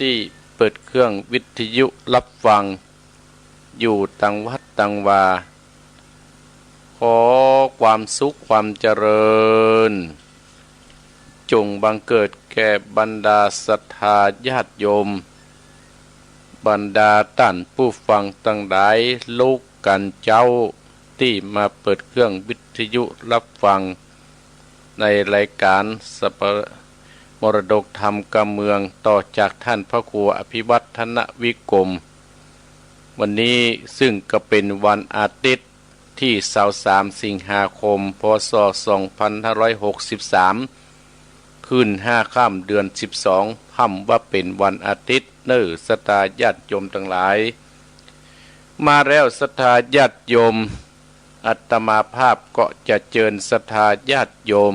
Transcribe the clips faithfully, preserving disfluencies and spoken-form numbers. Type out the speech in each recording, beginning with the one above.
ตี้เปิดเครื่องวิทยุฮับฟังอยู่ตังวัดตังวา ขอความสุขความเจริญ จงบังเกิดแก่บรรดาศรัทธาญาติโยม บรรดาต้านผู้ฟังตังหลาย ลูกกั๋นเจ๊า ตี้มาเปิดเครื่องวิทยุฮับฟัง ในรายก๋านสะปะ มรดกธรรมกำเมือง ต่อจากต้านพระครูอภิวัฒนวิกรม วันนี้ซึ่งก็เป๋นวันอาทิตย์ตี้ซาวสามสิงหาคม พ.ศ. สองพันห้าร้อยหกสิบสาม ขึ้นห้าค่ำเดือนสิบสอง พ่ำว่าเป๋นวันอาทิตย์เน่อศรัทธาญาติโยมตังหลาย มาแล้วศรัทธาญาติโยม อาตมาภาพก็จะเจิญศรัทธาญาติโยม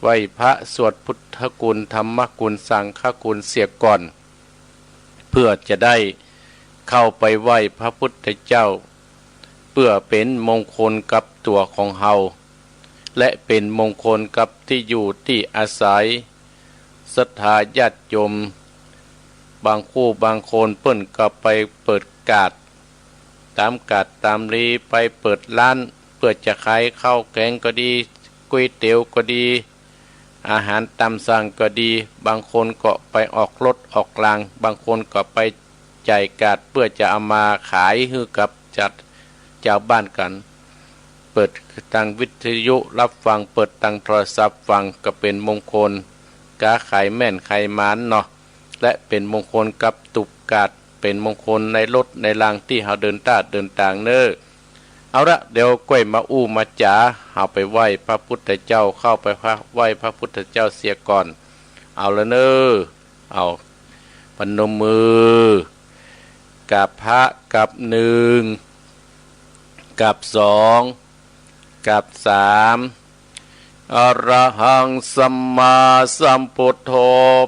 ไหว้พระสวดพุทธคุณ ธรรมคุณ สังฆคุณเสียก่อน เพื่อจะได้เข้าไปไหว้พระพุทธเจ้า เพื่อเป๋นมงคลกับตั๋วของเฮา และเป๋นมงคลกับตี้อยู่ตี้อาศัย ศรัทธาญาติโยม บางคู่บางคนเปิ้นก็ไปเปิดก๋าด ต๋ามก๋าดต๋ามลี ไปเปิดฮ้าน เพื่อจะขายข้าวแก๋งก็ดี ก๋วยเตี๋ยวก็ดี อาหารต๋ามสั่งก็ดี บางคนก็ไปออกรถออกราง บางคนก็ไปจ่ายก๋าดเพื่อจะเอามาขายหื้อกับจัด จาวบ้านกั๋น เปิดตังวิทยุฮับฟัง เปิดตังโทรศัพท์ฟัง ก็เป๋นมงคล ก๊าขายแม่นขายหมานเนาะ และเป๋นมงคลกับตุ๊บก๋าด เป๋นมงคลในรถในรางตี้เฮาเดินต้าเดินตางเน่อ เอาละ เดี๋ยวก้อยมาอู้มาจ๋า เฮาไปไหว้พระพุทธเจ้า เข้าไปไหว้พระพุทธเจ้าเสียก่อน เอาละเน่อ เอา พนมมือ กราบพระ กราบหนึ่ง กราบสอง กราบสาม อะระหังสัมมาสัมพุทโธ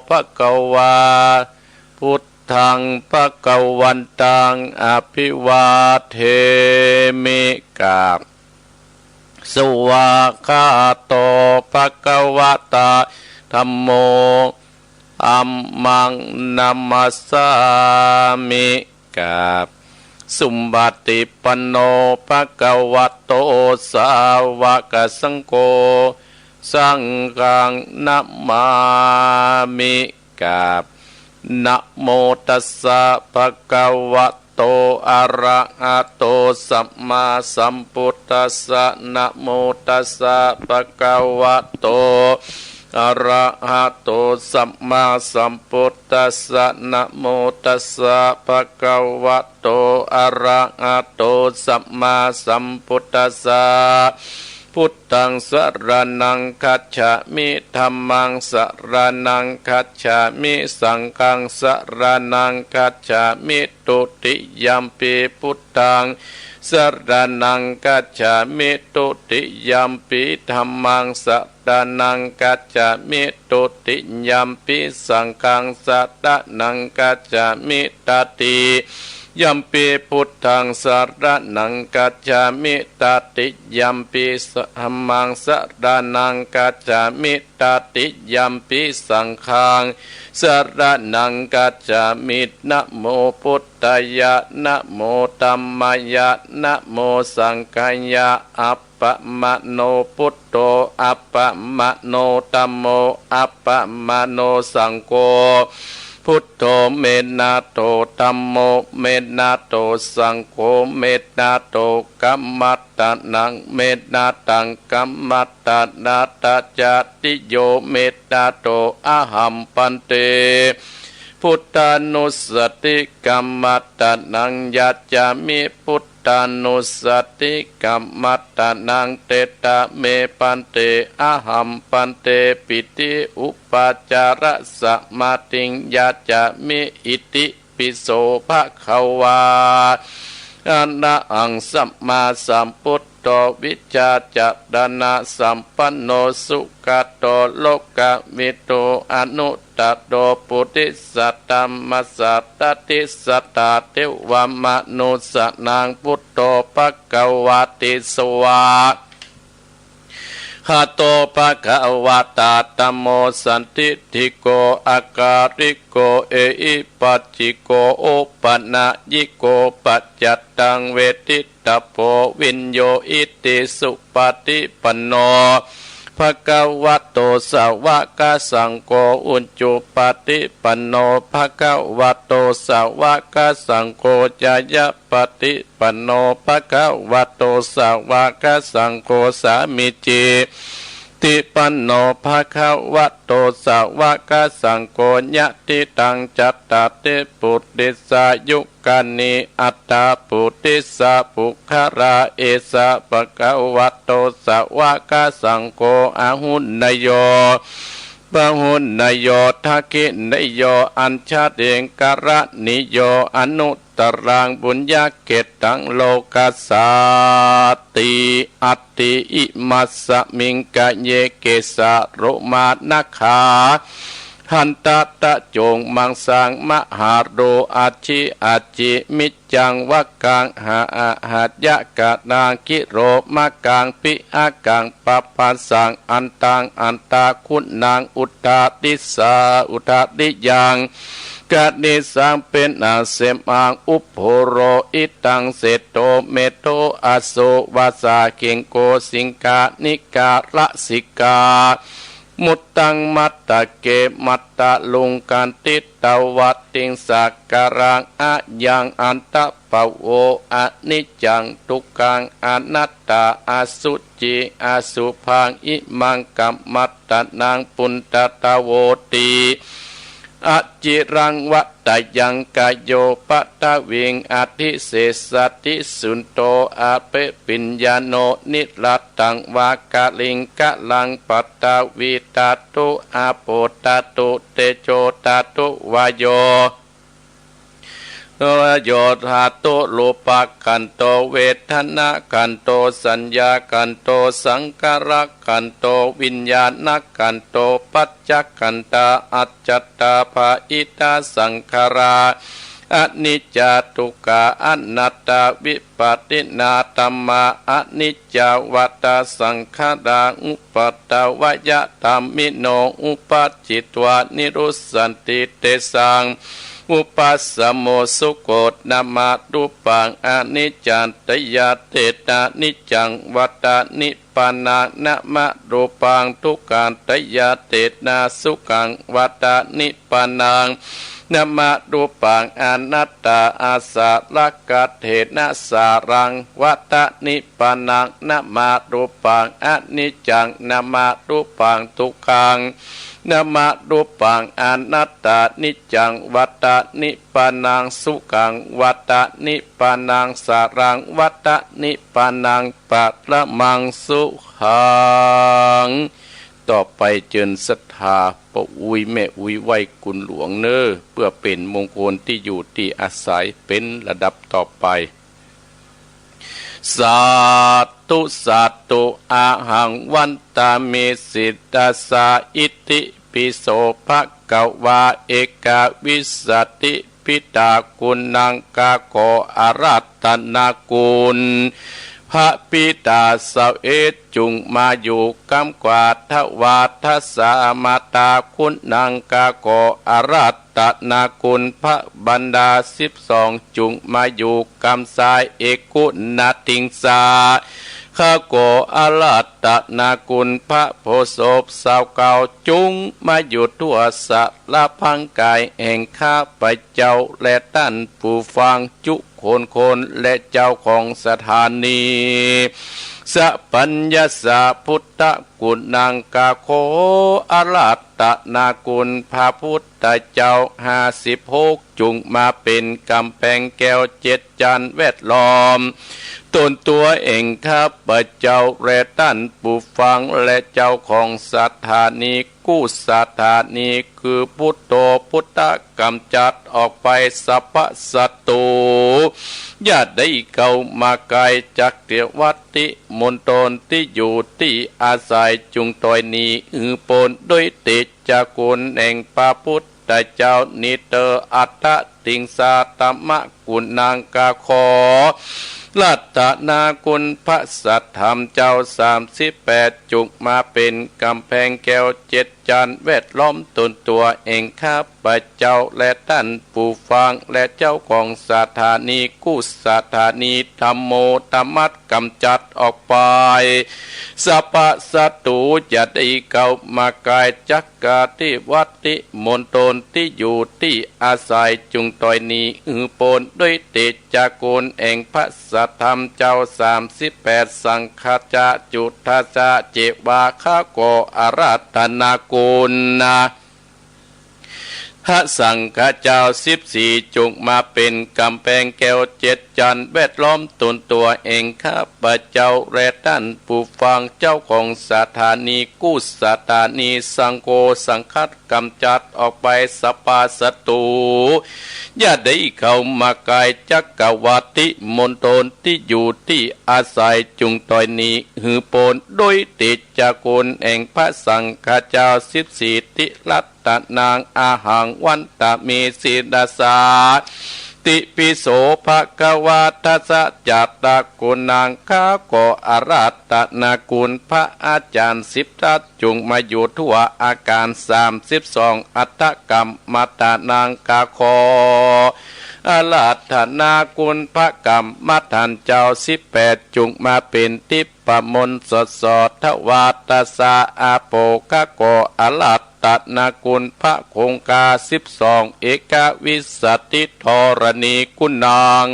ภะคะวา พุทธัง ภะคะวันตัง อะภิวาเทมิ กราบ สวากขาโต ภะคะวะตา ธัมโม ธัมมัง นะมัสสามิ กราบ สุปฏิปันโน ภะคะวะโต สาวกสังโฆ สังฆัง นะมามิ กราบ นะโมตัสสะ ภะคะวะโต อะระหะโต สัมมาสัมพุทธัสสะ นะโมตัสสะ ภะคะวะโต อะระหะโต สัมมาสัมพุทธัสสะ นะโมตัสสะ ภะคะวะโต อะระหะโต สัมมาสัมพุทธัสสะ พุทธัง สรณัง คัจฉามิ ธัมมัง สรณัง คัจฉามิ สังฆัง สรณัง คัจฉามิ ตุติยัมปิ พุทธัง สรณัง คัจฉามิ ตุติยัมปิ ธัมมัง สรณัง คัจฉามิ ตุติยัมปิ สังฆัง สรณัง คัจฉามิ ตติยัมปิ พุทธัง สรณัง คัจฉามิ ตติยัมปิ ธัมมัง สรณัง คัจฉามิ ตติยัมปิ สังฆัง สรณัง คัจฉามิ นะโมพุทธายะ นะโมธัมมายะ นะโมสังฆายะ อัปปะมะโนพุทโธ อัปปะมะโนธัมโม อัปปะมะโนสังโฆ พุทโธ เมตตาโต ธัมโม เมตตาโต สังโฆ เมตตาโต กัมมัตตะนัง เมตตาตัง กัมมัตตะนะตะจะติโย เมตตาโต อะหัง ภันเต พุทธานุสสติ กัมมัตตะนัง ยาจามิ พุทธานุสสติ กัมมัตตะนัง เตตะเม ภันเต อะหัง ภันเต ปิติ อุปาจาระสะมาติง ยาจามิ อิติ ปิโส ภะคะวา อะระหัง สัมมาสัมพุทโธ วิชชาจารณะสัมปันโน สุขะโต โลกะวิทู อนุตตะโร ปุริสะธัมมะสะดาติสะดา เทวะมะนุสสะนัง พุทโธ ภะคะวาติ สวา คโต ภะคะวะตา ธัมโม สันทิฏฐิโก อะกาลิโก เอหิปัสสิโก โอปะนะยิโก ปัจจัตตัง เวทิตตะโพ วิญญูหิติ สุปะฏิปันโน ภะคะวะโต สาวะกะสังโฆ อุจุปะฏิปันโน ภะคะวะโต สาวะกะสังโฆ ญาญะปะฏิปันโน ภะคะวะโต สาวะกะสังโฆ สามีจิ ติปันโน ภะคะวะโต สาวะกะสังโฆ ยะถิตัง จัตตาริ ปุริสายุคานิ อัตถา ปุริสา ปุคคลา เอสะ ภะคะวะโต สาวะกะสังโฆ อาหุเนยโย ปะหุเนยโย ทักขิเนยโย อัญชลีกะรณีโย อนุตตรัง ปุญญะเขตตัง โลกัสสาติ อัตถิ อิมัสสมิง กะเย เกสา โลมา นะขา หันตะ ตะโจ มังสัง มะหาโร อาชิ อาจิ มิจจัง วะกัง หะอะ หะยะ กะนัง คิโร มะกัง ปิ อะกัง ปะปะสัง อันตัง อันตะ คุนัง อุทาริสา อุทาริยัง กะนิสัง เปหนาเสมัง อุโภโร อิตัง เสโท เมโท อโส วาสา คิงโก สิงคา นิกา ละสิกา มุตตัง มัตตะเก มัตตะลุง กันติตะวะติง สักกะรัง อะยัง อันตะปะโว อนิจจัง ทุกขัง อนัตตา อสุจิ อสุภัง อิมัง กัมมัตตะนัง ปุณณัตตะโวติ อจิรัง วัตตะยัง กะโย ปะทะวิง อธิเสสะติ สุนโท อะเปะปิญญาโน นิรัตตัง วะกะลิง กะลัง ปะทะวี ทาตุ อาโป ทาตุ เตโจ ทาตุ วาโย วาโย ทาตุ รูปะขันโธ เวทนาขันโธ สัญญาขันโธ สังขารขันโธ วิญญาณขันโธ ปัจจขันธา อัจจตา บาหิทา สังขารา อนิจจา ทุกขา อนัตตา วิปัสสินาธัมมา อนิจจา วะทะ สังขารา อุปัตถวายะธัมมิโน อุปปาทิตวา นิรุสสันติ เตสัง อุปัสสโม สุโข นะมะ รูปัง อนิจจา ตยาเตนะ นิจจัง วะทะ นิพพานัง นะมะ รูปัง ทุกขา ตยาเตนะ สุขัง วะทะ นิพพานัง นะมะ รูปัง อนัตตา อาสะระกะเถนะ สารัง วะทะ นิพพานัง นะมะ รูปัง อนิจจัง นะมะ รูปัง ทุกขัง นะมะ รูปัง อนัตตา นิจจัง วะทะ นิพพานัง สุขัง วะทะ นิพพานัง สารัง วะทะ นิพพานัง ปะระมัง สุขัง ต่อไปเจิญศรัทธาป้ออุ๊ยแม่อุ๊ยไหว้กุณหลวงเน่อ เปื้อเป๋นมงคลตี้อยู่ตี้อาศัย เป๋นลำดับต่อไป สาธุ สาธุ อะหัง วันทามิ สิทธัสสะ อิติปิโส ภะคะวา เอกวิสสติ ปิตา คุณัง ข้าขออาราธนาคุณ พระปิตาเสาเอก จุ่งมาอยู่กำขวา ถวาทะสา มาตา คุณัง ข้าขออาราธนาคุณ พระบรรดาสิบสอง จุ่งมาอยู่กำซ้าย เอกุณาทิงสา ข้าขออาราธนาคุณ พระโพธิ์ศพเสาเก่า จุ่งมาอยู่ทั่วสะ ละพังกายแห่งข้าพเจ้าและต้านผู้ฟังจุคนคนและเจ้าของสถานี สัพพัญญสสะ พุทธะ คุณัง ข้าขออาราธนาคุณ พระพุทธเจ้าห้าสิบหก จุ่งมาเป๋นก๋ำแพงแก้วเจ็ดจั้นแวดล้อม ตนตั๋วเองข้าพเจ้าและต้านผู้ฟังและเจ้าของสถานี กู้สถานีคือพุทโธ พุทธะกำจัดออกไปสรรพศัตรู อย่าได้เข้ามาใก้ จักเตียวัตติมณฑลตี้อยู่ตี้อาศัย จุ่งถอยหนีหื้อป๊น ด้วยเตชะคุณแห่งพระพุทธเจ้านี้เตอ อัตถะติงสา ธัมมะ คุณัง ข้าขอ รัตนคุณพระสัตธรรมเจ้าสามสิบแปด จุ่งมาเป๋นก๋ำแพงแก้วเจ็ดจั้นแวดล้อมตนตั๋วแห่งข้าพเจ้า และต้านผู้ฟัง และเจ้าของสถานีกู้สถานี ธัมโม ธรรมัส ก๋ำจัดออกไป สัพพะศัตรูอย่าได้เข้ามาใก้ จักกาธิวัตติมณฑล ตี้อยู่ตี้อาศัย จุ่งต้อยหนีหื้อป๊น ด้วยเตจาคุณแห่งพระสัตธรรมเจ้าสามสิบแปด สังฆาจาจุทาจาเจวา ข้าขออาราธนาคุณนะ พระสังฆาเจ้าสิบสี่ จุ่งมาเป๋นก๋ำแพงแก้วเจ็ดจั้นแวดล้อมตนตั๋วแห่งข้าพเจ้า และต้านผู้ฟัง เจ้าของสถานีกู้สถานี สังโฆสังฆัส ก๋ำจัดออกไปสัพพะศัตรู อย่าได้เข้ามาใก้ จักกาวัตติมณฑล ตี้อยู่ตี้อาศัย จุ่งต้อยหนีหื้อป๊น ด้วยเตจาคุณแห่งพระสังฆาเจ้าสิบสี่ ติรัต ตะนัง อะหัง วันตะเม ศิรสา ติปิโส ภะคะวา ทัสสะ จัตตากุณัง ข้าขออาราธนาคุณพระอาจารย์สิบทัศน์ จุ่งมาอยู่ทั่วอาคารสามสิบสอง อัฏฐกรรมฐานัง ข้าขออาราธนาคุณพระกรรมฐานเจ้าสิบแปด จุ่งมาเป๋นทิพย์มนต์สดสด ทวาทัสสะ อาโป ข้าขออาราธ ตนาคุณพระคงคาสิบสอง เอกวิสสติธรณีกุณัง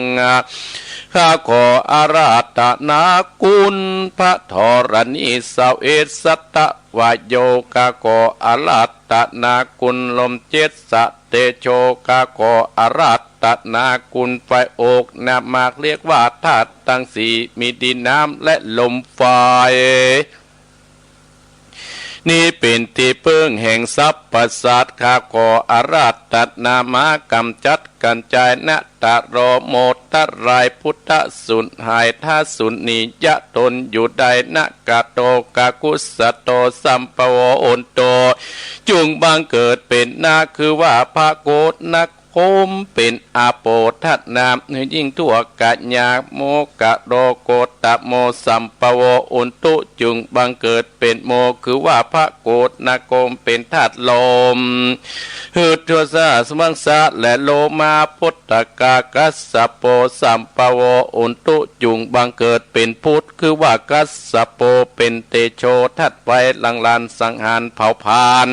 ข้าขออาราธนาคุณพระธรณีซาวเอ็ด สัตวโย ข้าขออาราธนาคุณลมเจ็ด สะเตโช ข้าขออาราธนาคุณไฟ อกนามากเรียกว่าธาตุตังสี่ มีดินน้ำและลมไฟ นี้เป๋นตี้เปิ้งแห่งสรรพสัตว์ ข้าขออาราธนามาก๋ำจัดกัญจายนะ ตะโรโมทะลาย พุทธะสูญหาย ถ้าสูญหนียะตนอยู่ได้ นะกะโตกะกุสะโต สัมปะโวโอนโต จุ่งบังเกิดเป๋นนา คือว่าพระโกฏนะ คมเป๋นอาโปธนาม หื้อยิ่งทั่วกะยา โมกะโรโกตะโม สัมปะโวอุนตุ จุ่งบังเกิดเป๋นโม คือว่าพระโกฏนะคมเป๋นธาตุลม หื้อทั่วสาสมังสะและโลมา พุทธกากัสสะโป สัมปะโวอุนตุ จุ่งบังเกิดเป๋นพุทธ คือว่ากัสสะโปเป๋นเตโชธาตุไฟ หลั่งหลั่นสังหารเผาผลาญ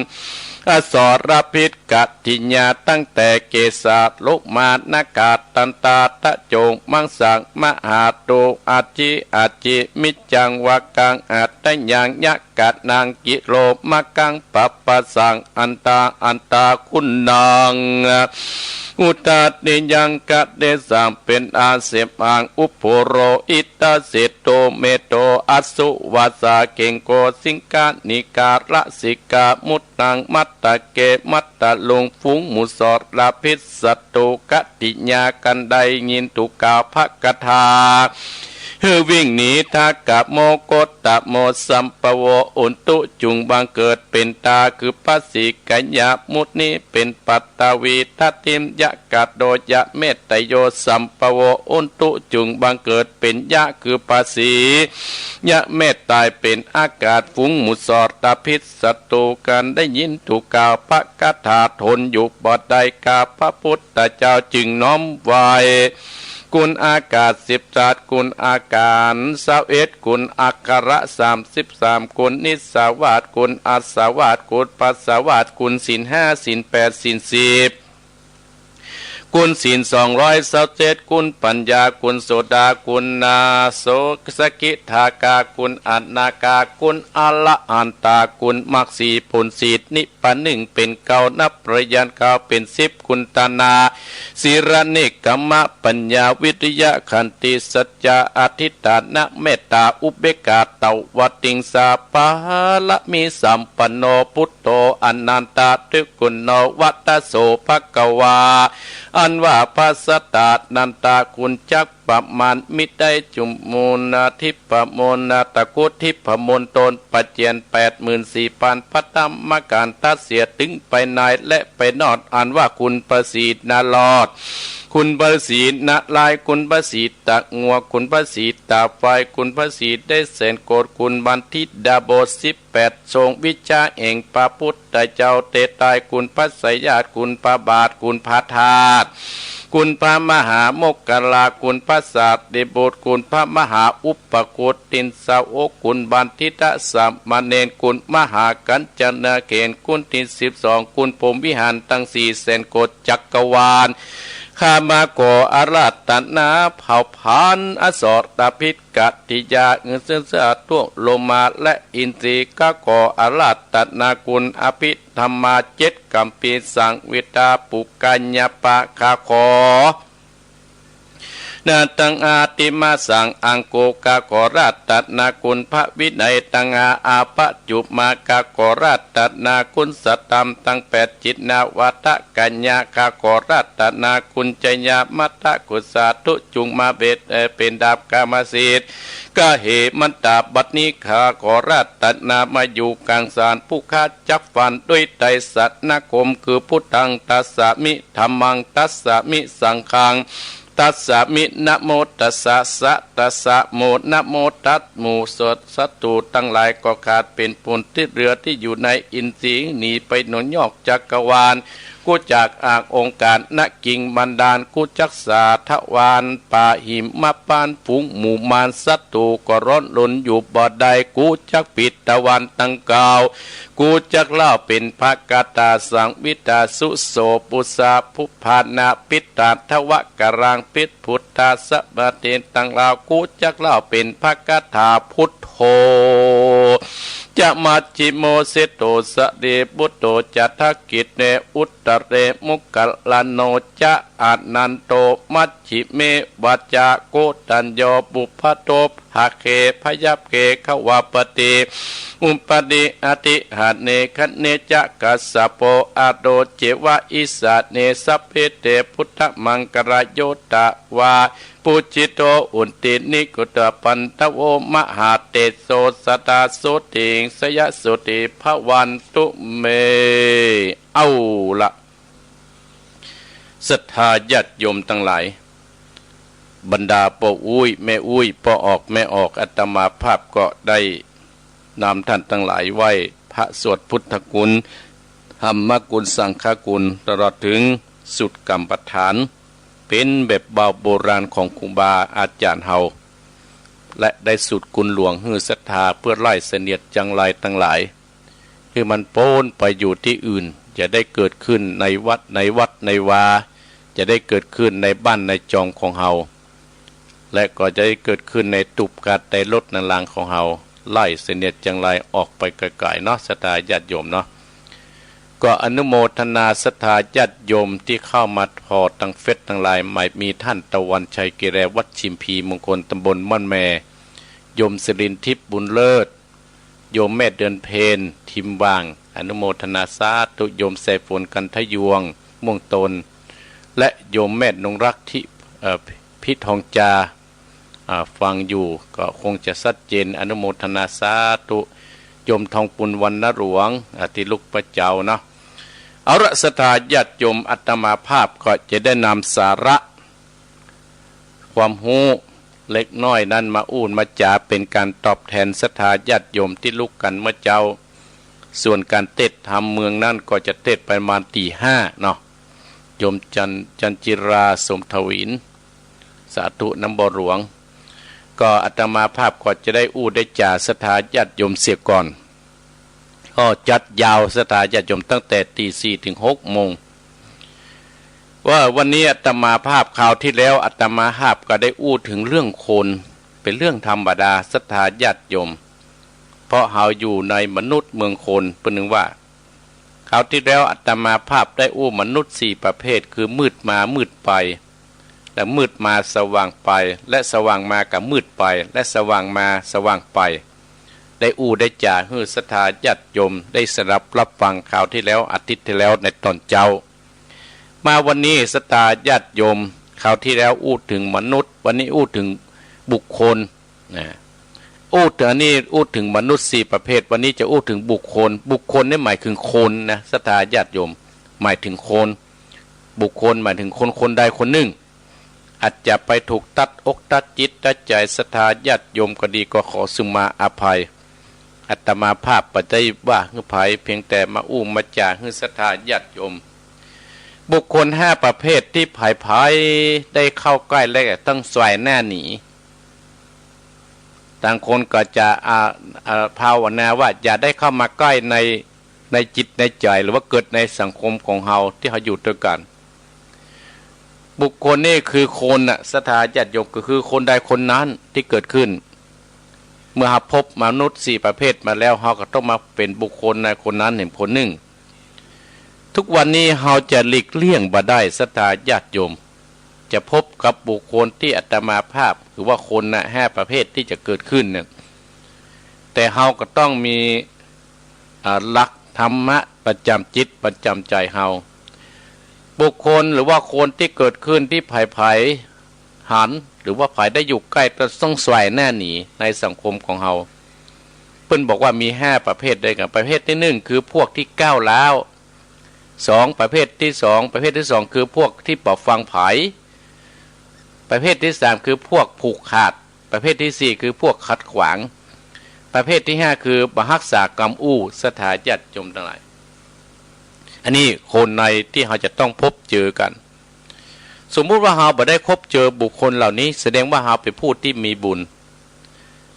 อสรพิษกัตถิยา ตั้งแต่เกสาลุมา นาคา ตันตา ตะโจง มังสัง มหาตุ อัจฉิ อัจฉิ มิจจัง วากัง อัตตยัง ยะกะนัง กิโลมะกัง ปัปปะสัง อันตา อันตา คุณัง อุทาติยัง กะเตสัง เป๋นอาเสมหัง อุปโปโรหิตะเสโต เมโต อัสสุวัสสา เกงโก สิงคา นิกา ละสิกา มุตตัง มัตตะเก มัตตะลุง ฝูงหมู่สรพิษ ศัตรู กัตถิยา กันได้ยินถูกกล่าวพระคาถา หื้อวิ่งหนี ทากะโม โกตะโม สัมปะโวอุนตุ จุ่งบังเกิดเป๋นตา คือพระสีกายะ มุตนี้เป๋นปัตตวี ทัตถิมยะกะโดยะ เมตตะโย สัมปะโวอุนตุ จุ่งบังเกิดเป๋นยะ คือพระสียะ เมตตายเป๋นอากาศ ฝูงหมู่สรพิษ ศัตรู กันได้ยินถูกกล่าวพระคาถา ทนอยู่บ่ได้ ข้าพระพุทธเจ้าจึงน้อมไหว้ คุณอากาศสิบทัศน์ คุณอาการซาวเอ็ด คุณอักขระสามสิบสาม คุณนิสสาวาส คุณอัสสาวาส คุณปัสสาวาส คุณศีลห้า ศีลแปด ศีลสิบ คุณศีลสองร้อยซาวเจ็ด คุณปัญญา คุณโสดา คุณนาโส สกิทาคา คุณอนาคา คุณอรหันตา คุณมรรคสี่ ผลสี่ นิพพานหนึ่ง เป๋นเก้า นับประยานเก้า เป๋นสิบ คุณตานา ศีล เนกขัมมะ ปัญญา วิริยะ ขันติ สัจจะ อธิษฐาน เมตตา อุเบกขา ตวติงสา ปารมีสัมปันโน พุทโธ อนันตะ ทุกขุณโณ วัตโส ภควา อันว่าพระสัตตานันตะคุณจักประมาณมิได้ จุมมูนาทิพมนตะคุทิพมนตน ปเจียนแปดหมื่นสี่พันพระธรรมขันธ์ ตัดเสียถึงภายในและภายนอก อันว่าคุณพระศรีนารอด คุณพระศรีนารายณ์ คุณพระศรีตะงัว คุณพระศรีตาควาย คุณพระศรีได้แสนโกศ คุณบัณฑิตดาบทสิบแปด ทรงวิชาแห่งพระพุทธเจ้าแต่ใด คุณพระไสยญาติ คุณพระบาท คุณพระธาตุ คุณพระมหาโมคคัลลา คุณพระสารีบุตร คุณพระมหาอุปคุตตินสาวก คุณบัณฑิตสามเณร คุณมหากัญจนาเขน คุณตี้สิบสอง คุณพรหมวิหารตังสี่แสนโกศจักรวาล ข้ามาขออาราธนาเผ่าพันธุ์อสรพิษ กัตติยา เอื้อเฟื้อทั่วโลมาและอินทรีย์ ข้าขออาราธนาคุณอภิธรรมาเจ็ดคัมภีร์ สังยุตตา ปุคคาญาปะ ข้าขอ นาตังอาติมาสังอังโก ข้าขออาราธนาคุณพระวินัยตังอา อาปะจุมา ข้าขออาราธนาคุณสัทธรรมตังแปด จินนาวาทะกัญญา ข้าขออาราธนาคุณชยามัตตะ คุณสาธุจุ่งมาเบศ เอ่อ เป๋นดาบกามสิทธิ์ ข้าเหมันตา บัดนี้ข้าขออาราธนามาอยู่ข้างศาล ผู้ข้าจักฟันด้วยไตรสรณคม คือพุทธังตัสสามิ ธัมมังตัสสามิ สังฆังตัสสามิ นะโมตัสสะ สะตัสสะโม นะโมตัสโม สัตว์ศัตรูตังหลายก็ขาดเป๋นผลตี้เหลือตี้อยู่ในอินทรีย์ หนีไปหนนยอกจักรวาล กู้จักอากองค์การ ณ กิ่งบันดาล กู้จักสาทวาร ป่าหิมพานต์ ฝูงหมู่มาร ศัตรูก็ร้อนรนอยู่บ่ได้ กู้จักปิดตะวันตังเก้า กู้จักเล่าเป๋นพระคาถา สังยุตตา สุโสปุสสา ภุพพานา ปิตตา ทวะกะรัง ปิดพุทธาสมาเทนตังเล่า กู้จักเล่าเป๋นพระคาถา พุทโธ จะมัชฌิโม เศษโต สะรีบุตโต จะทักขิเณ อุตตะเร โมคคัลลาโน จะอานันโต มัชฌิเม วาจา โกณฑัญโญ ปุพพะโต ภาเข พยัพเข ขวาปฏิ อุปปาทิ อธิหาเณ ขเณ จะ กัสสะโป อาโต เจวะ อิสาเณ สัพเพ เต พุทธมังคลาโย ทวา ปูจิโต อุณทิ นิกุตตะปันทโว มหาเตโส สดาโสติง สยะโสติ ภวันตุเม เอาละ ศรัทธาญาติโยมตังหลาย บรรดาป้ออุ๊ยแม่อุ๊ย ป้อออกแม่ออก อาตมาภาพก็ได้นำท่านตังหลายไหว้พระสวดพุทธคุณ ธรรมคุณ สังฆคุณ ตลอดเถิงสูตรกรรมฐาน เป๋นแบบบาวโบราณของครูบาอาจ๋ารย์เฮา และได้สูตรคุณหลวงหื้อศรัทธาเปื้อไล่เสนียดจังไรตังหลาย หื้อมันป๊นไปอยู่ตี้อื่น จะได้เกิดขึ้นในวัด ในวัดในวา จะได้เกิดขึ้นในบ้านในจองของเฮา และก็จะได้เกิดขึ้นในตุ๊บกัดในรถในลางของเฮา ไล่เสนียดจังไรออกไปไก๋ๆ เนาะ ศรัทธาญาติโยมเนาะ ก็อนุโมทนาศรัทธาญาติโยมตี้เข้ามาผ่อตังเฟซตังไลน์ หมายมีต้านตะวันชัย กิแล วัดชิมพีมงคล ตำบลม่อนแม โยมสิรินทิพย์ บุญเลิศ โยมแม่เดือนเพ็ญ ทิมหว่าง อนุโมทนาสาธุ โยมแสฝน กันทะยวง ม่วงตน และโยมแม่นงรัก ทิ เอ่อ พิทองจา อ่า ฟังอยู่ก็คงจะชัดเจน อนุโมทนาสาธุ โยมทองปุณ วรรณหลวง อ่า ตี้ลุกประเจ้าเนาะ เอาละ ศรัทธาญาติโยม อาตมาภาพก็จะได้นำสาระความฮู้เล็กน้อยนั้นมาอู้มาจ๋า เป๋นก๋านตอบแตนศรัทธาญาติโยมตี้ลุกกั๋นเมื่อเจ๊า ส่วนก๋านเตศน์ธรรมเมืองนั้นก็จะเตศน์ประมาณตี๋ห้าเนาะ โยมจัน จันจิรา สมทวิน สาธุนำบ่หลวง ก็อาตมาภาพก็จะได้อู้ได้จ๋าศรัทธาญาติโยมเสียก่อน ก็จัดยาวศรัทธาญาติโยมตั้งแต่ตีสี่เถิงหกโมง ว่าวันนี้อาตมาภาพ คราวตี้แล้วอาตมาภาพก็ได้อู้เถิงเรื่องคน เป๋นเรื่องธรรมดาศรัทธาญาติโยม เพราะเฮาอยู่ในมนุษย์เมืองคน เป๋นนึ่งว่า คราวตี้แล้วอาตมาภาพได้อู้มนุษย์สี่ประเภท คือมืดมามืดไป และมืดมาสว่างไป และสว่างมาก็มืดไป และสว่างมาสว่างไป ได้อู้ได้จ๋าหื้อศรัทธาญาติโยมได้สดับรับฟังคราวตี้แล้ว อาทิตย์ตี้แล้วในต๋อนเจ๊า มาวันนี้ศรัทธาญาติโยม คราวตี้แล้วอู้เถิงมนุษย์ วันนี้อู้เถิงบุคคล นะ อู้เถิง อันนี้อู้เถิงมนุษย์สี่ประเภท วันนี้จะอู้เถิงบุคคล บุคคลนี่หมายเถิงคนนะ ศรัทธาญาติโยม หมายเถิงคน บุคคลหมายถึงคนคนใดคนนึ่ง อาจจะไปถูกตัดอกตัดจิตตัดใจ๋ ศรัทธาญาติโยมก็ดี ก็ขอสุมาอภัย อาตมาภาพบ่ได้ว่าหื้อใผ เพียงแต่มาอู้มาจ๋าหื้อศรัทธาญาติโยม บุคคลห้าประเภทตี้ใผๆได้เข้าใก้แล้วต้องส่ายหน้าหนี ต่างคนก็จะ อ่า อ่า ภาวนาว่าอย่าได้เข้ามาใก้ใน ในจิตในใจ๋ หรือว่าเกิดในสังคมของเฮาตี้เฮาอยู่ตวยกั๋น บุคคลนี่คือคนน่ะ ศรัทธาญาติโยม ก็คือคนใดคนนั้นตี้เกิดขึ้น เมื่อเฮาพบมนุษย์สี่ประเภทมาแล้ว เฮาก็ต้องมาเป๋นบุคคลในคนนั้นแหมคนนึ่ง ทุกวันนี้เฮาจะหลีกเลี่ยงบ่ได้ ศรัทธาญาติโยม จะพบกับบุคคลตี้อาตมาภาพ หรือว่าคนน่ะห้าประเภทตี้จะเกิดขึ้นเนี่ย แต่เฮาก็ต้องมี อ่า หลักธรรมะประจ๋ำจิตประจ๋ำใจ๋เฮา บุคคลหรือว่าคนตี้เกิดขึ้นตี้ใผๆหัน หรือว่าใผได้อยู่ใก้ก็ต้องส่ายหน้าหนีในสังคมของเฮา เปิ้นบอกว่ามีห้าประเภทตวยกั๋น ประเภทตี้นึ่งคือพวกตี้ก้าวร้าว สอง ประเภทตี้สอง ประเภทตี้สองคือพวกตี้บ่ฟังใผ ประเภทตี้สามคือพวกผูกขาด ประเภทตี้สี่คือพวกขัดขวาง ประเภทตี้ห้าคือบ่ฮักษากำอู้ ศรัทธาญาติโยมตังหลาย อันนี้คนในตี้เฮาจะต้องพบเจอกั๋น สมมุติว่าเฮาบ่ได้พบเจอบุคคลเหล่านี้ แสดงว่าเฮาเป๋นผู้ตี้มีบุญ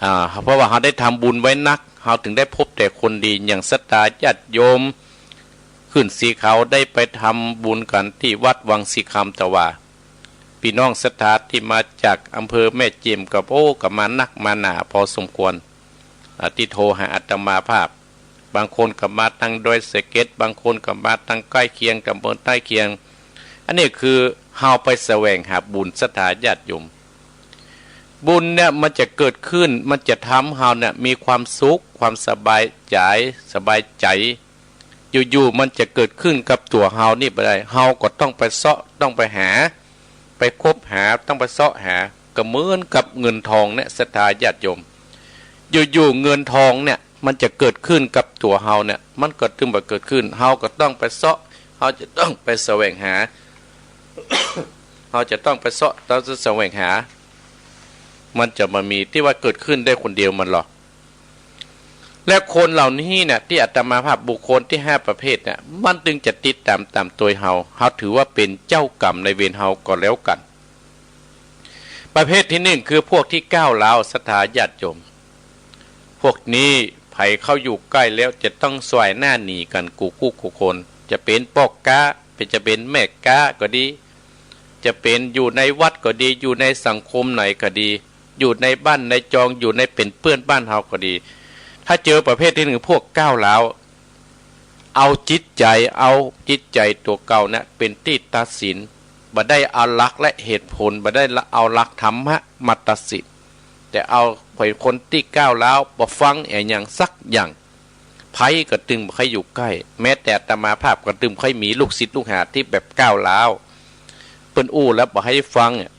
อ่า เพราะว่าเฮาได้ทำบุญไว้นัก เฮาถึงได้พบแต่คนดี อย่างศรัทธาญาติโยมขึ้นสีขาวได้ไปทำบุญกั๋นตี้วัดวังสีคำตะวา ปี้น้องศรัทธาตี้มาจากอำเภอแม่จิมก็ โอ้ ก็มานักมาหนาพอสมควร อ่า ตี้โทรหาอาตมาภาพ บางคนก็มาตังดอยสะเก็ด บางคนก็มาตังใก้เคียง ตำบลใก้เคียง อันนี้คือเฮาไปแสวงหาบุญ ศรัทธาญาติโยม บุญเนี่ยมันจะเกิดขึ้น มันจะทำเฮาเนี่ยมีความสุข ความสบายใจ๋ สบายใจ๋ อยู่ๆมันจะเกิดขึ้นกับตั๋วเฮานี่บ่ได้ เฮาก็ต้องไปเซาะ ต้องไปหา ไปคบหา ต้องไปเซาะหา ก็เหมือนกับเงินทองเนี่ย ศรัทธาญาติโยม อยู่ๆเงินทองเนี่ยมันจะเกิดขึ้นกับตั๋วเฮาเนี่ย มันก็ตึงบ่เกิดขึ้น เฮาก็ต้องไปเซาะ เฮาจะต้องไปแสวงหา เฮาจะต้องไปเซาะ ต้องแสวงหา มันจะบ่มีตี้ว่าเกิดขึ้นได้คนเดียวมันหรอก และคนเหล่านี้เนี่ย ตี้อาตมาภาพ บุคคลตี้ห้าประเภทเนี่ย มันตึงจะติดต๋ามต๋ามตวยเฮา เฮาถือว่าเป๋นเจ้ากรรมนายเวรเฮาก็แล้วกั๋น ประเภทตี้นึ่งคือพวกตี้ก้าวร้าว ศรัทธาญาติโยม พวกนี้ใผเข้าอยู่ใก้แล้วจะต้องส่ายหน้าหนีกั๋นกู้กู้กู้คน จะเป๋นป้อก๊า เป๋น จะเป๋นแม่ก๊าก็ดี จะเป๋นอยู่ในวัดก็ดี อยู่ในสังคมไหนก็ดี อยู่ในบ้านในจอง อยู่ในเป๋นเปื้อนบ้านเฮาก็ดี ถ้าเจอประเภทตี้นึ่งพวกก้าวร้าว เอาจิตใจ๋ เอาจิตใจ๋ตั๋วเก่าเนี่ยเป๋นตี้ตัดสิน บ่ได้เอาหลักและเหตุผล บ่ได้เอาหลักธรรมะมาตัดสิน แต่เอาเป๋นคนตี้ก้าวร้าว บ่ฟังอะหยังสักอย่าง ใผก็ตึงบ่ใค่อยู่ใก้ แม้แต่อาตมาภาพก็ตึงบ่ใค่มีลูกศิษย์ลูกหาตี้แบบก้าวร้าว เปิ้นอู้แล้วบ่ใค่ฟังอะ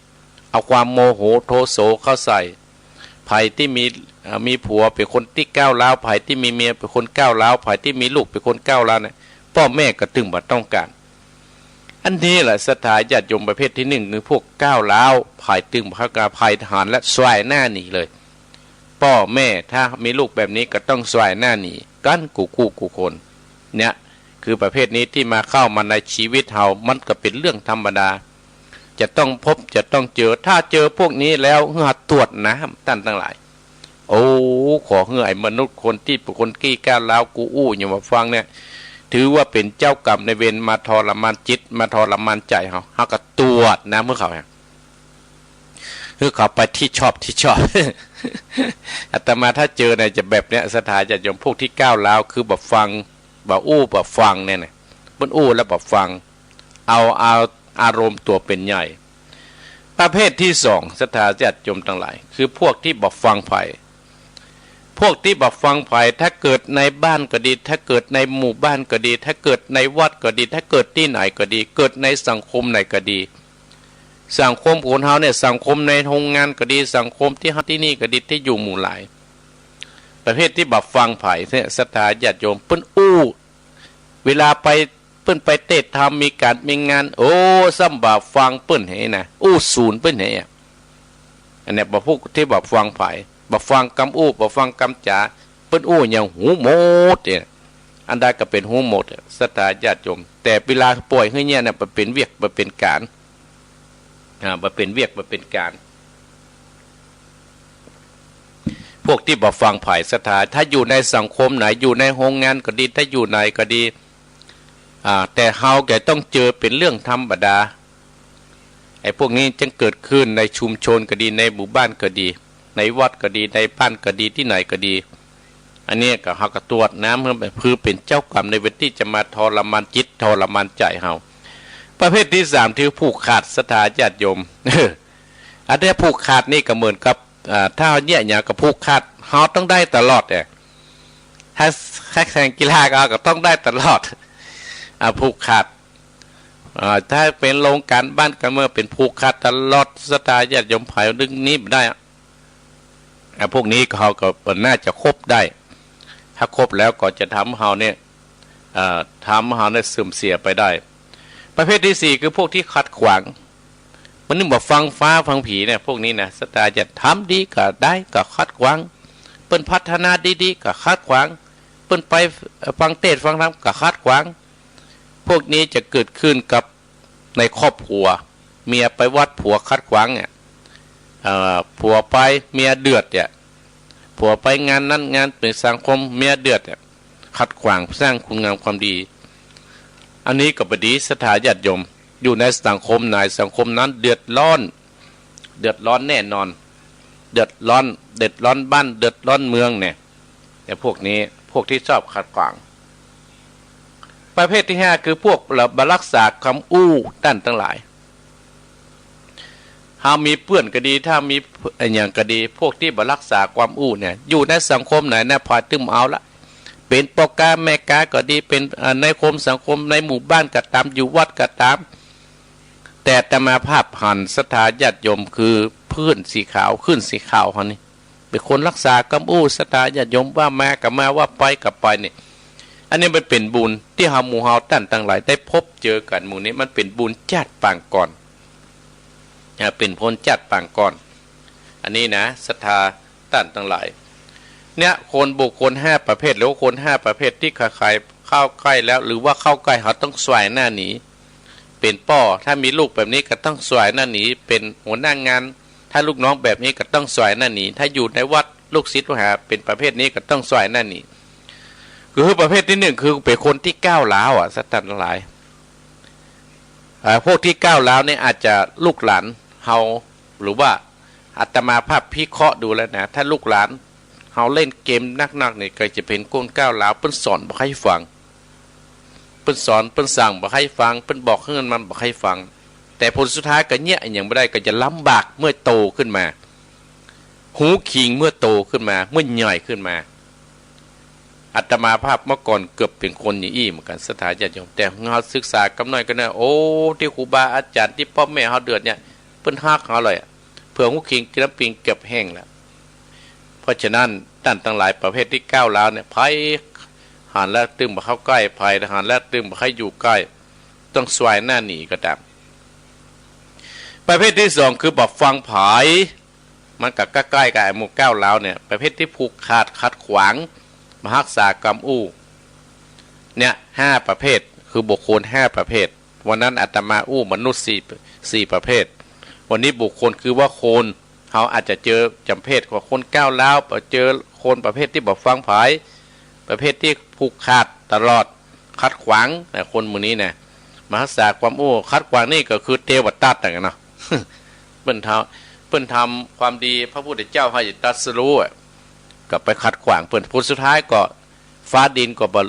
เอาความโมโหโทโสเข้าใส่ ใผตี้มี เอ่อ มีผัวเป๋นคนตี้ก้าวร้าว ใผตี้มีเมียเป๋นคนก้าวร้าว ใผตี้มีลูกเป๋นคนก้าวร้าวเนี่ย ป้อแม่ก็ตึงบ่ต้องก๋าน อันนี้แหละศรัทธาญาติโยมประเภทตี้นึ่ง คือพวกก้าวร้าว ใผตึงบ่ต้องก๋าน ใผหันและส่ายหน้าหนีเลย ป้อแม่ถ้ามีลูกแบบนี้ก็ต้องส่ายหน้าหนีกั๋นกู้กู้กู้คน เนี่ย คือประเภทนี้ตี้มาเข้ามาในชีวิตเฮา มันก็เป๋นเรื่องธรรมดา จะต้องพบ จะต้องเจอ ถ้าเจอพวกนี้แล้ว หื้อตรวจน้ำ ต้านตังหลาย โอ้ ขอหื้อไอ้มนุษย์คนตี้เป๋นคนตี้ก้าวร้าว กูอู้หยังบ่ฟังเนี่ย ถือว่าเป๋นเจ้ากรรมนายเวรมาทรมานจิต มาทรมานใจ๋เฮา เฮาก็ตรวจน้ำหื้อเขา หื้อเขาไปตี้ชอบตี้ชอบ อาตมาถ้าเจอเนี่ยจะแบบเนี้ย ศรัทธาญาติโยม พวกตี้ก้าวร้าว คือบ่ฟัง บ่อู้บ่ฟังเนี่ยนะ เปิ้นอู้แล้วบ่ฟัง เอา เอาอารมณ์ตั๋วเป๋นใหญ่ ประเภทตี้สอง ศรัทธาญาติโยมตังหลาย คือพวกตี้บ่ฟังใผ พวกตี้บ่ฟังใผ ถ้าเกิดในบ้านก็ดี ถ้าเกิดในหมู่บ้านก็ดี ถ้าเกิดในวัดก็ดี ถ้าเกิดตี้ไหนก็ดี เกิดในสังคมไหนก็ดี สังคมของเฮาเนี่ย สังคมในโฮงงานก็ดี สังคมตี้เฮาตี้นี่ก็ดี ตี้อยู่หมู่หลาย ประเภทตี้บ่ฟังใผเนี่ย ศรัทธาญาติโยม เปิ้นอู้ เวลาไป เปิ้นไปเตะธรรม มีก๋านมีงาน โอ้ ซ้ำบ่ฟังเปิ้นแหนะ อู้สูนเปิ้นแหอะ อันเนี้ย บ่าผู้ตี้บ่ฟังใผ บ่ฟังกำอู้ บ่ฟังกำจ๋า เปิ้นอู้หยังฮู้หมดเนี่ย อันใดก็เป๋นฮู้หมดอะ ศรัทธาญาติโยม แต่เวลาป่อยหื้อเยียะเนี่ย บ่เป๋นเวียก บ่เป๋นก๋าน อ่า บ่เป๋นเวียก บ่เป๋นก๋าน พวกตี้บ่ฟังใผ ศรัทธา ถ้าอยู่ในสังคมไหน อยู่ในโฮงงานก็ดี ถ้าอยู่ไหนก็ดี อ่า แต่เฮาก็ต้องเจอเป๋นเรื่องธรรมดา ไอ้พวกนี้จึงเกิดขึ้นในชุมชนก็ดี ในหมู่บ้านก็ดี ในวัดก็ดี ในบ้านก็ดี ตี้ไหนก็ดี อันนี้ก็เฮาก็ตรวจน้ำเพื่อ คือเป๋นเจ้ากรรมนายเวรตี้จะมาทรมานจิตทรมานใจ๋เฮา ประเภทตี้สามคือผูกขาด ศรัทธาญาติโยม อันเนี้ยผูกขาดนี่ก็เหมือนกับ อ่า ถ้าเฮาเยียะหยังก็ผูกขาด เฮาต้องได้ตลอดเนี่ย ถ้า ถ้าแข่งกีฬาก็ ก็ต้องได้ตลอด อ่า ผูกขาด อ่า ถ้าเป๋นโฮงก๋านบ้านก๋านเมือง เป๋นผูกขาดตลอด ศรัทธาญาติโยม ใผดึงหนีบ่ได้อะ อ่า พวกนี้เขาก็น่าจะคบได้ ถ้าคบแล้วก็จะทำเฮาเนี่ย เอ่อ ทำเฮาเนี่ยเสื่อมเสียไปได้ ประเภทตี้สี่คือพวกตี้ขัดขวาง มันนึกว่าฟังฟ้าฟังผีเนี่ย พวกนี้นะ ศรัทธาจะทำดีก็ได้ก็ขัดขวาง เปิ้นพัฒนาดีๆ ก็ขัดขวาง เปิ้นไปฟังเตสน์ฟังธรรมก็ขัดขวาง พวกนี้จะเกิดขึ้นกับในครอบครัว เมียไปวัดผัวขัดขวางเนี่ย เอ่อ ผัวไปเมียเดือดเนี่ย ผัวไปงานนั้นงานเป๋นสังคม เมียเดือดเนี่ย ขัดขวางสร้างคุณงามความดี อันนี้ก็บ่ดี ศรัทธาญาติโยม อยู่ในสังคมไหน สังคมนั้นเดือดร้อน เดือดร้อนแน่นอน เดือดร้อน เดือดร้อนบ้าน เดือดร้อนเมืองเนี่ย แต่พวกนี้ พวกตี้ชอบขัดขวาง ประเภทตี้ห้าคือพวกบ่รักษาคำอู้ ต้านตังหลาย ถ้ามีเปื้อนก็ดี ถ้ามีอะหยังก็ดี พวกตี้บ่รักษาความอู้เนี่ย อยู่ในสังคมไหนนะ ใผตึงเอาละ เป๋นป้อก๊าแม่ก๊าก็ดี เป๋น เอ่อ ในคมสังคม ในหมู่บ้านก็ต๋าม อยู่วัดก็ต๋าม แต่อาตมาภาพหัน ศรัทธาญาติโยม คือผื่นสีขาว ผื่นสีขาวเฮานี่ เป๋นคนรักษาคำอู้ ศรัทธาญาติโยม ว่ามาก็มา ว่าไปก็ไปนี่ อันนี้มันเป๋นบุญตี้เฮา หมู่เฮาต้านตังหลายได้พบเจอกั๋นหมู่นี้ มันเป๋นบุญจาติปางก่อน อ่า เป๋นบุญจาติปางก่อน อันนี้นะ ศรัทธาต้านตังหลาย เนี่ย คนบุคคลห้าประเภท หรือว่าคนห้าประเภทตี้ใครๆเข้าใก้แล้ว หรือว่าเข้าใก้เฮาต้องส่ายหน้าหนี เป๋นป้อ ถ้ามีลูกแบบนี้ก็ต้องส่ายหน้าหนี เป๋นหัวหน้างาน ถ้าลูกน้องแบบนี้ก็ต้องส่ายหน้าหนี ถ้าอยู่ในวัดลูกศิษย์ลูกหาเป๋นประเภทนี้ก็ต้องส่ายหน้าหนี คือประเภทตี้หนึ่งคือเป๋นคนตี้ก้าวร้าวอะ ศรัทธาตังหลาย อ่า พวกตี้ก้าวร้าวเนี่ยอาจจะลูกหลานเฮา หรือว่าอาตมาภาพพิเคราะห์ดูแล้วนะ ถ้าลูกหลานเฮาเล่นเกมนักๆเนี่ย ก็จะเป๋นคนก้าวร้าว เปิ้นสอนบ่ใค่ฟัง เปิ้นสอน เปิ้นสั่งบ่ใค่ฟัง เปิ้นบอกหื้อมันบ่ใค่ฟัง แต่ผลสุดท้ายก็เยียะอะหยังบ่ได้ ก็จะลำบากเมื่อโตขึ้นมา ฮู้คิงเมื่อโตขึ้นมา เมื่อใหญ่ขึ้นมา อาตมาภาพเมื่อก่อนเกือบเป๋นคนอย่างอี้เหมือนกั๋น ศรัทธาญาติโยม แต่เฮาศึกษาก้าน้อยก้าน้อย โอ้ ตี้ครูบาอาจ๋ารย์ ตี้ป้อแม่เฮาเดือดเนี่ย เปิ้นฮักเฮาเลยอะ เผื่อฮู้คิงกิ๋นน้ำปิงเกือบแห้งแล้ว เพราะฉะนั้นต้านตังหลายประเภทตี้ก้าวร้าวเนี่ย ใผหันแล้วตึงบ่เข้าใก้ ใผหันแล้วตึงบ่ใค่อยู่ใก้ ต้องส่ายหน้าหนีก็ต๋าม ประเภทตี้สองคือบ่ฟังใผ มันก็ใก้ๆกับไอ้หมู่ก้าวร้าวเนี่ย ประเภทตี้ผูกขาดขัดขวาง บ่ฮักษาคำอู้ เนี่ย ห้าประเภท คือบุคคลห้าประเภท วันนั้นอาตมาอู้มนุษย์สี่ สี่ประเภท วันนี้บุคคลคือว่าคน เฮาอาจจะเจอจ๋ำเพศของคนก้าวร้าว เจอคนประเภทตี้บ่ฟังใผ ประเภทตี้ผูกขาดตลอด ขัดขวางนะ คนหมู่นี้นะ บ่ฮักษาคำอู้ ขัดขวางนี่ก็คือเตวตัดนั่นแหละเนาะ เปิ้นทำ เปิ้นทำความดี พระพุทธเจ้าเฮาจะตรัสรู้อะ ก็ไปขัดขวางเปิ้น ผลสุดท้ายก็ฟ้าดินก็บ่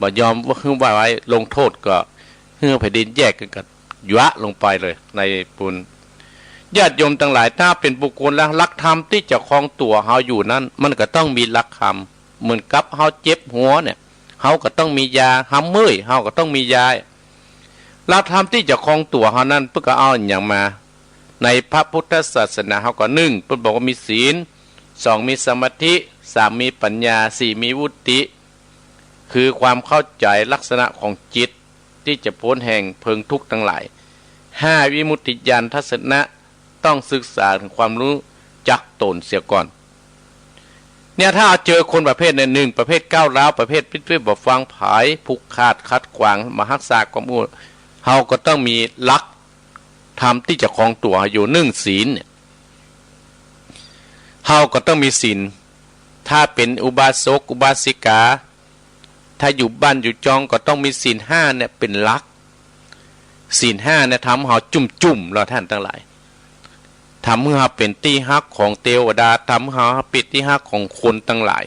บ่ยอมหื้อไหว้ลงโต้ษ ก็หื้อแผ่นดินแยกกั๋น ก็หยวะลงไปเลยในปูน ญาติโยมตังหลาย ถ้าเป๋นบุคคลแล้ว หลักธรรมตี้จะครองตั๋วเฮาอยู่นั้น มันก็ต้องมีหลักธรรม เหมือนกับเฮาเจ็บหัวเนี่ย เฮาก็ต้องมียา เฮาเมื่อย เฮาก็ต้องมียา หลักธรรมตี้จะครองตั๋วเฮานั้น เปิ้นก็เอาอะหยังมา ในพระพุทธศาสนาเฮาก็ หนึ่ง เปิ้นบอกว่ามีศีล สอง มีสมาธิ สาม มีปัญญา สี่ มีวิมุตติ คือความเข้าใจ๋ลักษณะของจิต ตี้จะป๊นแห่งเพลิงทุกข์ตังหลาย ห้า วิมุตติญาณทัสสนะ ต้องศึกษาเถิงความฮู้จักต๋นเสียก่อน เนี่ย ถ้าเจอคนประเภทเนี่ย หนึ่ง ประเภทก้าวร้าว ประเภทปิ๊ดปิ๊ดบ่ฟังใผ ผูกขาดขัดขวาง บ่ฮักษาความอู้ เฮาก็ต้องมีหลักธรรมตี้จะครองตั๋วอยู่ หนึ่ง ศีลเนี่ย เฮาก็ต้องมีศีล ถ้าเป๋นอุบาสกอุบาสิกา ถ้าอยู่บ้านอยู่จองก็ต้องมีศีลห้าเนี่ยเป๋นหลัก ศีลห้าเนี่ยทำหื้อเฮาจุ่มๆ แล้วต้านตังหลาย ทำหื้อเฮาเป๋นตี้ฮักของเตวดา ทำหื้อเฮาเป๋นตี้ฮักของคนตังหลาย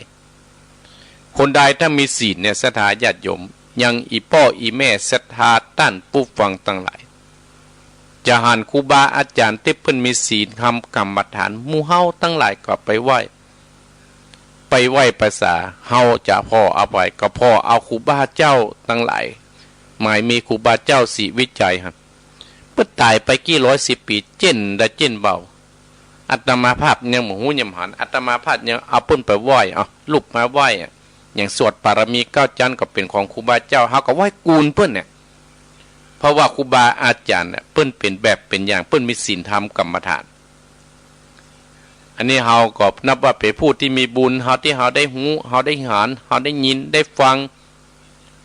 คนใดถ้ามีศีลเนี่ย ศรัทธาญาติโยม อย่างอี่ป้ออี่แม่ศรัทธาต้านผู้ฟังตังหลาย จะหันครูบาอาจ๋ารย์ตี้เปิ้นมีศีลธรรมกรรมฐาน หมู่เฮาตังหลายก็ไปไหว้ ไปไหว้ประสา เฮาจะผ่อเอาใผ ก็ผ่อเอาครูบาเจ้าตังหลาย หมายมีครูบาเจ้าศรีวิชัยหั้น เปิ้นต๋ายไปกี่ร้อยสิบปี๋ เจ๊นดาเจ๊นเบา อาตมาภาพยังบ่ฮู้ยังหัน อาตมาภาพยังเอาเปิ้นไปไหว้ เอารูปมาไหว้อะ อย่างสวดปารมีเก้าจั๊นก็เป๋นของครูบาเจ้า เฮาก็ไหว้กูลเปิ้นเนี่ย เพราะว่าครูบาอาจ๋ารย์เนี่ยเปิ้นเป๋นแบบเป๋นอย่าง เปิ้นมีศีลธรรมกรรมฐาน อันนี้เฮาก็นับว่าเป๋นผู้ตี้มีบุญ เฮาตี้เฮาได้ฮู้ เฮาได้หัน เฮาได้ยิน ได้ฟัง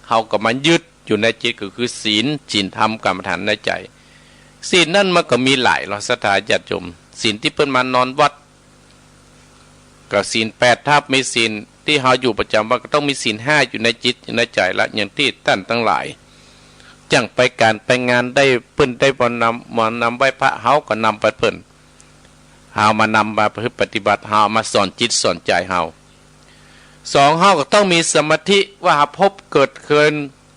เฮาก็มายึดอยู่ในจิต ก็คือศีล ศีลธรรมกรรมฐานในใจ๋ ศีลนั้นมันก็มีหลายเนาะ ศรัทธาญาติโยม ศีลตี้เปิ้นมานอนวัด ก็ศีลแปดทับ มีศีลตี้เฮาอยู่ประจ๋ำวัน ก็ต้องมีศีลห้าอยู่ในจิตอยู่ในใจ๋ละ อย่างตี้ต้านตังหลาย จั่งไปก๋านไปงานได้ เปิ้นได้มานำ มานำไหว้พระ เฮาก็นำไปเปิ้น เฮามานำมาประพฤติปฏิบัติ เฮามาสอนจิตสอนใจ๋เฮา สอง เฮาก็ต้องมีสมาธิ ว่าเฮาพบเกิดเคิน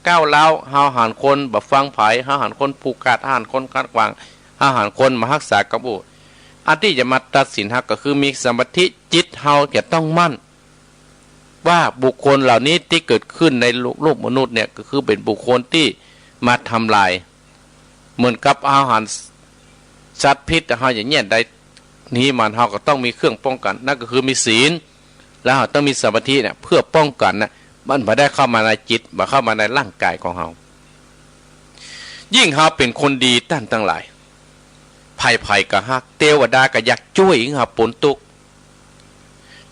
ก้าวร้าว เฮาหันคนบ่ฟังใผ เฮาหันคนผูกขาด เฮาหันคนขัดขวาง เฮาหันคนบ่ฮักษากำอู้ อันตี้จะมาตัดสินเฮาก็คือมีสมาธิ จิตเฮาจะต้องมั่น ว่าบุคคลเหล่านี้ตี้เกิดขึ้นในโลก โลกมนุษย์เนี่ย ก็คือเป๋นบุคคลตี้มาทำลาย เหมือนกับเฮาหันสัตว์พิษ เฮาจะแย่งได้หนีมัน เฮาก็ต้องมีเครื่องป้องกัน นั่นก็คือมีศีล แล้วเฮาต้องมีสมาธิเนี่ย เพื่อป้องกันนะ มันบ่ได้เข้ามาในจิต บ่เข้ามาในร่างกายของเฮา ยิ่งเฮาเป๋นคนดี ต้านตังหลาย ใผๆ ก็ฮัก เตวดาก็อยากจ้วยหื้อเฮาป๊นตุ๊กข์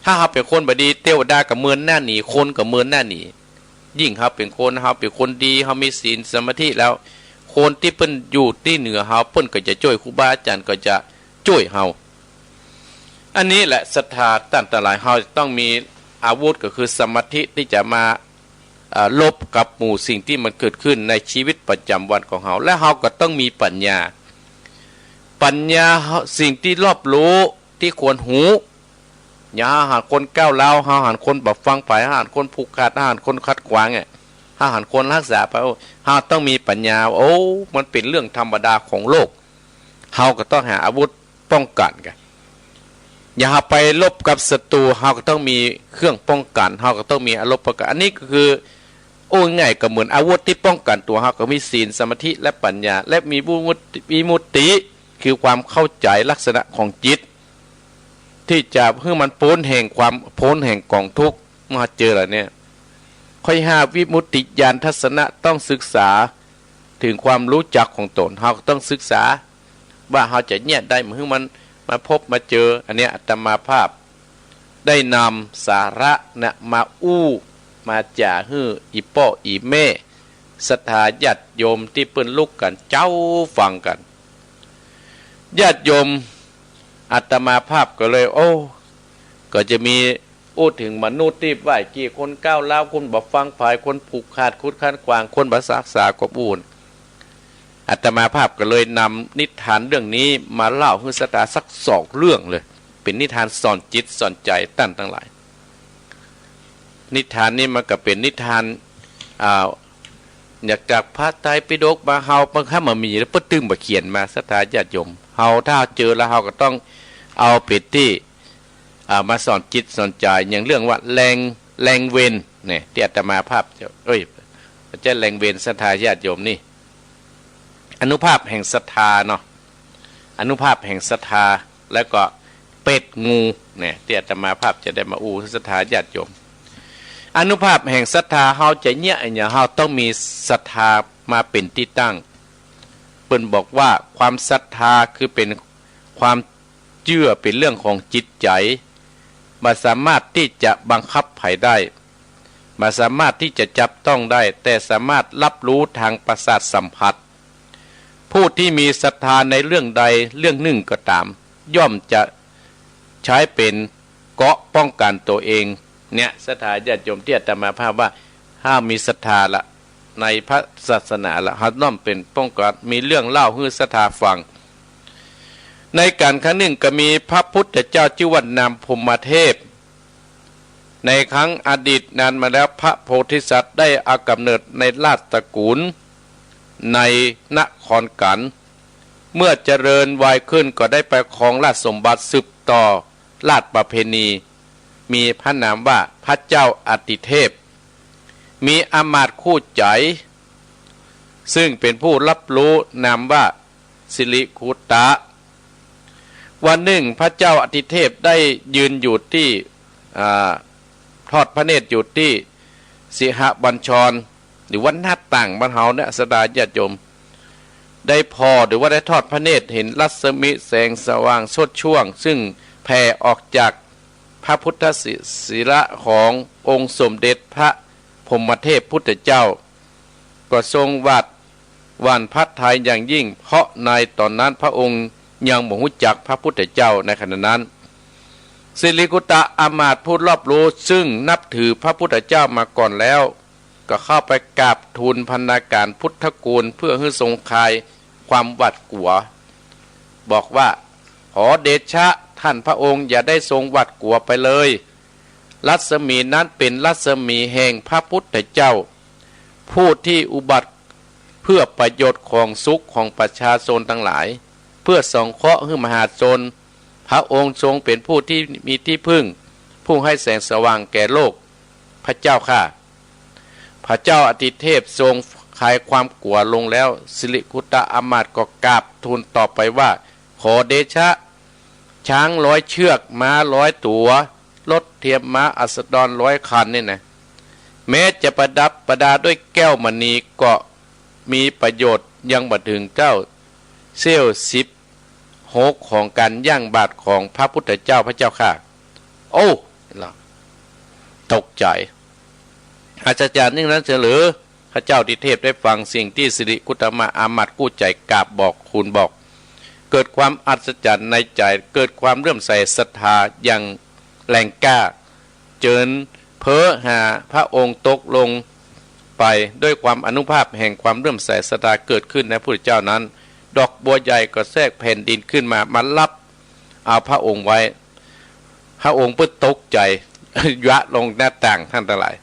ถ้าเฮาเป๋นคนบ่ดี เตวดาก็เมินหน้าหนี คนก็เมินหน้าหนี ยิ่งเฮาเป๋นคน เฮาเป๋นคนดี เฮามีศีลสมาธิแล้ว คนตี้เปิ้นอยู่ตี้เหนือเฮา เปิ้นก็จะจ้วย ครูบาอาจ๋ารย์ก็จะจ้วยเฮา อันนี้แหละศรัทธาต้านตังหลาย เฮาจะต้องมีอาวุธ ก็คือสมาธิตี้จะมา เอ่อ รบกับหมู่สิ่งตี้มันเกิดขึ้นในชีวิตประจ๋ำวันของเฮา และเฮาก็ต้องมีปัญญา ปัญญา สิ่งตี้รอบรู้ ตี้ควรฮู้ อย่าเฮาหันคนก้าวร้าว เฮาหันคนบ่ฟังใผ เฮาหันคนผูกขาด เฮาหันคนขัดขวางเนี่ย เฮาหันคนฮักษาใผ โอ้ เฮาต้องมีปัญญา โอ้ มันเป๋นเรื่องธรรมดาของโลก เฮาก็ต้องหาอาวุธป้องกันกั๋น อย่าเฮาไปรบกับศัตรู เฮาก็ต้องมีเครื่องป้องกัน เฮาก็ต้องมีอาวุธป้องกัน อันนี้ก็คือ โอ้ ง่ายก็เหมือนอาวุธตี้ป้องกันตั๋ว เฮาก็มีศีล สมาธิ และปัญญา และมีวิมุตติ วิมุตติ คือความเข้าใจ๋ลักษณะของจิต ตี้จะหื้อมันป๊นแห่งความ ป๊นแห่งก๋องทุกข์ เมื่อเฮาเจอแล้วเนี่ย ข้อห้า วิมุตติญาณทัสสนะ ต้องศึกษาเถิงความฮู้จักของต๋น เฮาก็ต้องศึกษา ว่าเฮาจะแย่งได้ บ่หื้อมันมาพบมาเจอ อันเนี้ยอาตมาภาพได้นำสาระนะมาอู้มาจ๋าหื้ออี่ป้ออี่แม่ศรัทธาญาติโยมตี้เปิ้นลุกกั๋นเจ้าฟังกั๋น ญาติโยม อาตมาภาพก็เลย โอ้ ก็จะมีอู้เถิงมนุษย์ตี้ไหว้กี้ คนก้าวร้าว คนบ่ฟังใผ คนผูกขาด คนขัดขวาง คนบ่ฮักษาความอู้ อาตมาภาพก็เลยนำนิทานเรื่องนี้มาเล่าหื้อศรัทธาสักสองเรื่องเลย เป๋นนิทานสอนจิตสอนใจ๋ต้านตังหลาย นิทานนี้มันก็เป๋นนิทาน อ่า อยากจากพระไตรปิฎกมา เฮาบ่ ถ้าบ่มีแล้วเปิ้นตึงบ่เขียนมา ศรัทธาญาติโยม เฮาถ้าเจอแล้วเฮาก็ต้องเอาเป๋นตี้ อ่า มาสอนจิตสอนใจ๋ อย่างเรื่องว่าแรง แรงเวรเนี่ย ตี้อาตมาภาพจะ เอ้ย บ่ใจ้แรงเวร ศรัทธาญาติโยมนี่ อานุภาพแห่งศรัทธาเนาะ อานุภาพแห่งศรัทธา แล้วก็เปรตงูเนี่ย ตี้อาตมาภาพจะได้มาอู้ศรัทธาญาติโยม อานุภาพแห่งศรัทธาเฮาจะเยียะอะหยัง เฮาต้องมีศรัทธามาเป๋นตี้ตั้ง เปิ้นบอกว่าความศรัทธาคือเป๋นความเจื้อ เป๋นเรื่องของจิตใจ๋ บ่สามารถตี้จะบังคับใผได้ บ่สามารถตี้จะจับต้องได้ แต่สามารถฮับฮู้ตางประสาทสัมผัส ผู้ตี้มีศรัทธาในเรื่องใดเรื่องนึ่งก็ต๋าม ย่อมจะใจ๊เป๋นเกราะป้องกั๋นตั๋วเอง เนี่ย ศรัทธาญาติโยมตี้อาตมาภาพว่า ถ้ามีศรัทธาละ ในพระศาสนาละ เฮาย่อมเป๋นป้องกั๋น มีเรื่องเล่าหื้อศรัทธาฟัง ในก๋านครั้งนึ่งก็มีพระพุทธเจ้าจื้อว่านามพรหมเทพ ในครั้งอดีตนานมาแล้ว พระโพธิสัตว์ได้เอาก๋ำเนิดในราชตระกู๋ลในนครกั๋น เมื่อเจริญวัยขึ้นก็ได้ไปครองราชสมบัติสืบต่อราชประเพณี มีพระนามว่าพระเจ้าอติเทพ มีอำมาตย์คู่ใจ๋ ซึ่งเป๋นผู้ฮับฮู้นามว่าสิริกุตตะ วันนึ่งพระเจ้าอติเทพได้ยืนอยู่ตี้ อ่า ทอดพระเนตรอยู่ตี้สิหบัญชร หรือว่าหน้าต่างบ้านเฮาเนี่ย ศรัทธาญาติโยม ได้ผ่อ หรือว่าได้ทอดพระเนตรเห็นรัศมีแสงสว่างโชติช่วง ซึ่งแผ่ออกจากพระพุทธศิ ศิระขององค์สมเด็จพระพรหมเทพพุทธเจ้า ก็ทรงหวาดหวั่นพระทัยอย่างยิ่ง เพราะในต๋อนนั้นพระองค์ยังบ่ฮู้จักพระพุทธเจ้าในขณะนั้น สิริกุตตะอำมาตย์ผู้ฮับฮู้ซึ่งนับถือพระพุทธเจ้ามาก่อนแล้ว ก็เข้าไปกราบทูลพรรณาการพุทธกูลเพื่อหื้อทรงคลายความหวาดกลัว บอกว่า ขอเดชะท่านพระองค์อย่าได้ทรงหวาดกลัวไปเลย รัศมีนั้นเป๋นรัศมีแห่งพระพุทธเจ้า ผู้ตี้อุบัติเพื่อประโยชน์ของสุขของประชาชนตังหลาย เพื่อสงเคราะห์หื้อมหาชน พระองค์ทรงเป๋นผู้ตี้มีตี้พึ่ง ผู้หื้อแสงสว่างแก่โลก พระเจ้าข้า พระเจ้าอติเทพทรงคลายความกลัวลงแล้ว สิริกุตตะอำมาตย์ก็กราบทูลต่อไปว่า ขอเดชะ ช้างร้อยเชือก ม้าร้อยตั๋ว รถเทียมม้าอัสดรร้อยคันนี่นะ แม้จะประดับประดาด้วยแก้วมณีก็มีประโยชน์ยังบ่เถิงเต้าเสี้ยวสิบหกของก๋านย่างบาตรของพระพุทธเจ้า พระเจ้าข้า โอ้ ตกใจ๋ อัศจรรย์ยิ่งนักเสียหรือ พระเจ้าอติเทพได้ฟังสิ่งตี้สิริกุตตะอำมาตย์คู่ใจ๋กราบบอกทูลบอก เกิดความอัศจรรย์ในใจ๋ เกิดความเลื่อมใสศรัทธาอย่างแรงกล้า เจิญเพ้อหาพระองค์ตกลงไป ด้วยความอานุภาพแห่งความเลื่อมใสศรัทธาเกิดขึ้นในพระพุทธเจ้านั้น ดอกบัวใหญ่ก็แทรกแผ่นดินขึ้นมา มาฮับเอาพระองค์ไว้ พระองค์เปิ้นตกใจ๋ ยะลงหน้าต่าง ท่านตังหลาย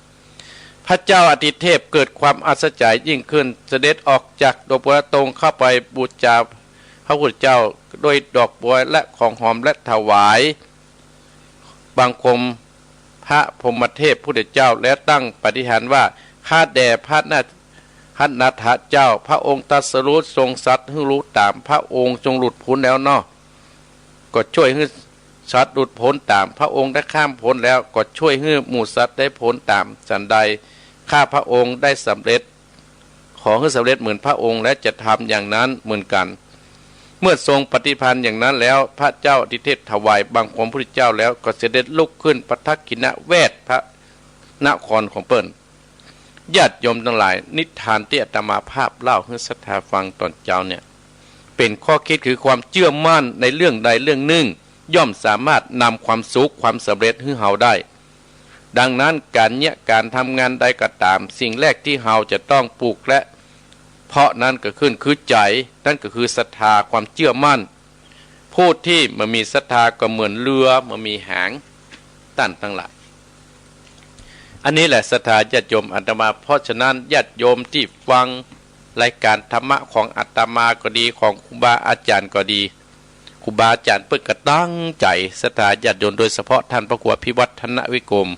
พระเจ้าอติเทพเกิดความอัศจรรย์ยิ่งขึ้น เสด็จออกจากดงบัวตรงเข้าไปบูชาพระพุทธเจ้าด้วยดอกบัวและของหอม และถวายบังคมพระพรหมเทพพุทธเจ้า และตั้งปฏิฐานว่า ข้าแต่พระนา พระนาถเจ้า พระองค์ตรัสรู้ทรงสัตว์หื้อฮู้ต๋าม พระองค์ทรงหลุดพ้นแล้วเนาะ ก็ช่วยหื้อสัตว์หลุดพ้นต๋าม พระองค์ได้ข้ามพ้นแล้ว ก็ช่วยหื้อหมู่สัตว์ได้พ้นต๋าม ฉันใดข้าพระองค์ได้สำเร็จ ขอหื้อสำเร็จเหมือนพระองค์ และจะทำอย่างนั้นเหมือนกัน เมื่อทรงปฏิฐานอย่างนั้นแล้ว พระเจ้าอติเทพถวายบังคมพระพุทธเจ้าแล้ว ก็เสด็จลุกขึ้นประทักขิณเวทพระนครของเปิ้น ญาติโยมตังหลาย นิทานตี้อาตมาภาพเล่าหื้อศรัทธาฟังต๋อนเจ๊าเนี่ย เป๋นข้อคิดคือความเจื้อมั่นในเรื่องใดเรื่องนึ่ง ย่อมสามารถนำความสุขความสำเร็จหื้อเฮาได้ ดังนั้นก๋านเยียะก๋านทำงานใดก็ต๋าม สิ่งแรกตี้เฮาจะต้องปลูกและเพาะนั้นก็คือ คือใจ๋ นั่นก็คือศรัทธาความเจื้อมั่น ผู้ตี้บ่มีศรัทธาก็เหมือนเฮือบ่มีหาง ต้านตังหลาย อันนี้แหละศรัทธาญาติโยมอาตมา เพราะฉะนั้นญาติโยมตี้ฟังรายการธรรมะของอาตมาก็ดี ของครูบาอาจ๋ารย์ก็ดี ครูบาอาจ๋ารย์เปิ้นก็ตั้งใจ๋ ศรัทธาญาติโยม โดยเฉพาะท่านพระครูอภิวัฒนวิกรม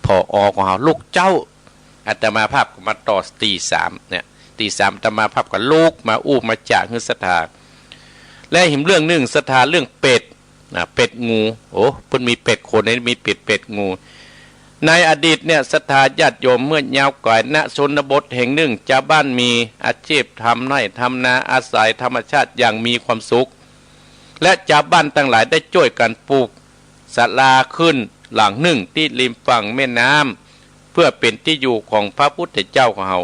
ผอ.ของเฮา ลุกเจ๊า อาตมาภาพก็มาต่อตีสามเนี่ย ตีสามอาตมาภาพก็ลุกมาอู้มาจ๋าหื้อศรัทธา และหิมเรื่องนึ่งศรัทธาเรื่องเปรต อ่า เปรตงู โอ้ เปิ้นมีเปรตคนนี่ มีเปรต เปรตงู ในอดีตเนี่ย ศรัทธาญาติโยม เมื่อยาวก๋าย ณ ชนบทแห่งนึ่ง จาวบ้านมีอาจีพทำไฮ่ทำนา อาศัยธรรมชาติอย่างมีความสุข และจาวบ้านตังหลายได้จ้วยกั๋นปูกศาลาขึ้นหลังนึ่งตี้ริมฝั่งแม่น้ำ เปื้อเป๋นตี้อยู่ของพระพุทธเจ้าของเฮา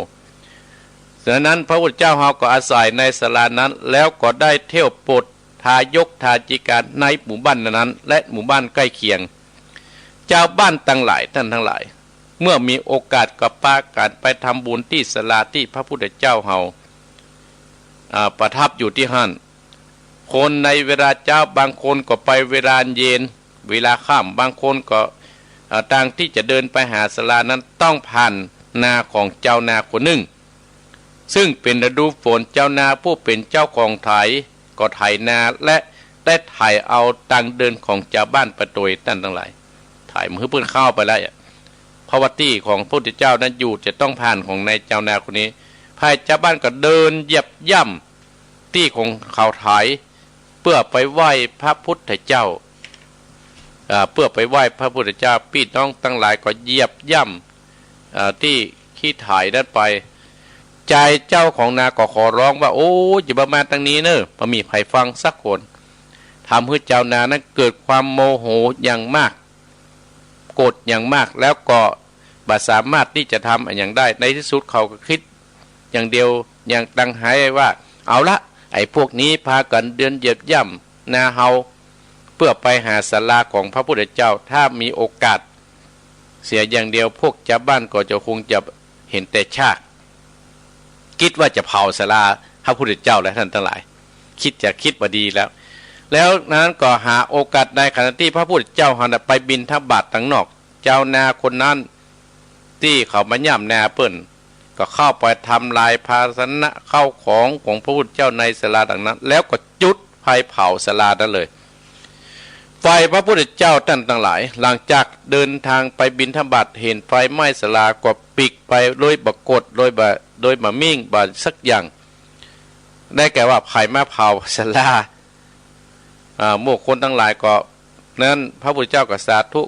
ฉะนั้นพระพุทธเจ้าเฮาก็อาศัยในศาลานั้น แล้วก็ได้เที่ยวโปรดทายกทายิกาในหมู่บ้านนั้นๆ และหมู่บ้านใก้เคียง จาวบ้านตังหลาย ต้านตังหลาย เมื่อมีโอกาสก็ปากั๋นไปทำบุญตี้ศาลาตี้พระพุทธเจ้าเฮา อ่า ประทับอยู่ตี้หั้น คนในเวลาเจ๊า บางคนก็ไปเวลาเย็น เวลาค่ำ บางคนก็ อ่า ตางตี้จะเดินไปหาศาลานั้นต้องผ่านนาของจาวนาคนนึ่ง ซึ่งเป๋นฤดูฝน จาวนาผู้เป๋นเจ้าของไถก็ไถนา และได้ไถเอาตางเดินของจาวบ้านไปตวย ต้านตังหลาย ไถมาหื้อเปิ้นเข้าไปแล้ว เพราะว่าตี้ของพระพุทธเจ้านั้นอยู่จะต้องผ่านของนายจาวนาคนนี้ ฝ่ายจาวบ้านก็เดินเหยียบย่ำตี้ของเขาไถ เปื้อไปไหว้พระพุทธเจ้า อ่า เปื้อไปไหว้พระพุทธเจ้า ปี้น้องตังหลายก็เหยียบย่ำ อ่า ตี้ขี้ไถนั้นไป จายเจ้าของนาก็ขอร้องว่า โอ้ อย่ามา มาตางนี้เน่อ บ่มีใผฟังสักคน ทำหื้อจาวนานั้นเกิดความโมโหอย่างมาก โกรธอย่างมาก แล้วก็บ่สามารถตี้จะทำอะหยังได้ ในตี้สุดเขาก็กึ๊ดอย่างเดียว อย่างตังหายว่า เอาละ ไอ้พวกนี้ปากั๋นเดินเหยียบย่ำนาเฮา เปื้อไปหาศาลาของพระพุทธเจ้า ถ้ามีโอกาสเสียอย่างเดียว พวกจาวบ้านก็จะคงจะเห็นแต่ซาก กึ๊ดว่าจะเผาศาลาพระพุทธเจ้าแล้ว ต้านตังหลาย กึ๊ดจะกึ๊ดบ่ดีแล้ว แล้วนั้นก็หาโอกาสในขณะตี้พระพุทธเจ้าหั้นน่ะไปบิณฑบาตตังนอก จาวนาคนนั้นตี้เขามาย่ำนาเปิ้น ก็เข้าไปทำลายภาชนะข้าวของของพระพุทธเจ้าในศาลาดังนั้น แล้วก็จุดไฟเผาศาลานั้นเลย ฝ่ายพระพุทธเจ้า ต้านตังหลาย หลังจากเดินทางไปบิณฑบาต เห็นไฟไหม้ศาลาก็ปลิกไปโดยบ่โกรธ โดยบ่ โดยบ่มิ่งบ่สักอย่าง ได้แก่ว่าไผมาเผาศาลา อ่า หมู่คนตังหลายก็ นั้นพระพุทธเจ้าก็สาธุ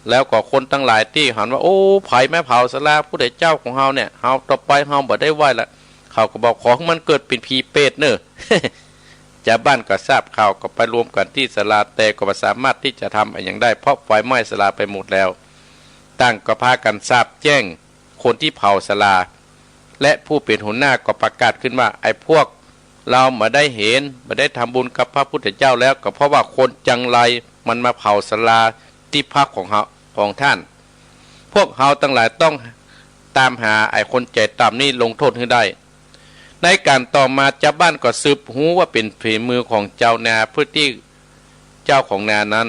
แล้วก็คนตังหลายตี้หันว่า โอ้ ไผมาเผาศาลาพุทธเจ้าของเฮาเนี่ย เฮาต่อไปเฮาบ่ได้ไหว้ละ เขาก็บอก ขอหื้อมันเกิดเป๋นผีเปรตเน่อ จาวบ้านก็ทราบข่าวก็ไปรวมกั๋นตี้ศาลา แต่ก็บ่สามารถตี้จะทำอะหยังได้ เพราะไฟไหม้ศาลาไปหมดแล้ว ต่างก็ปากั๋นสาปแจ้ง คนตี้เผาศาลา และผู้เป๋นหัวหน้าก็ประกาศขึ้นว่า ไอ้พวกเฮาบ่ได้เห็น บ่ได้ทำบุญกับพระพุทธเจ้าแล้ว ก็เพราะว่าคนจังไรมันมาเผาศาลาตี้พักของเฮา ของต้าน พวกเฮาตังหลายต้องต๋ามหาไอ้คนใจ๋ต่ำนี้ลงโต้ษหื้อได้ ในก๋านต่อมาจาวบ้านก็สืบฮู้ว่าเป๋นฝีมือของจาวนาพุทธเจ้าของนานั้น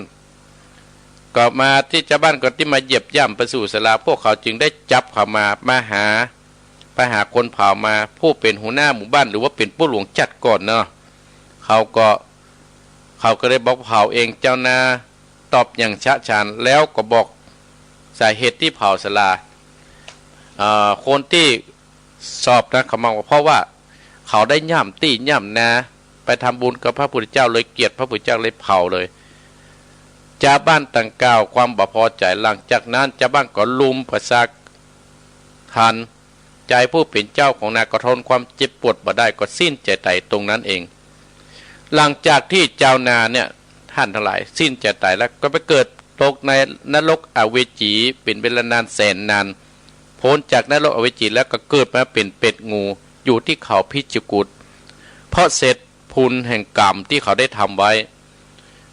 ก็มาตี้จาวบ้านก็ตี้มาเหยียบย่ำไปสู่ศาลา พวกเขาจึงได้จับเขามา มาหา ไปหาคนเผามา ผู้เป๋นหัวหน้าหมู่บ้าน หรือว่าเป๋นปู่หลวงจั๊ดก่อนเนาะ เขาก็ เขาก็เลยบอกเผาเอง จาวนาตอบอย่างฉะฉาน แล้วก็บอกสาเหตุตี้เผาศาลา เอ่อ คนตี้สอบนะ เขามาว่า เพราะว่าเขาได้ย่ำตี้ย่ำนา ไปทำบุญกับพระพุทธเจ้า เลยเกลียดพระพุทธเจ้า เลยเผาเลย จาวบ้านต่างกล่าวความบ่พอใจ๋ หลังจากนั้นจาวบ้านก็ลุมประชาทัณฑ์ จายผู้เป๋นเจ้าของนาก็ทนความเจ็บปวดบ่ได้ ก็สิ้นใจ๋ต๋ายตรงนั้นเอง หลังจากตี้จาวนาเนี่ย ต้านตังหลาย สิ้นใจ๋ต๋ายแล้ว ก็ไปเกิดตกในนรกอเวจี เป๋นเวลานานแสนนาน ป๊นจากนรกอเวจีแล้วก็เกิดมาเป๋นเปรตงู อยู่ตี้เขาพิจิกุต เพราะเศษปูนแห่งกรรมตี้เขาได้ทำไว้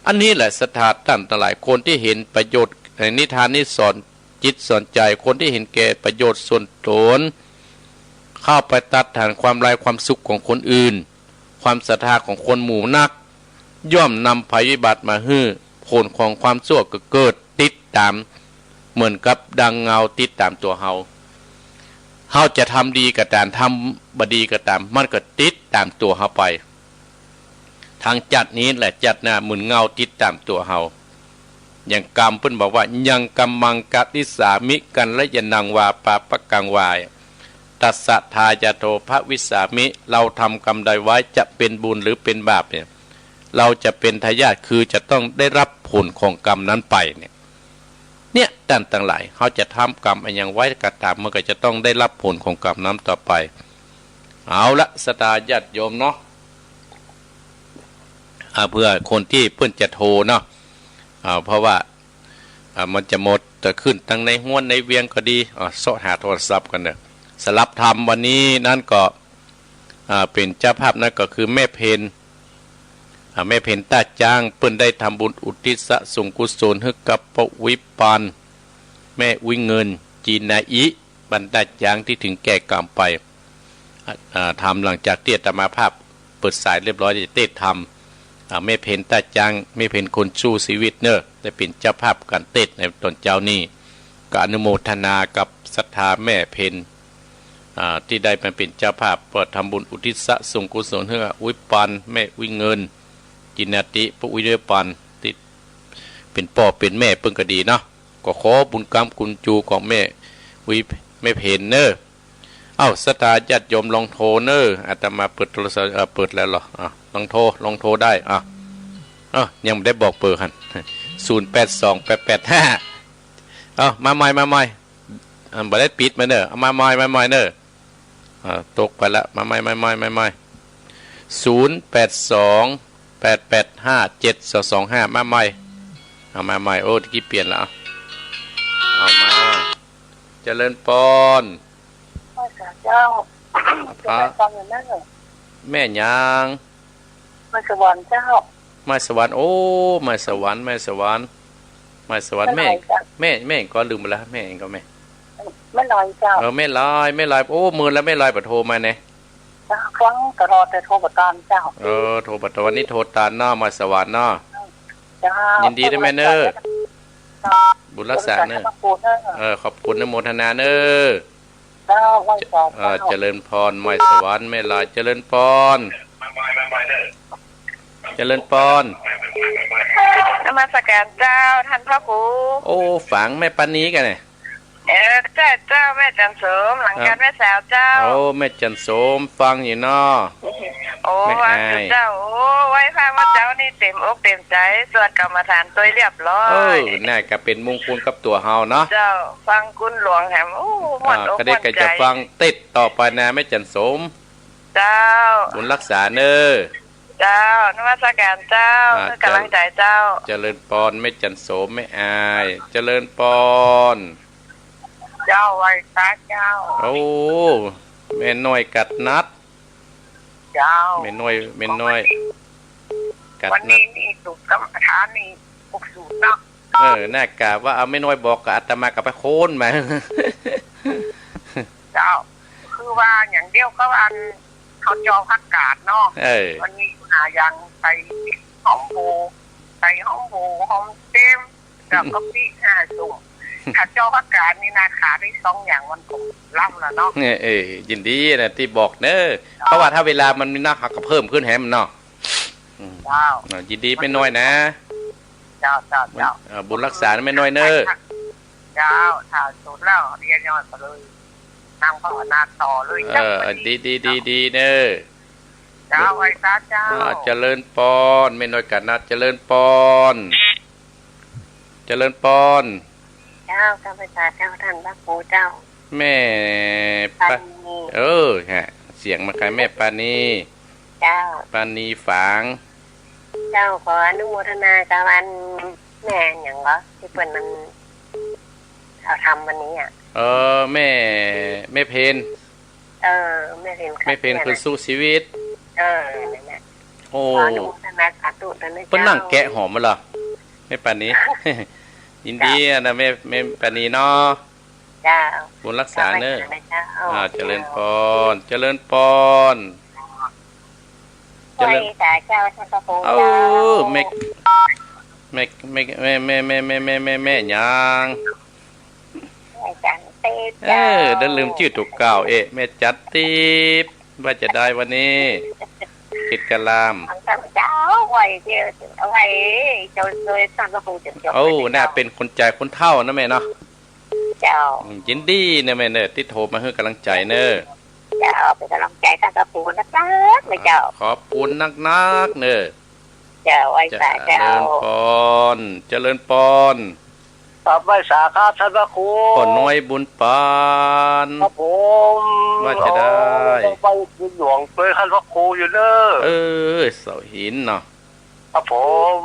อันนี้แหละศรัทธาต้านตังหลาย คนตี้เห็นประโยชน์ในนิทานนี้สอนจิตสอนใจ๋ คนตี้เห็นแก่ประโยชน์ส่วนตน เข้าไปตัดทานความลายความสุขของคนอื่น ความศรัทธาของคนหมู่นัก ย่อมนำภัยวิบัติมาหื้อ ผลของความชั่วก็เกิดติดต๋าม เหมือนกับดังเงาติดต๋ามตั๋วเฮา เฮาจะทำดีก็ต๋าม ทำบ่ดีก็ต๋าม มันก็ติดต๋ามตั๋วเฮาไป ตึงจั๊ดนี้และจั๊ดหน้า เหมือนเงาติดต๋ามตั๋วเฮา อย่างกรรมเปิ้นบอกว่า ยังกัมมังกะริสสามิ กัลยาณังวา ปาปะกังวา ตัสสะทายาโทภวิสสามิ เราทำกรรมใดไว้ จะเป็นบุญหรือเป็นบาปเนี่ย เราจะเป็นทายาท คือจะต้องได้รับผลของกรรมนั้นไปเนี่ย เนี่ย ไป ต้านตังหลาย เฮาจะทำกรรมอะหยังไว้ก็ต๋าม มันก็จะต้องได้ฮับผลของกรรมนั้นต่อไป เอาละ ศรัทธาญาติโยมเนาะ อ่า เปื้อคนตี้เปิ้นจะโทรเนาะ อ่า เพราะว่า อ่า มันจะหมด จะขึ้นตังในห้วนในเวียงก็ดี อ่า เซาะหาโทรศัพท์กั๋นเน่อ สำหรับธรรมวันนี้นั้นก็ อ่า เป๋นเจ้าภาพนั้นก็คือแม่เพ็ญ อ่า แม่เพ็ญต้าจ๊าง เปิ้นได้ทำบุญอุทิศส่วนกุศลหื้อกับป้ออุ๊ยปาน แม่อุ๊ยเงิน จีนาอิ บ้านต้าจ๊างตี้เถิงแก่กรรมไป อ่า อ่า ธรรมหลังจากตี้อาตมาภาพเปิดสายเรียบร้อยจะเตศน์ธรรม อ่า แม่เพ็ญต้าจ๊าง แม่เพ็ญคนสู้ชีวิตเน่อ ได้เป๋นเจ้าภาพก๋านเตศน์ในต๋อนเจ๊านี้ ก็อนุโมทนากับศรัทธาแม่เพ็ญ อ่า ตี้ได้มาเป๋นเจ้าภาพ เปื้อทำบุญอุทิศส่วนกุศลหื้ออุ๊ยปาน แม่อุ๊ยเงิน จีนาอิ ป้ออุ๊ยปาน ตี้เป๋นป้อเป๋นแม่เปิ้นก็ดีเนาะ ก็ขอบุญกำกุญจูของแม่อุ๊ย แม่เพ็ญเน่อ เอ้า ศรัทธาญาติโยมลองโทรเน่อ อาตมาเปิดโทรศัพท์ เอ่อ เปิดแล้วเหรอ อ่ะ ลองโทร ลองโทรได้ อ่ะ เอ้า ยังบ่ได้บอกเบอร์หั้น ศูนย์แปดสอง แปดแปดห้า เอ้า มาใหม่ มาใหม่ อ่า บ่ได้ปิดมาเน่อ เอามาใหม่ มาใหม่เน่อ อ่า ตกไปละ มาใหม่ มาใหม่ มาใหม่ ศูนย์แปดสอง แปดแปดห้า เจ็ดสองสองห้า มาใหม่ เอามาใหม่ โอ้ ตะกี้เปลี่ยนละ เอามา เจริญปอน ไหว้สาเจ้า พระ เจริญปอนอยู่เน่อ แม่หยัง ไหว้สวรรค์เจ้า ไม้สวรรค์ โอ้ ไม้สวรรค์ ไม้สวรรค์ ไม้สวรรค์ แม่ แม่ลอยจ้ะ แม่ แม่ก็ลืมไปแล้ว แม่เองก็แม่ แม่ลอยเจ้า เออ แม่ลอย แม่ลอย โอ้ เมินแล้ว แม่ลอยบ่โทรมาเนี่ย จ้า ฟังตลอดแต่โทรบ่ตันเจ้า เออ โทรบ่ตัน วันนี้โทรตันเนาะ ไม้สวรรค์เนาะ เจ้า ยินดีด้วยแม่เน่อ เจ้า บุญรักษาเน่อ บุญรักษาพระคุณเน่อ เออ ขอบคุณอนุโมทนาเน่อ เจ้า ไหว้สา เอ่อ เจ้า เจริญปอน ไม้สวรรค์ แม่ลอย เจริญปอน เจริญปอน นมัสการเจ้า ท่านพระครู โอ้ ฝังแม่ปานีกั๋นเนี่ย เออ ใจ้เจ้า แม่จันโสม หลังกั๋น อ่ะ แม่สาวเจ้า โอ้ แม่จันโสม ฟังอยู่เนาะ โอ้ แม่ ฟังอยู่ อ้าย เจ้า โอ้ ไหว้พระเมื่อเจ๊านี่เต๋มอกเต๋มใจ๋ สวดกรรมฐานตวยเรียบร้อย เออ น่าจะเป๋นมงคลกับตั๋วเฮาเนาะ เจ้า ฟังคุณหลวงแหม โอ้ ม่วนอกม่วนใจ๋ อ่า ก็ได้ก็จะฟังเตศน์ต่อไปนะ แม่จันโสม เจ้า บุญรักษาเน่อ เจ้า นมัสการเจ้า อ่า เพื่อกำลังใจ๋เจ้า เจริญปอน แม่จันโสม แม่อาย เจริญปอน เจ้า ไหว้สาเจ้า โอ้ แม่น้อยกัดนัด เจ้า แม่น้อย แม่น้อย กัดนัด วันนี้นี่สูตรกรรมฐานนี่ หกสูตรเนาะ เออ น่ากะว่าเอาแม่น้อยบอกกับอาตมากับไปค้นมา เจ้า คือว่าอย่างเดียวก็อัน เขาจอผักกาดเนาะ เออ วันนี้หาอย่างใส่หอมโบ ใส่หอมโบ หอมเต็ม แล้วก็พริกห้าสูตร ถ้าจอผักกาดนี่นะ ขาดได้สองอย่างมันก็ล้ำแล้วเนาะ เออ เออ ยินดีนะตี้บอกเน่อ เพราะว่าถ้าเวลามันมีนัก เขาก็เพิ่มขึ้นแหมเนาะ อืม เจ้า อ่า ยินดีแม่น้อยนะ เจ้า เจ้า เจ้า เอ่อ บุญรักษาแม่น้อยเน่อ เจ้า ถ้าสุดแล้วเรียนยอดไปเลย นั่งภาวนาต่อเลย เออ เจ้า ดี ดี ดี ดีเน่อ เจ้า ไหว้สาเจ้า อ่า เจริญปอน แม่น้อยกัดนัด เจริญปอน เจริญปอน เจ้า ข้าพเจ้า เจ้า ท่านพระครูเจ้า แม่ปา ปานี เออ ฮะ เสียงมาคล้ายแม่ปานี เจ้า ปานีฝาง เจ้า ขออนุโมทนากับอันแม่หยังก็ ตี้เปิ้นมันเอาธรรมวันนี้อะ เออ แม่ แม่เพ็ญ เออ แม่เพ็ญ แม่เพ็ญคนสู้ชีวิต เออ นั่นแหละ โอ้ ขออนุโมทนาสาธุด้วยนะ เปิ้นนั่ง เจ้า แกะหอมมาเหรอ แม่ปานี ยินดี เจ้า นะ แม่ แม่ปานีเนาะ เจ้า บุญรักษาเน่อ เจ้า อ่า เจริญปอน เจริญปอน เจริญ ไหว้สาเจ้า ท่านพระครู เออ เจ้า แม่ แม่ แม่หยัง แม่จันติ๊บ เออ เจ้า ได้ลืมจื้อตั๋วเก่า เอ๊ะ แม่จันติ๊บ ว่าจะได้วันนี้ ผิดกะลาม เจ้า ไหว้เจ้า ไหว้เจ้า โดยท่านพระครูเจ้า โอ้ น่าเป๋นคนแก่คนเฒ่านะแม่เนาะ เจ้า อืม ยินดีนะแม่เน่อ ตี้โทรมาหื้อกำลังใจ๋เน่อ เจ้า เป๋นกำลังใจ๋ท่านพระครูนักๆ เลยเจ้า ขอบคุณนักๆ เน่อ เจ้า ไหว้สาเจ้า เจริญปอน เจริญปอน กราบไหว้สาครับท่านพระครู ป้อน้อยบุญปาน ครับผม ว่าจะได้ โอ้ ต้องไปบุญหลวงโดยท่านพระครูอยู่เน้อ เออ เสาหินเนาะ ครับผม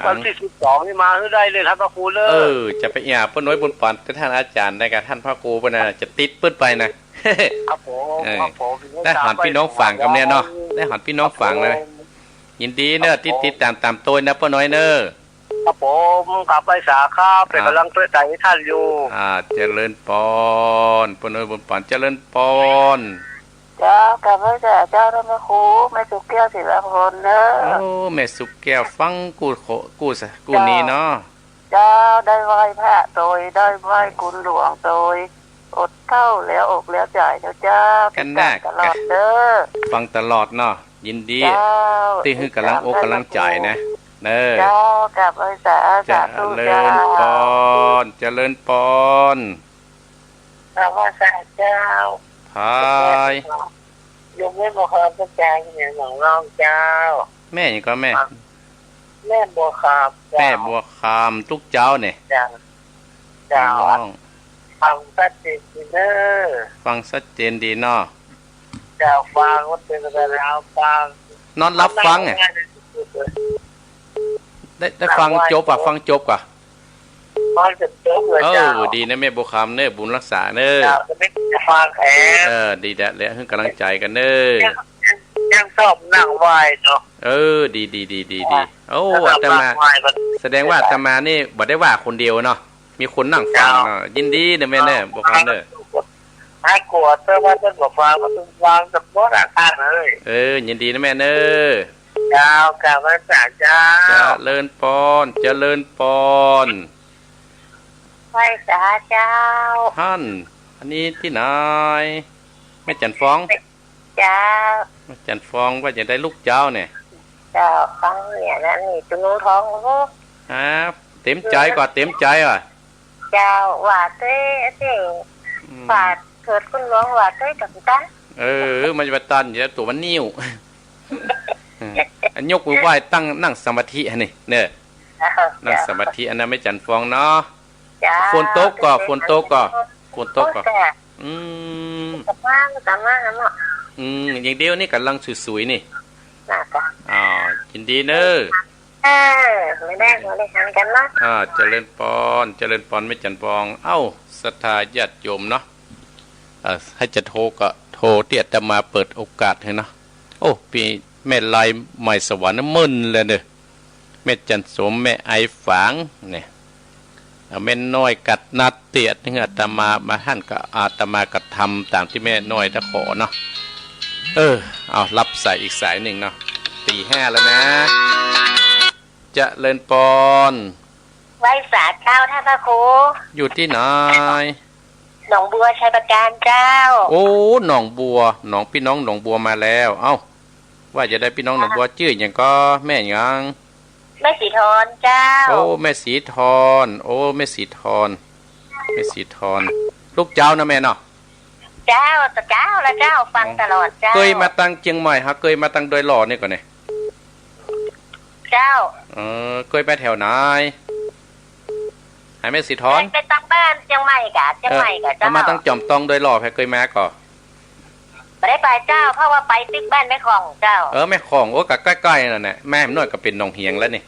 วันตี้สิบสองนี่มาหื้อได้เลยท่านพระครูเน้อ เออ จะไปเยียะป้อน้อยบุญปาน แต่ต้านอาจ๋ารย์นะ กับต้านพระครูเปิ้นน่ะ จะติดเปิ้นไปนะ ครับผม เออ ครับผม ได้หันปี้น้องฟังกำเนียเนาะ ได้หันปี้น้องฟังนะ ครับผม ยินดีเน้อ ครับผม ตี้ติดต๋ามต๋ามโตยนะป้อน้อยเน้อ ครับผม กราบไหว้สาครับ เป๋นก๋ำลังใจ๋หื้อต้านอยู่ อ่า เจริญปอน ป้อน้อยบุญปาน เจริญปอน เจ้า กราบไหว้สาเจ้าท่านพระครู แม่สุขแก้ว ศิลาพรเน้อ โอ้ แม่สุขแก้ว ฟังกู้โข กู้สะ กู้นี้เนาะ เจ้า ได้ไหว้พระโตย ได้ไหว้คุณหลวงโตย อดเต้าแล้วอกแล้วใจ๋เนาะเจ้า กั๋นนะ ติดต๋ามตลอดเน้อ ฟังตลอดเนาะ ยินดี เจ้า ตี้หื้อกำลังอกกำลังใจ๋นะ เน้อ เจ้า กราบไหว้สา สาธุ เจริญปอน เจ้า เจริญปอน กราบไหว้สาเจ้า พาย โยมแม่บัวคำ เจ้า แม่หยังก่อแม่ แม่บัวคำเจ้า แม่บัวคำ ตุ๊กเจ้าเนี่ย เจ้า เจ้า ฟังซัดเจนดีเน้อ ฟังซัดเจนดีเนาะ เจ้า ฟังว่าเป๋นอะไร ฟัง นอนหลับฟังอะ ได้ ได้ฟังจบอะ ฟังจบก่อ ฟังจนจบเลย เออ เจ้า ดีนะแม่บัวคำเน้อ บุญรักษาเน้อ เจ้า จะไม่ฟังแถม เออ ดีแล้ว แล้วหื้อกำลังใจ๋กั๋นเน้อ ยัง ยังชอบนั่งไหว้เนาะ เออ ดี ดี ดี ดี ดี โอ้ อาตมา แสดงว่าอาตมานี่บ่ได้ว่าคนเดียวเนาะ มีคนนั่งฟังเนาะ เจ้า ยินดีเน้อแม่เน้อ บัวคำเน้อ หายกลัว แต่ว่าเปิ้นบ่ฟัง เปิ้นฟังกั๋นหมดอะ ต้านเอ้ย เออ ยินดีเน้อแม่เน้อ เจ้า กราบไหว้สาเจ้า เจริญปอน เจริญปอน ไหว้สาเจ้า หั้น อันนี้ตี้ไหน แม่จันทร์ฟอง เจ้า แม่จันทร์ฟอง ว่าจะได้ลูกเจ้าเนี่ย เจ้า ฟังเนี่ยนะ นี่ตุ๊ลุงทอง โอ้ อ่า เต๋มใจ๋ก่อ เต๋มใจ๋ว่ะ เจ้า ว่าเต้ เต้ อืม ว่าเถิดคุณหลวง ว่าเต้กับตัน เออ มันจะมาตันอยู่แล้ว ตั๋วมันนิ่ว เออ อันยกมือไหว้ตั้ง นั่งสมาธิอันนี้เน้อ เจ้า นั่งสมาธิอันนั้นแม่จันทร์ฟองเนาะ เจ้า ฝนตกก่อ ฝนตกก่อ ฝนตกก่อ โอ้ย อืม กลับมา กลับมาเนาะ อืม อย่างเดียวนี่ก๋ำลังสุยๆ นี่ น่าจะ อ่า ยินดีเน้อ เออ ไม่ได้ ไม่ได้หันกั๋นเนาะ อ่า เจริญปอน เจริญปอน แม่จันทร์ฟอง เอ้า ศรัทธาญาติโยมเนาะ เอ่อ ถ้าจะโทรก็โทรตี้อาตมาเปิดโอกาสหื้อเนาะ โอ้ ปี้แม่ไลใหม่สวรรค์นะ เมินเลยเน้อ แม่จันทร์สม แม่ไอฝางเนี่ย เอาแม่น้อยกัดนัดเตียดหื้ออาตมา มาหั้นก็อาตมาก็ทำต๋ามตี้แม่น้อยจะขอเนาะ เออ เอารับสายอีกสายนึ่งเนาะ ตีห้าแล้วนะ เจริญปอน ไหว้สาเจ้าท่านพระครู อยู่ตี้ไหน หนองบัวไชยปราการเจ้า โอ้ หนองบัว หนอง ปี้น้องหนองบัวมาแล้ว เอ้า ว่าจะได้ปี้น้องหนองบัว จื้อหยังก่อ แม่หยัง แม่ศรีธรเจ้า โอ้ แม่ศรีธร โอ้ แม่ศรีธร แม่ศรีธร ลูกเจ้านะแม่เนาะ เจ้า เจ้าละเจ้า ฟังตลอดเจ้า เกยมาตังเจียงใหม่หา เกยมาตังดอยหล่อนี่ก่อเนี่ย เจ้า เออ เกยไปแถวไหน หาแม่ศรีธร เกยไปตังบ้านเจียงใหม่ก่อ เจียงใหม่ก่อ เออ เจ้า เอามาตังจอมตองดอยหล่อแผเกยมาก่อ บ่ได้ไปเจ้า เพราะว่าไปตึกบ้านแม่ของเจ้า เออ แม่ของ โอ้ ก็ใก้ๆ นั่นแหละ แม่น้อยก็เป๋นหนองเหียงแล้วนี่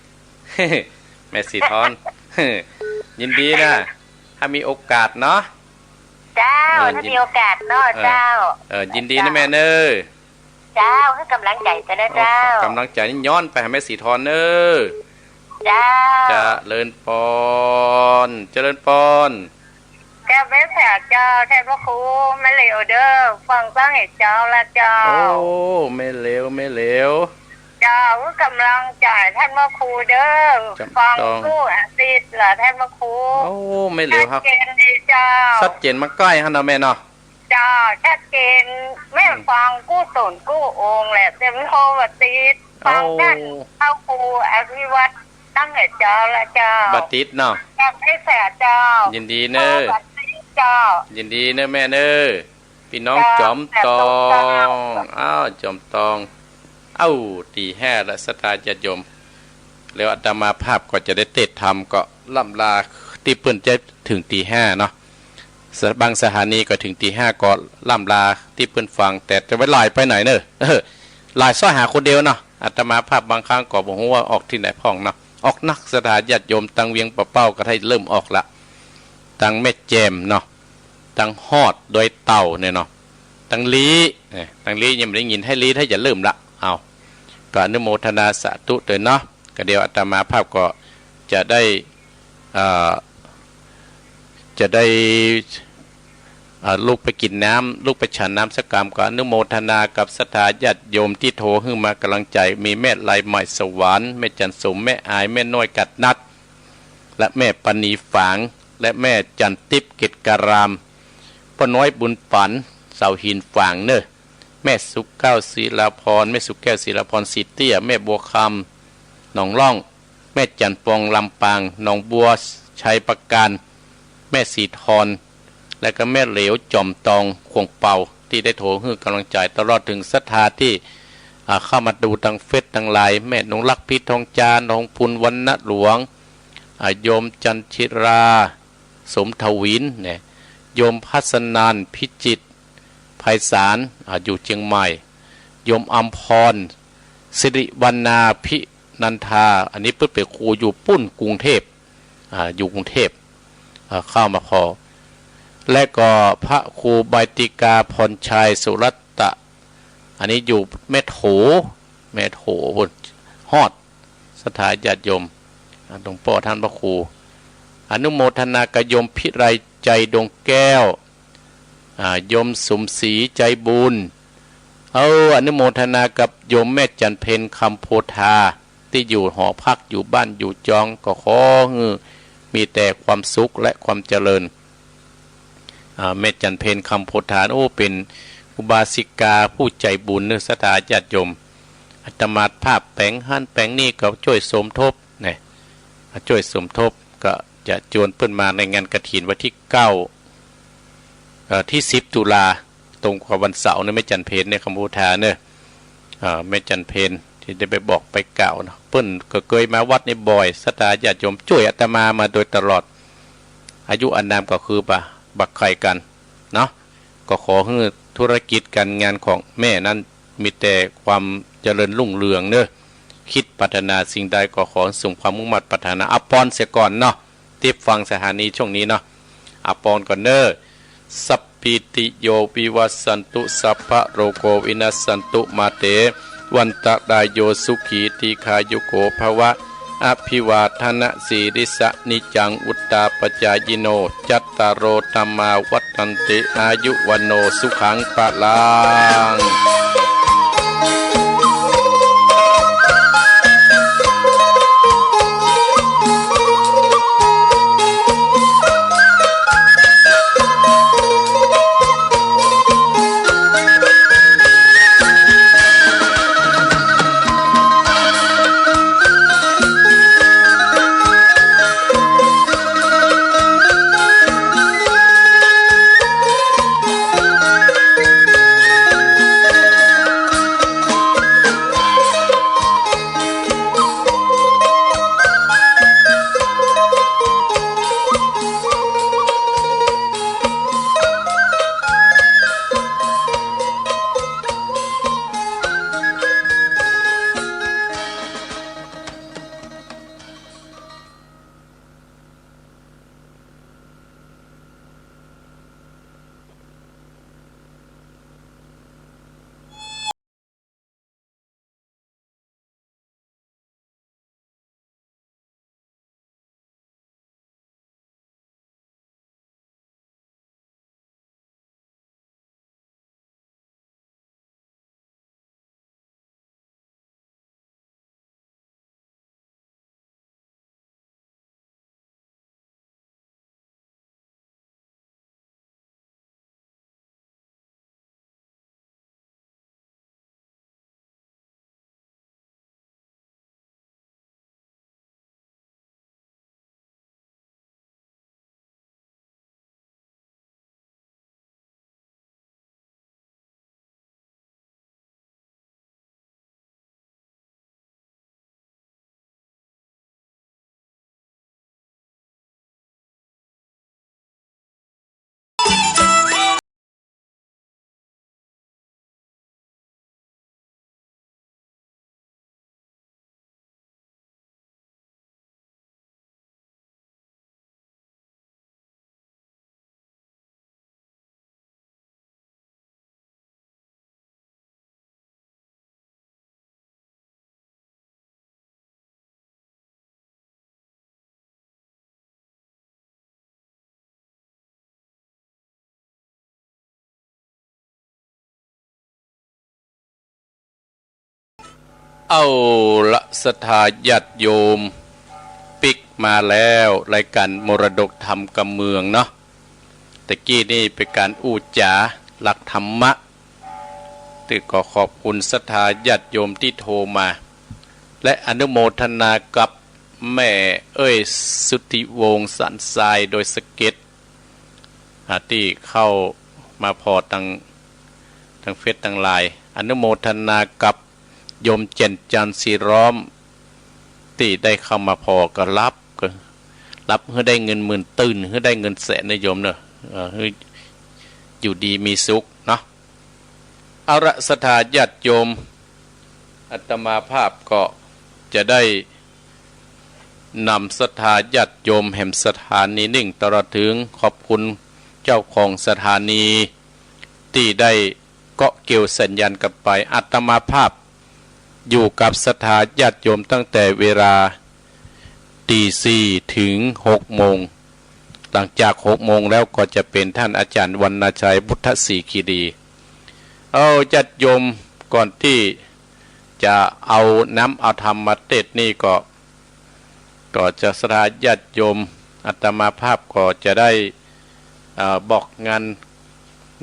แม่ศรีธร ยินดีนะ ถ้ามีโอกาสเนาะ เจ้า เออ ถ้ามีโอกาสเนาะ เออ เจ้า เออ ยินดีนะแม่เน้อ เจ้า หื้อกำลังใจ๋กั๋นนะเจ้า โอ้ กำลังใจ๋นี่ย้อนไปหาแม่ศรีธรเน้อ เจ้า เจริญปอน เจริญปอน กราบไหว้สาเจ้า ท่านพระครู แม่เหลวเด้อ ฟังตั้งแต่เจ๊าละเจ้า โอ้ แม่เหลว แม่เหลว เจ้า หื้อกำลังใจ๋ท่านพระครูเด้อ จำต้อง ฟังกู้อาทิตย์ละท่านพระครู โอ้ แม่เหลวครับ ชัดเจนดีเจ้า ชัดเจนมาใก้หั้นเนาะแม่เนาะ เจ้า ชัดเจน แม่ อืม ฟังกู้ต๋นกู้องค์แหละ แต่มันโทรบ่ติด โอ้ ฟังต้านพระครูอภิวัตรตั้งแต่เจ๊าละเจ้า บ่ติดเนาะ กราบไหว้สาเจ้า ยินดีเน้อ โทรบ่ติดเจ้า ยินดีเน้อแม่เน้อ ปี้น้อง เจ้า จอมตอง เจ้า อ้าว จอมตอง เอ้า ตีห้าละ ศรัทธาญาติโยม แล้วอาตมาภาพก็จะได้เตสน์ธรรม ก็ล่ำลา ตี้เปิ้นจะเถิงตี๋ห้าเนาะ บางสถานีก็เถิงตี๋ห้าก็ล่ำลาตี้เปิ้นฟัง แต่จะบ่หลายไปไหนเนอะ เออ หลายซ้อยหาคนเดียวเนาะ อาตมาภาพบางครั้งก็บ่ฮู้ว่าออกตี้ไหนพ่องเนาะ ออกนัก ศรัทธาญาติโยมตังเวียงป่าเป้าก็ได้เริ่มออกละ ตังแม่แจ่มเนาะ ตังฮอดดอยเต่าเนี่ยเนาะ ตังลี้ เอ้ย ตังลี้ยังบ่ได้ยิน ไฮลี้ถ้าจะเริ่มละ เอา ก็อนุโมทนาสาธุเต๊อะเนาะ ก็เดี๋ยวอาตมาภาพก็จะได้ เอ่อ จะได้ เอ่อ ลุกไปกิ๋นน้ำ ลุกไปฉันน้ำสักกำ ก็อนุโมทนากับศรัทธาญาติโยมตี้โทรหื้อมากำลังใจ๋ มีแม่ไลไหม้สวรรค์ แม่จันทร์สม แม่อาย แม่น้อยกัดนัด และแม่ปณีฝาง และแม่จันทร์ติ๊บเกตการาม ป้อน้อยบุญปั๋น เสาหินฝางเน่อ แม่สุขแก้วศิลาพร แม่สุขแก้วศิลาพร ศรีเตี้ย แม่บัวคำ หนองล่อง แม่จันทร์ปอง ลำปาง หนองบัว ชัยปราการ แม่ศรีทร และก็แม่เหลียว จอมตอง ขวงเปา ตี้ได้โทรหื้อกำลังใจ๋ ตลอดเถิงศรัทธาตี้ อ่า เข้ามาดูตางเฟซตางไลน์ แม่นงรัก พิษทองจาร ทองพูน วรรณหลวง อ่า โยมจันทิรา สมทวิน เนี่ย โยมพัสนันท์ พิจิตร ไพศาล อ่า อยู่เจียงใหม่ โยมอำพร สิริวรรณา พินันทา อันนี้เปิ้นเป๋นครูอยู่ปู๊นกรุงเทพฯ อ่า อยู่กรุงเทพฯ อ่า เข้ามาพอ และก็พระครูใบติกา พรชัย สุรัตตะ อันนี้อยู่แม่โถ แม่โถปู๊น ฮอด ศรัทธาญาติโยม อ่า หลวงป้อต้านพระครู อนุโมทนากับโยมพิไล ใจดวงแก้ว อ่า โยมสมศรี ใจบุญ เออ อนุโมทนากับโยมแม่จันเพ็ญ คำโพธา ตี้อยู่หอพัก อยู่บ้าน อยู่จอง ก็ขอหื้อมีแต่ความสุขและความเจริญ อ่า แม่จันเพ็ญ คำโพธา โอ้ เป๋นอุบาสิกาผู้ใจ๋บุญเน่อ ศรัทธาญาติโยม อาตมาภาพแป๋งหั้นแป๋งนี่ก็จ้วยสมทบ เนี่ย จ้วยสมทบ ก็จะจวนเปิ้นมาในงานกฐินวันตี้เก้า เอ่อ ตี้สิบตุลา ตรงกับวันเสาร์เน่อ แม่จันเพ็ญเนี่ย คำโพธาเน่อ เอ่อ แม่จันเพ็ญตี้ได้ไปบอกไปกล่าวเนาะ เปิ้นก็เกยมาวัดนี่บ่อย ศรัทธาญาติโยมจ้วยอาตมามาโดยตลอด อายุอานามก็คือบ่ บ่ใค่กั๋นเนาะ ก็ขอหื้อธุรกิจก๋านงานของแม่นั้นมีแต่ความเจริญรุ่งเรืองเน่อ คิดปรารถนาสิ่งใดก็ขอสมความมุ่งมั่นปรารถนา อาปอนเสียก่อนเนาะ ติดฟังสถานีช่วงนี้เนาะ อาปอนก่อนเน่อ สัพพีติโยวิวัชชันตุ สัพพะโรโควินัสสันตุ มาเต วันตะรายโย สุขีทีฆายุโกภวะ อภิวาทนะสีลิสะ นิจจังวุตตาปจายิโน จัตตาโรธัมมาวัฑฒันติ อายุวัณโณสุขังพลัง เอาละ ศรัทธาญาติโยม ปิ๊กมาแล้ว รายก๋านมรดกธรรมกำเมืองเนาะ ตะกี้นี่เป๋นก๋านอู้จ๋าหลักธรรมะ ตึงก็ขอบคุณศรัทธาญาติโยมตี้โทรมา และอนุโมทนากับแม่เอ้ย สุทธิวงศ์ สันทราย ดอยสะเก็ด อ่า ตี้เข้ามาผ่อตาง ตางเฟซตางไลน์ อนุโมทนากับโยมแจ่มจันทร์ ศรีล้อม ตี้ได้เข้ามาผ่อ ก็หลับ ก็หลับหื้อได้เงินหมื่น ตื่นหื้อได้เงินแสนนะโยมเนาะ เอ่อ หื้ออยู่ดีมีสุขเนาะ เอาละ ศรัทธาญาติโยม อาตมาภาพก็จะได้นำศรัทธาญาติโยมแหมสถานีนึ่ง ตลอดเถิงขอบคุณเจ้าของสถานีตี้ได้เกาะเกี่ยวสัญญาณกั๋นไป อาตมาภาพอยู่กับศรัทธาญาติโยมตั้งแต่เวลา ตีสี่เถิงหกโมง หลังจากหกโมงแล้วก็จะเป๋นท่านอาจารย์วรรณชัย บุตรศรีคีรี เอาญาติโยม ก่อนตี้จะเอาน้ำเอาธรรมมาเตสน์นี่ก็ ก็จะศรัทธาญาติโยม อาตมาภาพก็จะได้ เอ่อ บอกงาน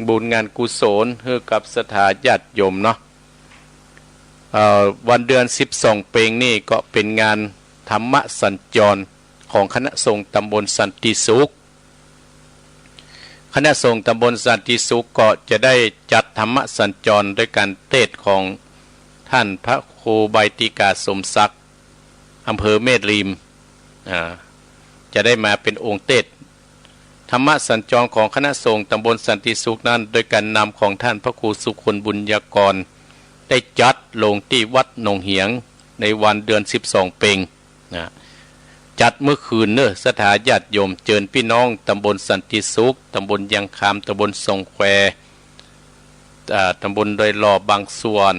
บุญงานกุศลหื้อกับศรัทธาญาติโยมเนาะ เอ่อ วันเดือนสิบสองเป๋งนี่ก็เป๋นงานธรรมสัญจรของคณะสงฆ์ตำบลสันติสุข คณะสงฆ์ตำบลสันติสุขก็จะได้จัดธรรมสัญจรด้วยก๋านเตสน์ของท่านพระครูใบดิกา สมศักดิ์ อำเภอแม่ริม อ่า จะได้มาเป๋นองค์เตสน์ ธรรมสัญจรของคณะสงฆ์ตำบลสันติสุขนั้น โดยก๋านนำของท่านพระครูสุคนบุญยากร ได้จัดลงตี้วัดหนองเหียงในวันเดือนสิบสองเป๋งนะ จัดเมื่อคืนเนาะ ศรัทธาญาติโยม เจิญปี้น้องตำบลสันติสุข ตำบลยางคำ ตำบลสองแคว อ่า ตำบลดอยหล่อ บางส่วน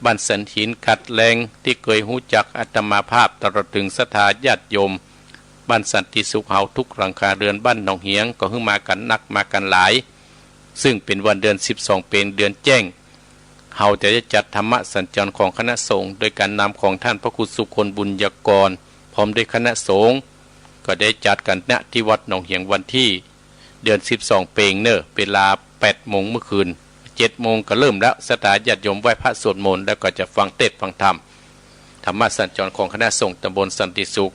บ้านสันหิน กาดแลง ตี้เกยฮู้จักอาตมาภาพ ตลอดเถิงศรัทธาญาติโยมบ้านสันติสุขเฮาทุกหลังคาเรือนบ้านหนองเหียง ก็หื้อมากั๋นนักมากั๋นหลาย ซึ่งเป๋นวันเดือนสิบสองเป๋งเดือนแจ้ง เฮาจะได้จัดธรรมสัญจรของคณะสงฆ์ โดยก๋านนำของท่านพระครูสุคนบุญยากร พร้อมด้วยคณะสงฆ์ ก็ได้จัดกั๋น ณ ตี้วัดหนองเหียงวันตี้ เดือนสิบสองเป๋งเนาะ เวลาแปดโมงเมื่อคืน เจ็ดโมงก็เริ่มแล้ว ศรัทธาญาติโยมไหว้พระสวดมนต์ แล้วก็จะฟังเตสน์ฟังธรรม ธรรมสัญจรของคณะสงฆ์ตำบลสันติสุข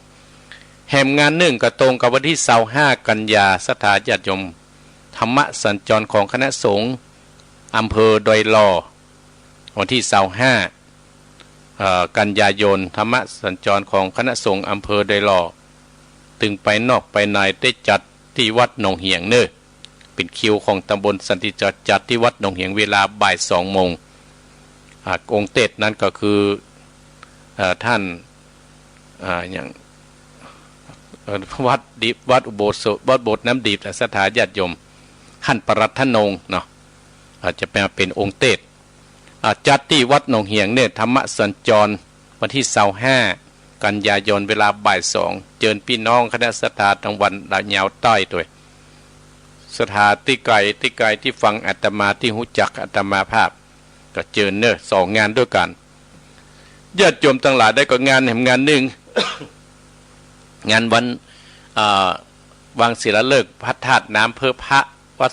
แหมงานนึ่งก็ตรงกับวันตี้ซาวห้ากันยา ศรัทธาญาติโยม ธรรมสัญจรของคณะสงฆ์อำเภอดอยหล่อ วันตี้ซาวห้า เอ่อ กันยายน ธรรมสัญจรของคณะสงฆ์อำเภอดอยหล่อ ตึงไปนอกไปในได้จัดตี้วัดหนองเหียงเนาะ เป๋นคิวของตำบลสันติสุข จัดตี้วัดหนองเหียงเวลาบ่ายสองโมง อ่า องค์เตสน์นั้นก็คือ เอ่อ ท่าน อ่า อย่าง เอ่อ วัดดิบ วัดอุโบสถ วัดโบสถ์น้ำดิบ ศรัทธาญาติโยม ท่านปลัดธนงเนาะ อ่า จะมาเป๋นองค์เตสน์ อ่า จัดตี้วัดหนองเหียงเนาะ ธรรมสัญจร วันตี้ซาวห้ากันยายน เวลาบ่ายสอง เจิญปี้น้องคณะศรัทธาตางวันดาวยาวใต้ตวย ศรัทธาตี้ไก๋ตี้ไก๋ตี้ฟังอาตมา ตี้ฮู้จักอาตมาภาพ ก็เจิญเนาะ สองงานด้วยกั๋น ญาติโยมตังหลาย ได้ก็งานแหมงานนึ่ง งานวัน อ่า วางศิลาฤกษ์พระธาตุน้ำเพิงพระ วัด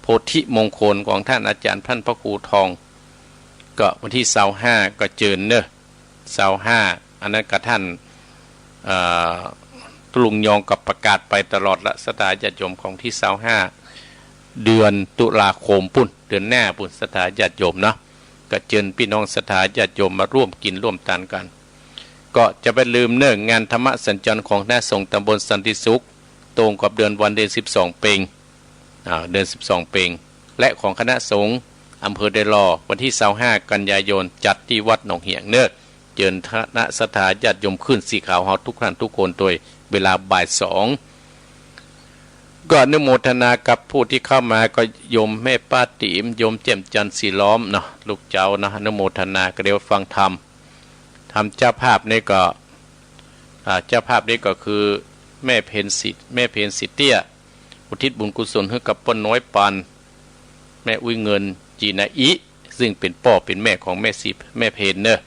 โพธิมงคลของท่านอาจารย์ท่านพระครูทอง ก็วันตี้ซาวห้าก็เจิญเนาะ ซาวห้า อันนั้นก็ท่าน เอ่อ ลุงยองก็ประกาศไปตลอดละ ศรัทธาญาติโยม ของตี้ซาวห้า เดือนตุลาคมปู้น เดือนหน้าปู้น ศรัทธาญาติโยมเนาะ ก็เจิญปี้น้องศรัทธาญาติโยมมาร่วมกิ๋นร่วมตานกั๋น ก็จะบ่ลืมเนาะ งานธรรมสัญจรของคณะสงฆ์ตำบลสันติสุข ตรงกับเดือนวันเดือนสิบสองเป๋ง อ่า เดือนสิบสองเป๋ง และของคณะสงฆ์อำเภอดอยหล่อ วันตี้ซาวห้ากันยายน จัดตี้วัดหนองเหียงเนาะ เจิญคณะศรัทธาญาติโยมคลื่นสีขาวเฮาทุกท่านทุกคนตวย เวลาบ่ายสอง ก็อนุโมทนากับผู้ตี้เข้ามา ก็โยมแม่ป้าติ๋ม โยมแจ่มจันทร์ ศรีล้อมเนาะ ลูกเจ้าเนาะ อนุโมทนา ก็เดี๋ยวฟังธรรม ธรรมเจ้าภาพนี่ก็ อ่า เจ้าภาพนี่ก็คือแม่เพ็ญศรี แม่เพ็ญศรีเตี้ย อุทิศบุญกุศลหื้อกับป้อน้อยปาน แม่อุ๊ยเงิน จีนาอิ ซึ่งเป๋นป้อเป๋นแม่ของแม่ศรี แม่เพ็ญเนาะ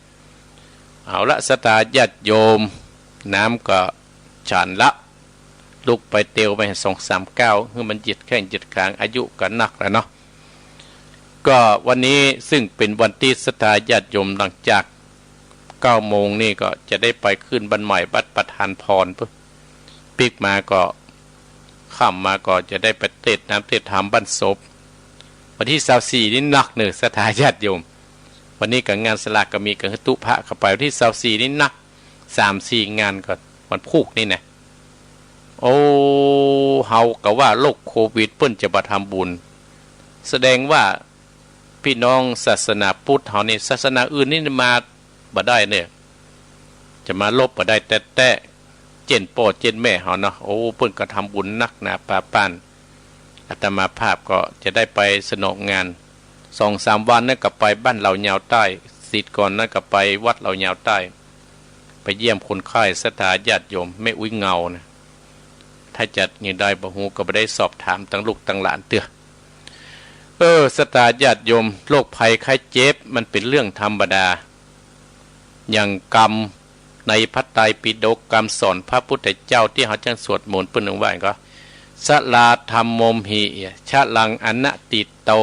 เอาละ ศรัทธาญาติโยม น้ำก็ฉันละ ลุกไปเตียวไปสองสามก้าว หื้อมันเหยียดแข้งเหยียดขา อายุก็นักแล้วเนาะ ก็วันนี้ซึ่งเป๋นวันตี้ ศรัทธาญาติโยม หลังจากเก้าโมงนี่ก็จะได้ไปขึ้นบ้านใหม่วัดประทานพรปุ๊บ ปิ๊กมาก็ ค่ำมาก็จะได้ไปเตสน์น้ำเตสน์ธรรมบ้านศพ วันตี้ซาวสี่นี่นักเน่อ ศรัทธาญาติโยม วันนี้ก็งานสลากก็มี ก็หื้อตุ๊พระเข้าไป วันตี้ซาวสี่นี่นัก สามสี่งานก็วันพูกนี่นะ โอ้ เฮาก็ว่าโรคโควิดเปิ้นจะบ่ทำบุญ แสดงว่า ปี้น้องศาสนาพุทธเฮานี่ ศาสนาอื่นนี่มาบ่ได้เนี่ย จะมาลบบ่ได้แต๊ๆ เจ้นป้อเจ้นแม่เฮาเนาะ โอ้ เปิ้นก็ทำบุญนักหนาปาป้าน อาตมาภาพก็จะได้ไปสนองงาน สองสามวันนั้นก็ไปบ้านเหล่ายาวใต้ สิทธิ์ก่อนนั้นก็ไปวัดเหล่ายาวใต้ ไปเยี่ยมคนไข้ ศรัทธาญาติโยม แม่อุ๊ยเงานะ ถ้าจัดนี่ได้บ่ฮู้ ก็บ่ได้สอบถามตังลูกตังหลานเตื้อ เออ ศรัทธาญาติโยม โรคภัยไข้เจ็บมันเป๋นเรื่องธรรมดา อย่างกำในพระไตรปิฎก กำสอนพระพุทธเจ้าตี้เฮาจั้งสวดมนต์ เปิ้นว่าก็ ชราธัมโมหิ ชรังอนัตถิโต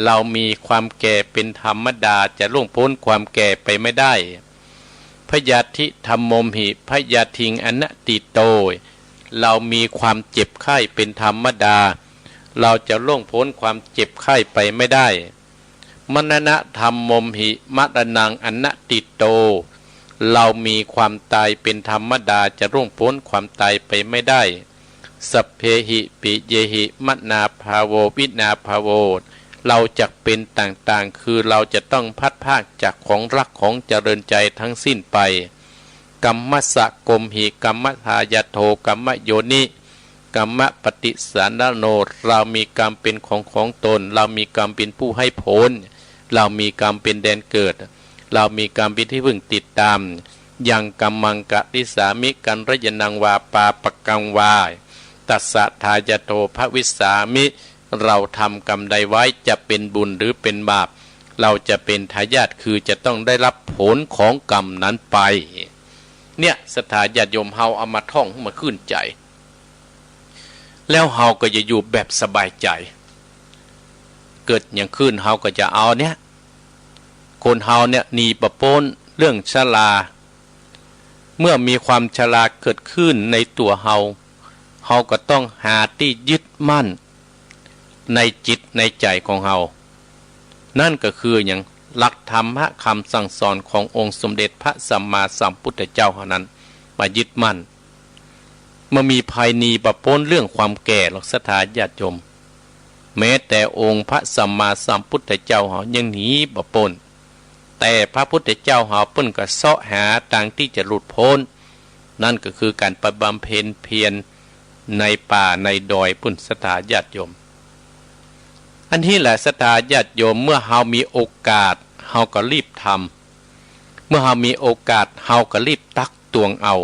เรามีความแก่เป๋นธรรมดา จะล่วงป๊นความแก่ไปไม่ได้ พยาธิธัมโมหิ พยาธิงอนัตถิโต เรามีความเจ็บไข้เป๋นธรรมดา เราจะล่วงป๊นความเจ็บไข้ไปไม่ได้ มรณะธัมโมหิ มรณังอนัตถิโต เรามีความตายเป๋นธรรมดา จะล่วงป๊นความตายไปไม่ได้ สัพเพหิ ปิเยหิ มรณาภาโว วินาภาโว เราจักเป๋นต่างๆ คือเราจะต้องพลัดพรากจากของรักของเจริญใจทั้งสิ้นไป กัมมัสสะโกมหิ กัมมะทายาโท กัมมะโยนิ กัมมะปฏิสสารโน เรามีกรรมเป๋นของของตน เรามีกรรมเป๋นผู้ให้ผล เรามีกรรมเป๋นแดนเกิด เรามีกรรมเป๋นตี้พึ่งติดตาม ยังกัมมังกะริสสามิ กัลยาณังวา ปาปะกังวา ตัสสะทายาโทภวิสสามิ เราทำกรรมใดไว้ จะเป๋นบุญหรือเป๋นบาป เราจะเป๋นทายาท คือจะต้องได้รับผลของกรรมนั้นไป เนี่ย ศรัทธาญาติโยม เฮาเอามาท่องหื้อมันขึ้นใจ๋ แล้วเฮาก็จะอยู่แบบสบายใจ๋ เกิดหยังขึ้นเฮาก็จะเอาเนี่ย คนเฮาเนี่ยหนีบ่ป๊นเรื่องชรา เมื่อมีความชราเกิดขึ้นในตั๋วเฮา เฮาก็ต้องหาตี้ยึดมั่นในจิตในใจ๋ของเฮา นั่นก็คือหยัง หลักธรรมะกำสั่งสอนขององค์สมเด็จพระสัมมาสัมพุทธเจ้าเฮานั้น มายึดมั่น บ่มีใผหนีบ่ป๊นเรื่องความแก่หรอก ศรัทธาญาติโยม แม้แต่องค์พระสัมมาสัมพุทธเจ้าเฮายังหนีบ่ป๊น แต่พระพุทธเจ้าเฮาเปิ้นก็เซาะหาตางตี้จะหลุดป๊น นั่นก็คือก๋านไปบำเพ็ญเพียรในป่าในดอยปู้น ศรัทธาญาติโยม อันนี้แหละ ศรัทธาญาติโยม เมื่อเฮามีโอกาส เฮาก็รีบทำ เมื่อเฮามีโอกาส เฮาก็รีบตักตวงเอา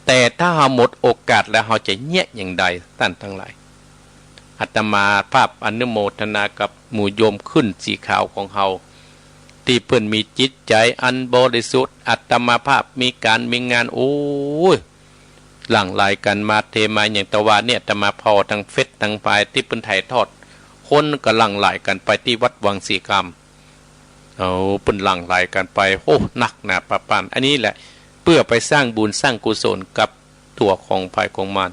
แต่ถ้าเฮาหมดโอกาสแล้ว เฮาจะเยียะอย่างใด ต้านตังหลาย อาตมาภาพอนุโมทนากับหมู่โยมขึ้นสีขาวของเฮา ตี้เปิ้นมีจิตใจ๋อันบริสุทธิ์ อาตมาภาพมีก๋านมีงาน โอ้ย หลั่งไหลกั๋นมาเทมา อย่างตะวาเนี่ย อาตมาผ่อตางเฟซตางปายตี้เปิ้นถ่ายทอด คนก็หลั่งไหลกั๋นไปตี้วัดวังสีคำ เอา เปิ้นหลั่งไหลกั๋นไป โอ้ นักหนาปาป้าน อันนี้แหละ เปื้อไปสร้างบุญสร้างกุศลกับตั๋วของใผของมัน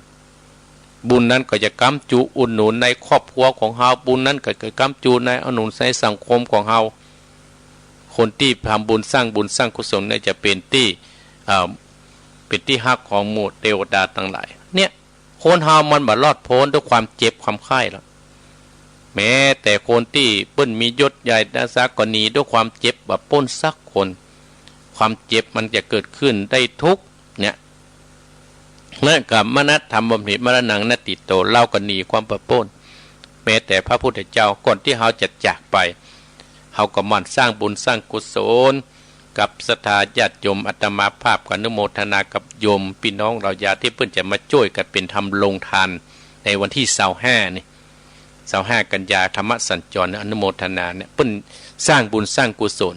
บุญนั้นก็จะกำจูอุดหนุนในครอบครัวของเฮา บุญนั้นก็จะกำจูในอุดหนุนในสังคมของเฮา คนตี้ทำบุญสร้างบุญสร้างกุศลเนี่ยจะเป๋นตี้ เอ่อ เป๋นตี้ฮักของหมู่เตวดาตังหลาย เนี่ย คนเฮามันบ่รอดป๊นด้วยความเจ็บความไข้หรอก แม้แต่คนตี้เปิ้นมียศใหญ่นะสักก็หนีด้วยความเจ็บบ่ป๊นสักคน ความเจ็บมันจะเกิดขึ้นได้ทุกเนี่ย และกัมมะนะธัมโมหิ มรณังอนัตถิโต เฮาก็หนีความบ่ป๊น แม้แต่พระพุทธเจ้า ก่อนตี้เฮาจะจากไป เฮาก็หมั่นสร้างบุญสร้างกุศล กับศรัทธาญาติโยม อาตมาภาพก็อนุโมทนากับโยมปี้น้องเหล่ายาตี้เปิ้นจะมาจ้วยกั๋นเป๋นธรรมโรงทาน ในวันตี้ซาวห้านี่ ซาวห้ากันยา ธรรมสัญจร อนุโมทนาเนี่ย เปิ้นสร้างบุญสร้างกุศล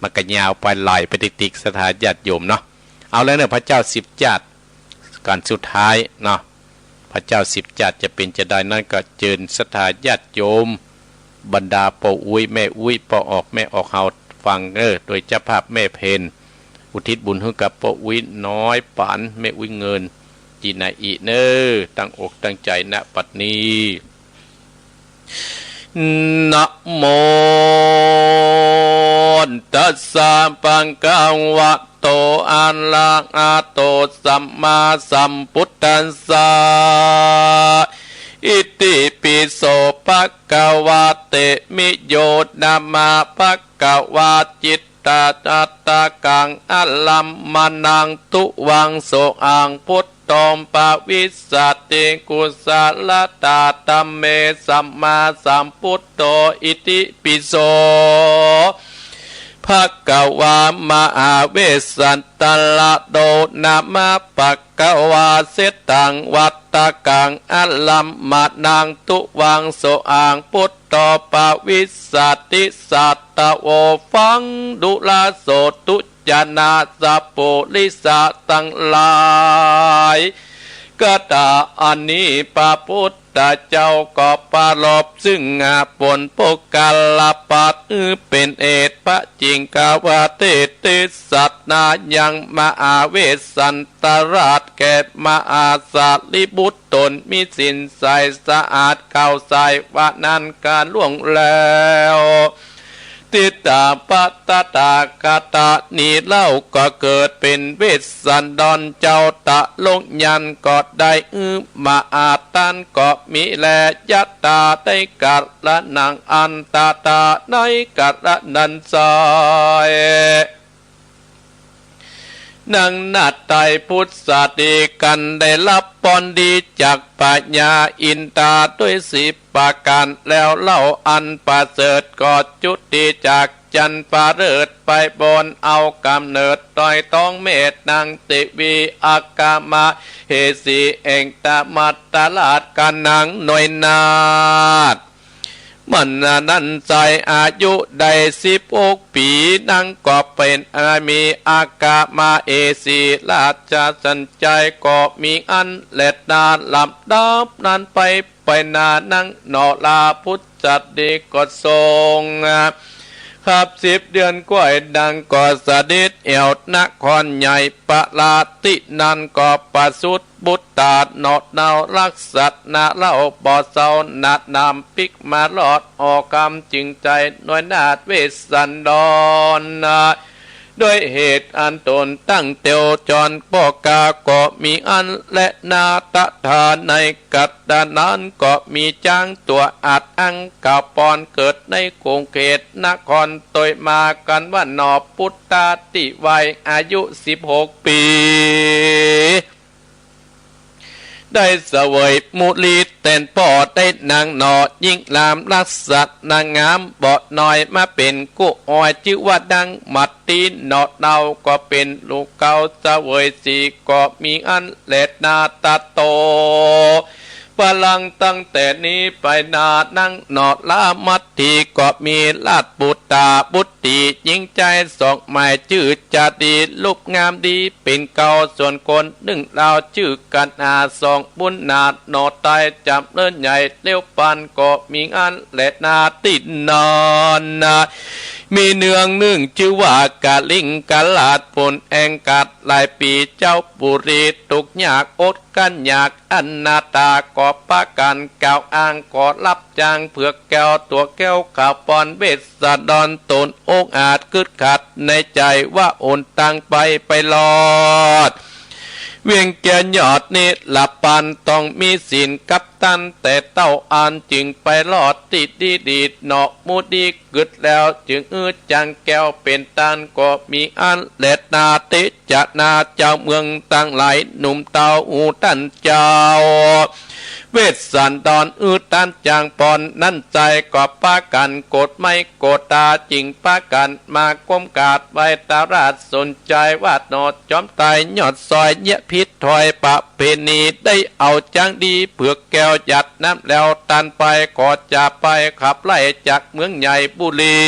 มันก็ยาวไปไหลไปติกๆ ศรัทธาญาติโยมเนาะ เอาแล้วเน่อ พระเจ้าสิบจาติ ก๋านสุดท้ายเนาะ พระเจ้าสิบจาติจะเป๋นจาใดนั้นก็เจิญศรัทธาญาติโยม บรรดาป้ออุ๊ยแม่อุ๊ย ป้อออกแม่ออก เฮาฟังเน่อ โดยเจ้าภาพแม่เพญ อุทิศบุญหื้อกับป้ออุ๊ยน้อยปานแม่อุ๊ยเงิน จี๋นาอิเน่อ ตั้งอกตั้งใจ๋ ณ บัดนี้ นะโม ตัสสะ ภะคะวะโต อะระหะโต สัมมาสัมพุทธัสสะ อิติปิโส ภะคะวะเต มิโย นะมะ ภะคะวา จิตตะ อัตตะกัง อะรัมมะนัง ทุวัง โสหัง พุทโธ ภะวิสสะติ กุสะละตะ ธัมเม สัมมาสัมพุทโธ อิติปิโส ภะคะวา มหาเวสสันตะระโต นะมะ ภะคะวา เสตตัง วัตตะกัง อะรัมมะนัง ทุวัง โสหัง พุทโธ ภะวิสสะติ สัตตะโว ฟังดูราโสตุ จนะ สัปปุริสะตังหลาย กาถาอันนี้พระพุทธเจ้าก็ปรารภซึ่งผลปุคคละภัตตา หื้อเป๋นเหตุ พระจิ่งกล่าวเทศน์เตสนายังมหาเวสสันตราชแก่มหาสารีบุตร ต๋นมีศีลใสสะอาด เข้าใส่ว่านั้นก๋าลล่วงแล้ว ติดตาพระตถาคตนี้เล่าก็เกิดเป๋นเวสสันดรเจ้า ตะลงยันก็ได้ อือมหาทานก็มีแล ยัตตา ในกาละนัง อันตะถา ในกาละนั้นไซร้ นางนาฏไตรพุทธสตรีกันได้รับพรดีจากพญาอินทราด้วยสิบประก๋านแล้วเล่า อันประเสริฐก็จุติจากจันทร์ประเสริฐไปบน เอาก๋ำเนิดโดยท้องแม่นางเทวีอัคคมเหสีแห่งธรรมราช กาละนางน้อยนาฏ มะนานั้นไซร้อายุได้สิบหกปี๋ นางก็เป๋นอามีอัคคมเหสีราชสัญชัยก็มีอั้นแลนา ลำดับนั้นไป ไปนานางนอราพุทธสตรีก็ทรง ครบสิบเดือนคล้อย นางก็เสด็จแอ่วนครใหญ่ ประราช ตี้นั้นก็ประสูติบุตราหนอ เนารักษณะเล่าบ่เศร้า นานามปิ๊กมารอด ออกกำจึงใจ๋น้อยนาฏเวสสันดร ด้วยเหตุอันต๋นตั้งเตียวจรพ่อข้าก็มีอั้นแลนา ตะถา ในกัตตะนั้นก็มีจ๊างตั๋วอัดอั้งเก้าปอน เกิดในขงเขตนครโตยมา กั๋นว่าหนอ พุทธาติไวย อายุสิบหกปี๋ ได้เสวยมุลีแตนป้อ ได้นางหน่อยิ่งลาม ลักษณะงามบ่น้อย มาเป๋นกู้ออย จื้อว่านางมัตตีหน่อเนา ก็เป๋นลูกเกาเสวยสี ก็มีอันแลนาตาโต ปะลังตั้งแต่นี้ไปหน้า นางหน่อลามัตตีก็มีราชปุตตาบุตรีหญิงจายสองหมาย จื้อจาดีรูปงามดีเป๋นเกา ส่วนคนนึ่งลาวจื้อกัณหา สองบุญนาถหน่อตายจ๋ำเลิศใหญ่ เลี้ยวปานก็มีอันแลนาตี้นั้นนา มีเนืองนึ่งจื้อว่ากาลิงกราช ผลแห่งกาดหลายปี๋ เจ้าปุรีทุกข์ยากอดกลั้นอยาก อนาถาก็ปากั๋นกล่าวอ้าง ขอฮับจ้างเผือกแก้วตั๋วแก้วขาวปอน เวสสันดรต๋นองอาจ กึ๊ดขัดในใจ๋ว่าหนตางไปไปรอด เวียงแก้วยอดนิรภัณฑ์ ต้องมีศีลกับต้านแต่เต้า อันจึงไปรอดตี้ดีดีหน่อ มุดีกึ๊ดแล้วจึงอื้อจางแก้วเป๋นตาน ก็มีอันแลนา เตจนาเจ้าเมืองตังหลาย หนุ่มเต้าอู้ต้านเจ้า เวสสันดรอื้อตานจางปอน นั้นใจ๋ก็ปากั๋นโกรธไม้โกรธต๋า จึงปากั๋นมาก้มกราบไหว้ตาราช สนใจ๋ว่าหน่อจ๋อมตายยอดซอย เยียะผิดถ้อยประเพณี ได้เอาจางดีเผือกแก้วหยาดน้ำแล้ว ต้านไปขอจะไปขับไล่จากเมืองใหญ่ปุรี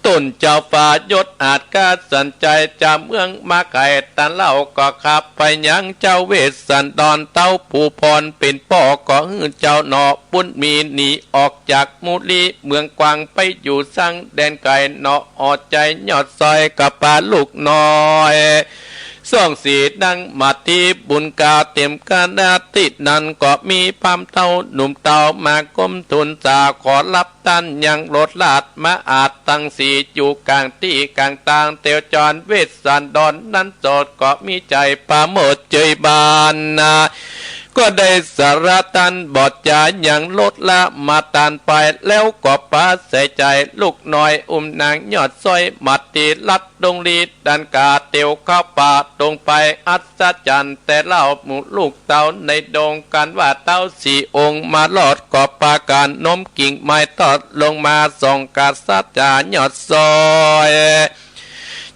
ต๋นเจ้าฟ้ายศอาจกล้าสันใจ๋ จาเมืองมาไกล ต้านเล่าก็ขับไปยังเจ้าเวสสันดร เต้าผู้ปอนเป๋นป้อ ก็หื้อเจ้าหน่อบุญมีหนีออกจากมุลีเมืองกวาง ไปอยู่สังแดนไกลหน่อ ออดใจ๋ยอดซอยกับปาลูกน้อย สองสีนางมัตตีบุญกาเตรียมคณะ ตี้นั้นก็มีพราหมณ์เฒ่าหนุ่มเฒ่ามาก้มทูลสา ขอฮับต้านยังโลดลาดมาอาจตังสี อยู่ก๋างตี้ก๋างตางเตียวจร เวสสันดรนั้นโสดก็มีใจ๋ปราโมทย์เจยบานนา ก็ได้สาระต้านบ่จ๋ายังโลดละมาต้านไป แล้วก็ปาใส่ใจ๋ลูกน้อย อุ้มนางยอดซอยมัตตีลัด ดงลีดันกาเตียวเข้าป่าดงไป อัศจรรย์แต่เล่าหมู่ลูกเต้าในดง กันว่าเต้าสี่องค์มารอด ก็ปากั๋นโน้มกิ่งไม้ทอดลงมา สองกษัตริย์จ๋ายอดซอย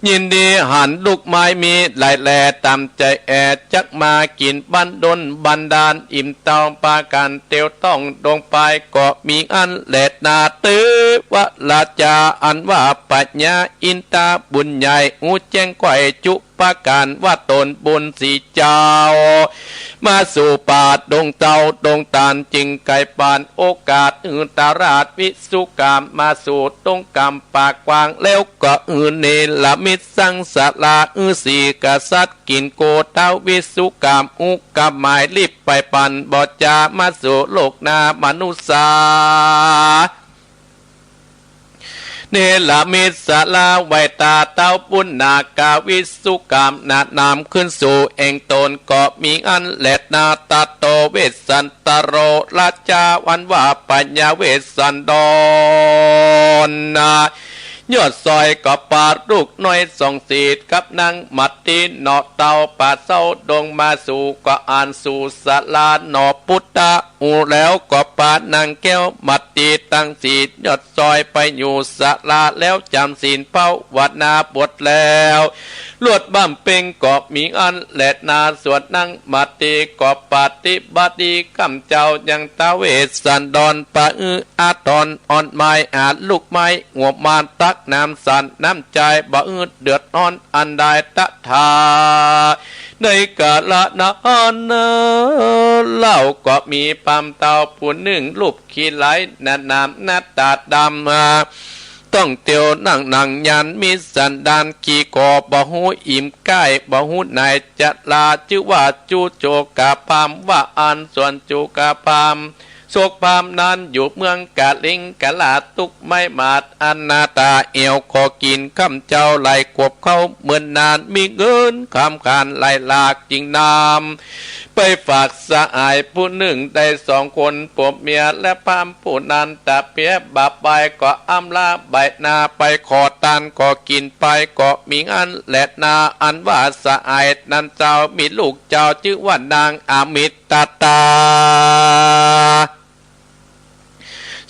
ยินดีหันลูกไม้มีหลายแล ต๋ามใจ๋แอ่จักมากิ๋นบันดลบันดาล อิ่มเต้าปากั๋นเตียวต้องดงไป ก็มีอันแลนา เตวราชาอันว่าปัญญา อินทาบุญใหญ่ ฮู้แจ้งไขว่จุประก๋าน ว่าต๋นบุญสีเจ้า มาสู่ป่าดงเต้าดงตาน จึงไขว่ปานโอกาส หื้อตาราชวิสุกามมาสู่ดงกำป่ากว้าง แล้วก็หื้อเนรมิตสังสารา หื้อสี่กษัตริย์กิ๋นโก ท้าววิสุกามอุกหมาย รีบไปปันบ่จ๋ามาสู่โลกหน้ามนุษย์สา เนรมิตศาลาไหว้ตาเต้าปุณณากาวิสุกาม นานามขึ้นสู่แอ่งต๋น ก็มีอันแลนา ตะโตเวสสันตโร ราชาอันว่าปัญญาเวสสันดรนา ยอดซอยก็ปาลูกน้อยสองสีกับนางมัตตีเนาะเต้า ป่าเศร้าดงมาสู่ ก็อันสู่ศาลาเนาะปุทธะ อู้แล้วก็ปานางแก้วมัตตีตังสี ยอดซอยไปอยู่ศาลา แล้วจ๋ำศีลภาวนาบวชแล้ว ลวดบำเพ็งก็มีอันแลนา ส่วนนางมัตตีก็ปฏิบัติดี ก้ำเจ้ายังท้าวเวสสันดร ปะอื้ออาทรอ่อนไม้ อาลูกไม้หัวมาน ตักน้ำสันน้ำใจ๋ บ่อื้อเดือดร้อนอันใด ตถา ในกาละนั้นเล่า ก็มีพราหมณ์เฒ่าผู้นึ่ง รูปขี้ไหลหน้าหนามหน้าต๋าดำ ต้องเตียวนั่งหนังยาน มีสันดานขี้ขอ บ่ฮู้อิ่มก้าย บ่ฮู้หน่ายจรา จื้อว่าจุโจกพราหมณ์ ว่าอั้น ส่วนจุกพราหมณ์ โชกพราหมณ์นั้นอยู่เมืองกาลิงกราช ตุ๊กข์ไม้หมาดอนาถา แอ่วขอกิ๋น ก้ำเจ้าไหลขวบเข้าเมินนาน มีเงินคำขานหลายหลาก จึงนำ ไปฝากสหายผู้นึ่งได้สองคนผัวเมีย และพราหมณ์ผู้นั้นตะเปียบาปไปก็อำลาไปนา ไปขอตานก็กิ๋นไป ก็มีอั้นแลนา อันว่าสหายนั้นเจ้ามีลูกเจ้าจื้อว่านางอมิตตา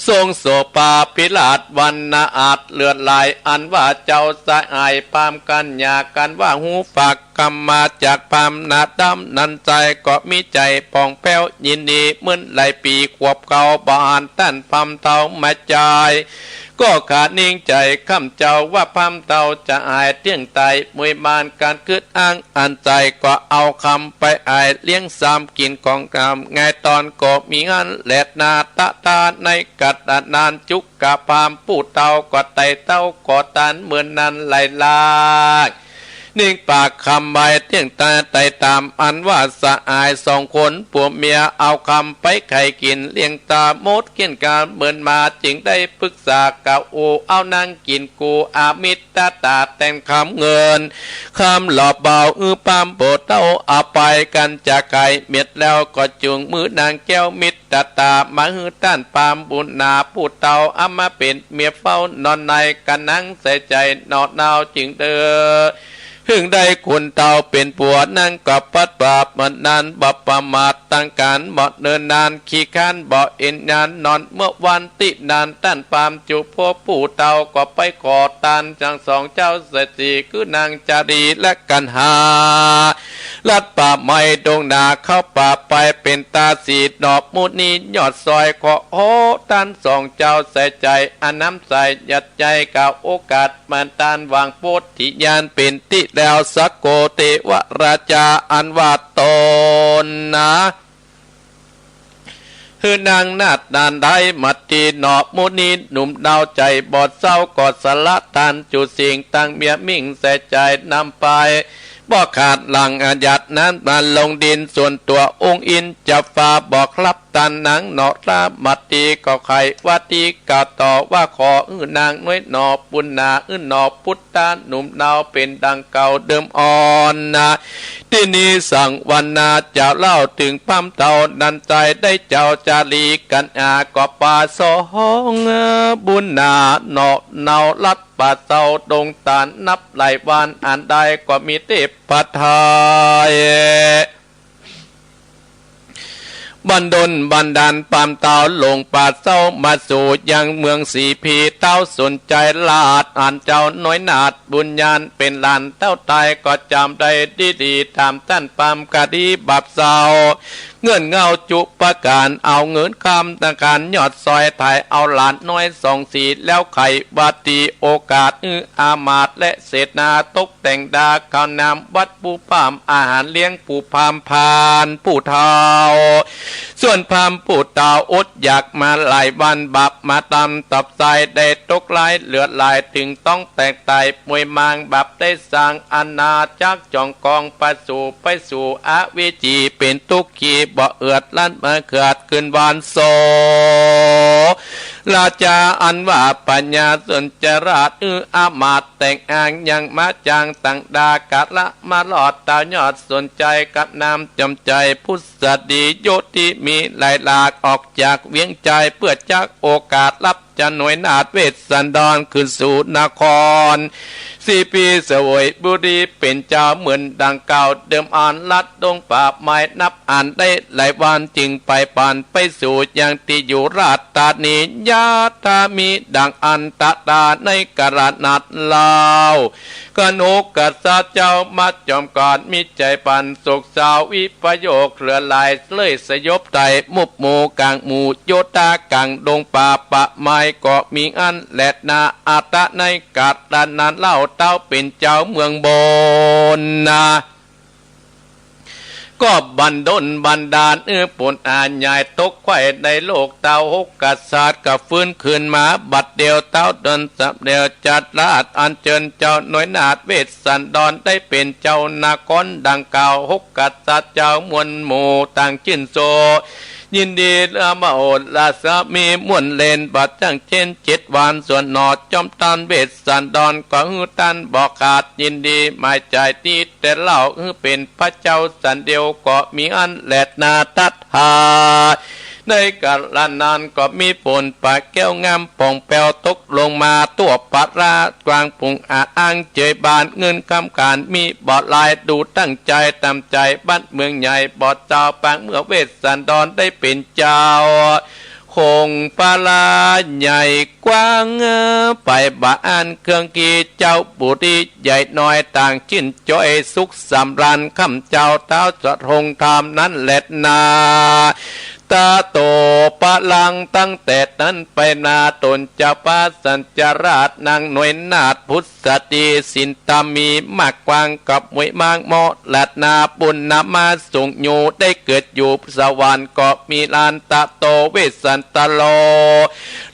ทรงโสภาภิราชวรรณอาจเลือดไหล อันว่าเจ้าสหายพราหมณ์กั๋นหย่ากั๋นว่าฮู้ฝากกำมาจากพราหมณ์หน้าดำนั้นไจ้ ก็มีใจ๋ผ่องแผ้วยินดี เหมือนหลายปี๋ขวบเขาบ่หันต้านพราหมณ์เฒ่ามาใจ้ ก็ขานิ่งใจ๋ค้ำเจ้าว่าพราหมณ์เฒ่าจะหายเตี้ยงต๋าย มวยมานกั๋นกึ๊ดอ้างอันใจ๋ ก็เอาคำไปอายเลี้ยงสามกิ๋นของกำ ไงตอนก็มีอั้นแลนา ตะตาในกัตตะนาน จุกกะพราหมณ์ผู้เฒ่าก็ไต่เต้าขอตานเหมือนนั้นหลายลาก นิ่งปากคำไว้เตี้ยงต๋ายไต่ต๋าม อันว่าสหายสองคนผัวเมีย เอาคำไปใค่กิ๋นเลี้ยงต๋าหมดเกลี้ยงก๋าน เหมือนมาจึงได้ปึกษาเก่าอู้ เอานางกิ๋นกูอมิตตาแต่งคำเงิน คำหล่อเบา อื้อพราหมณ์ผู้เฒ่าเอาไป กั๋นจะใค่เม็ดแล้วก็จุงมือนางแก้วมิตรตามาหื้อต้านพราหมณ์บุญนาผู้เฒ่า เอามาเป๋นเมียเฝ้านอนใน กั๋นนางใส่ใจ๋หนอหนาวจึงเด้อ หึงได้คนเฒ่าเป๋นผัว นางก็ปัดปราบเหมือนนั้น บ่ประมาทตั้งก๋านบ่เนิ่นนาน ขี้คร้านบ่เอนยานนอน เมื่อวันตี้นั้นต้านพราหมณ์จุพวกผู้เฒ่าก็ไปขอตานจังสองเจ้าเศรษฐี คือนางจารีและกัณหา ลัดป่าไม้ดงนาเข้าป่าไป เป๋นตาสีหนอมุนียอดซอย ขอโหตานสองเจ้าใส่ใจ๋ อันน้ำใสหยัดใจ๋ กล่าวโอกาสมันตานวางโพธิญาณเป๋นตี้แล้ว สะโกเตวราจาอันว่าต๋นนา หื้อนางนาฏนานได้มาตี้หนอมุนีหนุ่มดาวใจ๋บ่เศร้า ก็สละตานจุสิ่งตังเมียมิ่งใส่ใจ๋นำไป บ่ขาดหลังอายัดนั้นมาลงดิน ส่วนตั๋วองค์อินทร์จะฟ้าบอกรับตานนางหนอรามาตี้ ก็ใค่ว่าตี้กล่าวต่อว่า ขอหื้อนางน้อยหนอปุณณา หื้อหนอปุตตาหนุ่มดาวเป๋นดังเก่าเดิมอ่อนนา ตี้นี้สังวรรณาจะเล่าเถิงพราหมณ์เฒ่านั้นไจ้ ได้เจ้าจารีกัณหาก็ปาสองบุญนาหนอเนาลัดป่าเศร้าดงตาล นับหลายวันอันได้ก็มีเทพไทย บันดลบันดาลพราหมณ์เฒ่าลงป่าเศร้ามาสู่ยังเมืองสีพี เต้าสนใจ๋ราชอันเจ้าน้อยนาฏบุญญาณเป๋นหลานเต้าไตก็จำได้ดีดี ถามต้านพราหมณ์คดีบาปเศร้า เงื่อนเงาจุประก๋าน เอาเงินคำธนาคารยอดซอย ไถ่เอาหลานน้อยสองสี แล้วใค่ว่าตี้โอกาสหื้ออามาตย์และเสนาตกแต่งดาข้าวน้ำวัดผู้พราหมณ์ อาหารเลี้ยงผู้พราหมณ์พานผู้เฒ่า ส่วนพราหมณ์ผู้เฒ่าอดอยากมาหลายวัน บาปมาตำตับไส้ ได้ตกร้ายเลือดไหลเถิงต้องแตกต๋าย มวยมางบาปได้สร้างอาณาจักร จ่องกองไปสู่ ไปสู่อเวจี เป๋นตุ๊กขีบ่เอือด ลัดมาเกิดขึ้นวันโส ราจาอันว่าพญาสนจราช หื้ออามาตย์แต่งอ้างยังมาจางตังดา กะละมารอดเต้ายอดสนใจ๋ กับนามจอมใจ๋พุทธดี โยชน์ตี้มีหลายหลาก ออกจากเวียงใจ๋ เปื้อจักโอกาสรับ จะหน่วยนาฏเวสสันดร ขึ้นสู่นครสีพีเสวยบุรี เป๋นเจ้าเหมือนดังเก่าเดิมอ่อน ลัดดงป่าไม้นับอันได้หลายวัน จึงไปผ่านไปสู่ยังตี้อยู่ราชธานี ยาตามีดังอันตะตาในกาลนัดเล่า กนกกษัตริย์เจ้ามาจอมกอด มีใจ๋ปันสุขสาววิปโยคเหลือหลาย เลยสยบไถ่มุบหมู่กลางหมู่โยธากลางดงป่าป่าไม้ ก็มีอั้นแลนา อัตตะในกาลนั้นเล่า เต้าเป๋นเจ้าเมืองบนนา ก็บันดลบันดาล หื้อปุญญาใหญ่ตกไขว่ในโลก เต้าหกกษัตริย์ก็ฟื้นคืนมาบัดเดียว เต้าดลสำเร็จจัดราชอัญเจิญเจ้าหน่วยนาฏเวสสันดร ได้เป๋นเจ้านครดังเก่า หกกษัตริย์เจ้ามวลหมู่ต่างจื้นโศก ยินดีละมโหราสมีม่วนเล่น บ่จ้างเจ๊นเจ็ดวัน ส่วนหนอจอมต้านเวสสันดร ก็หื้อต้านบ่ขาด ยินดีหมายใจ๋ตี้แต่เล่า หื้อเป๋นพระเจ้าสันเดียว ก็มีอั้นแลนา ตัดหา ในกาละนั้นก็มีฝนฟ้าแก้วงามผ่องแผ้วตกลงมา ตั๋วประชากว้างผุงอาอ้างเจยบ้าน เงินคำก๋านมีบ่หลาย ดูตั้งใจ๋ต๋ามใจ๋บ้านเมืองใหญ่ บ่เจ้าปางเมื่อเวสสันดรได้เป๋นเจ้า คงพระใหญ่กว้างไปบ่อั้น เครื่องคีเจ้าบุตรีใหญ่น้อย ต่างจื้นจอยสุขสำราญ ค่ำเจ๊าท้าวสะทงธรรมนั้นแลนา ตะโตปะลัง ตั้งแต่นั้นไปนา ต๋นจะพาสัญจราช นางหน่วยนาถพุทธสตรี ศีลธรรมมีมากกว้าง กับมวยม้างมรณา บุญนำมาส่งอยู่ ได้เกิดอยู่สวรรค์ ก็มีหลานตะโตเวสสันตโร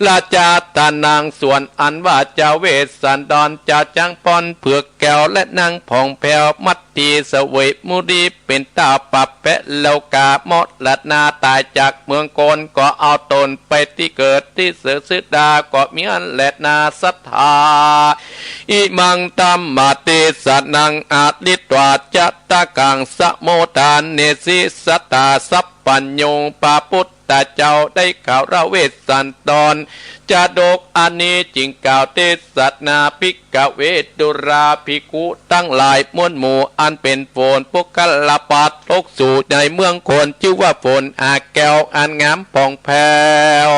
ราชาตะนาง ส่วนอันว่าเจ้าเวสสันดร เจ้าจ๊างพ่อนเผือกแก้ว และนางผ่องแผ้ว มัตตีเสวยมุนี เป๋นต้าปรับแปะโลกา มรณาต๋ายจากเมืองโกน ก็เอาต๋นไปตี้เกิดตี้เสวยสุดา ก็มีอั้นแลนา สัตถา อิมังธัมมเตสะนัง อะริตวาจะตะกัง สะโมทาเนสิ สัตถา สัพพัญญู พระพุทธเจ้าได้กล่าวเล่าเวสสันดร จาดกอันนี้จึงกล่าวเตสนา ภิกขเว ดูราภิกขุตังหลาย มวลหมู่อันเป๋นฝน ปุคคละปัตตกสู่ในเมืองโกน จื้อว่าฝนอาแก้วอันงามผ่องแผ้ว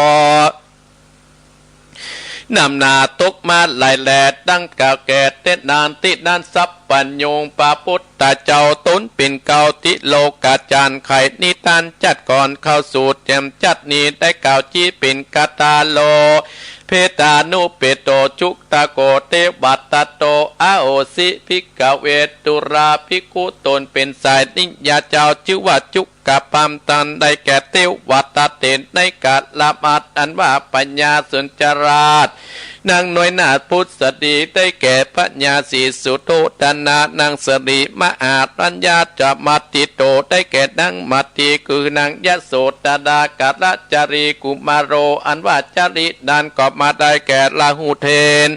นำหน้าตกมาหลายแล ดังกล่าวแก่เต้นนาน ตี้นั้นสัพพัญญู พระพุทธเจ้าต๋นเป๋นเกล้า ติโลกาจารย์ ไขนิทานชาติก่อน เข้าสู่แจ่มชาตินี้ ได้กล่าวจี๊เป๋นคาถา โล เภทานุเปโต จุตโก เตวะตะโต อโหสิ ภิกขเว ดูราภิกขุ ต๋นเป๋นสายนิยาเจ้า จื้อว่าจุกพรรม ตันได้แก่เตวะตะเตน ในกาละนั้นอันว่าพญาสัญจราช นางหน่วยนาถพุทธสตรี ได้แก่พญาสีสุโธธนา นางสรีมหารัญญา จะมัตติโต ได้แก่นางมัตตี คือนางยโสธนา กาลจารีกุมารโร อันว่าจารีนั้นก็มาได้แก่ราหูเถน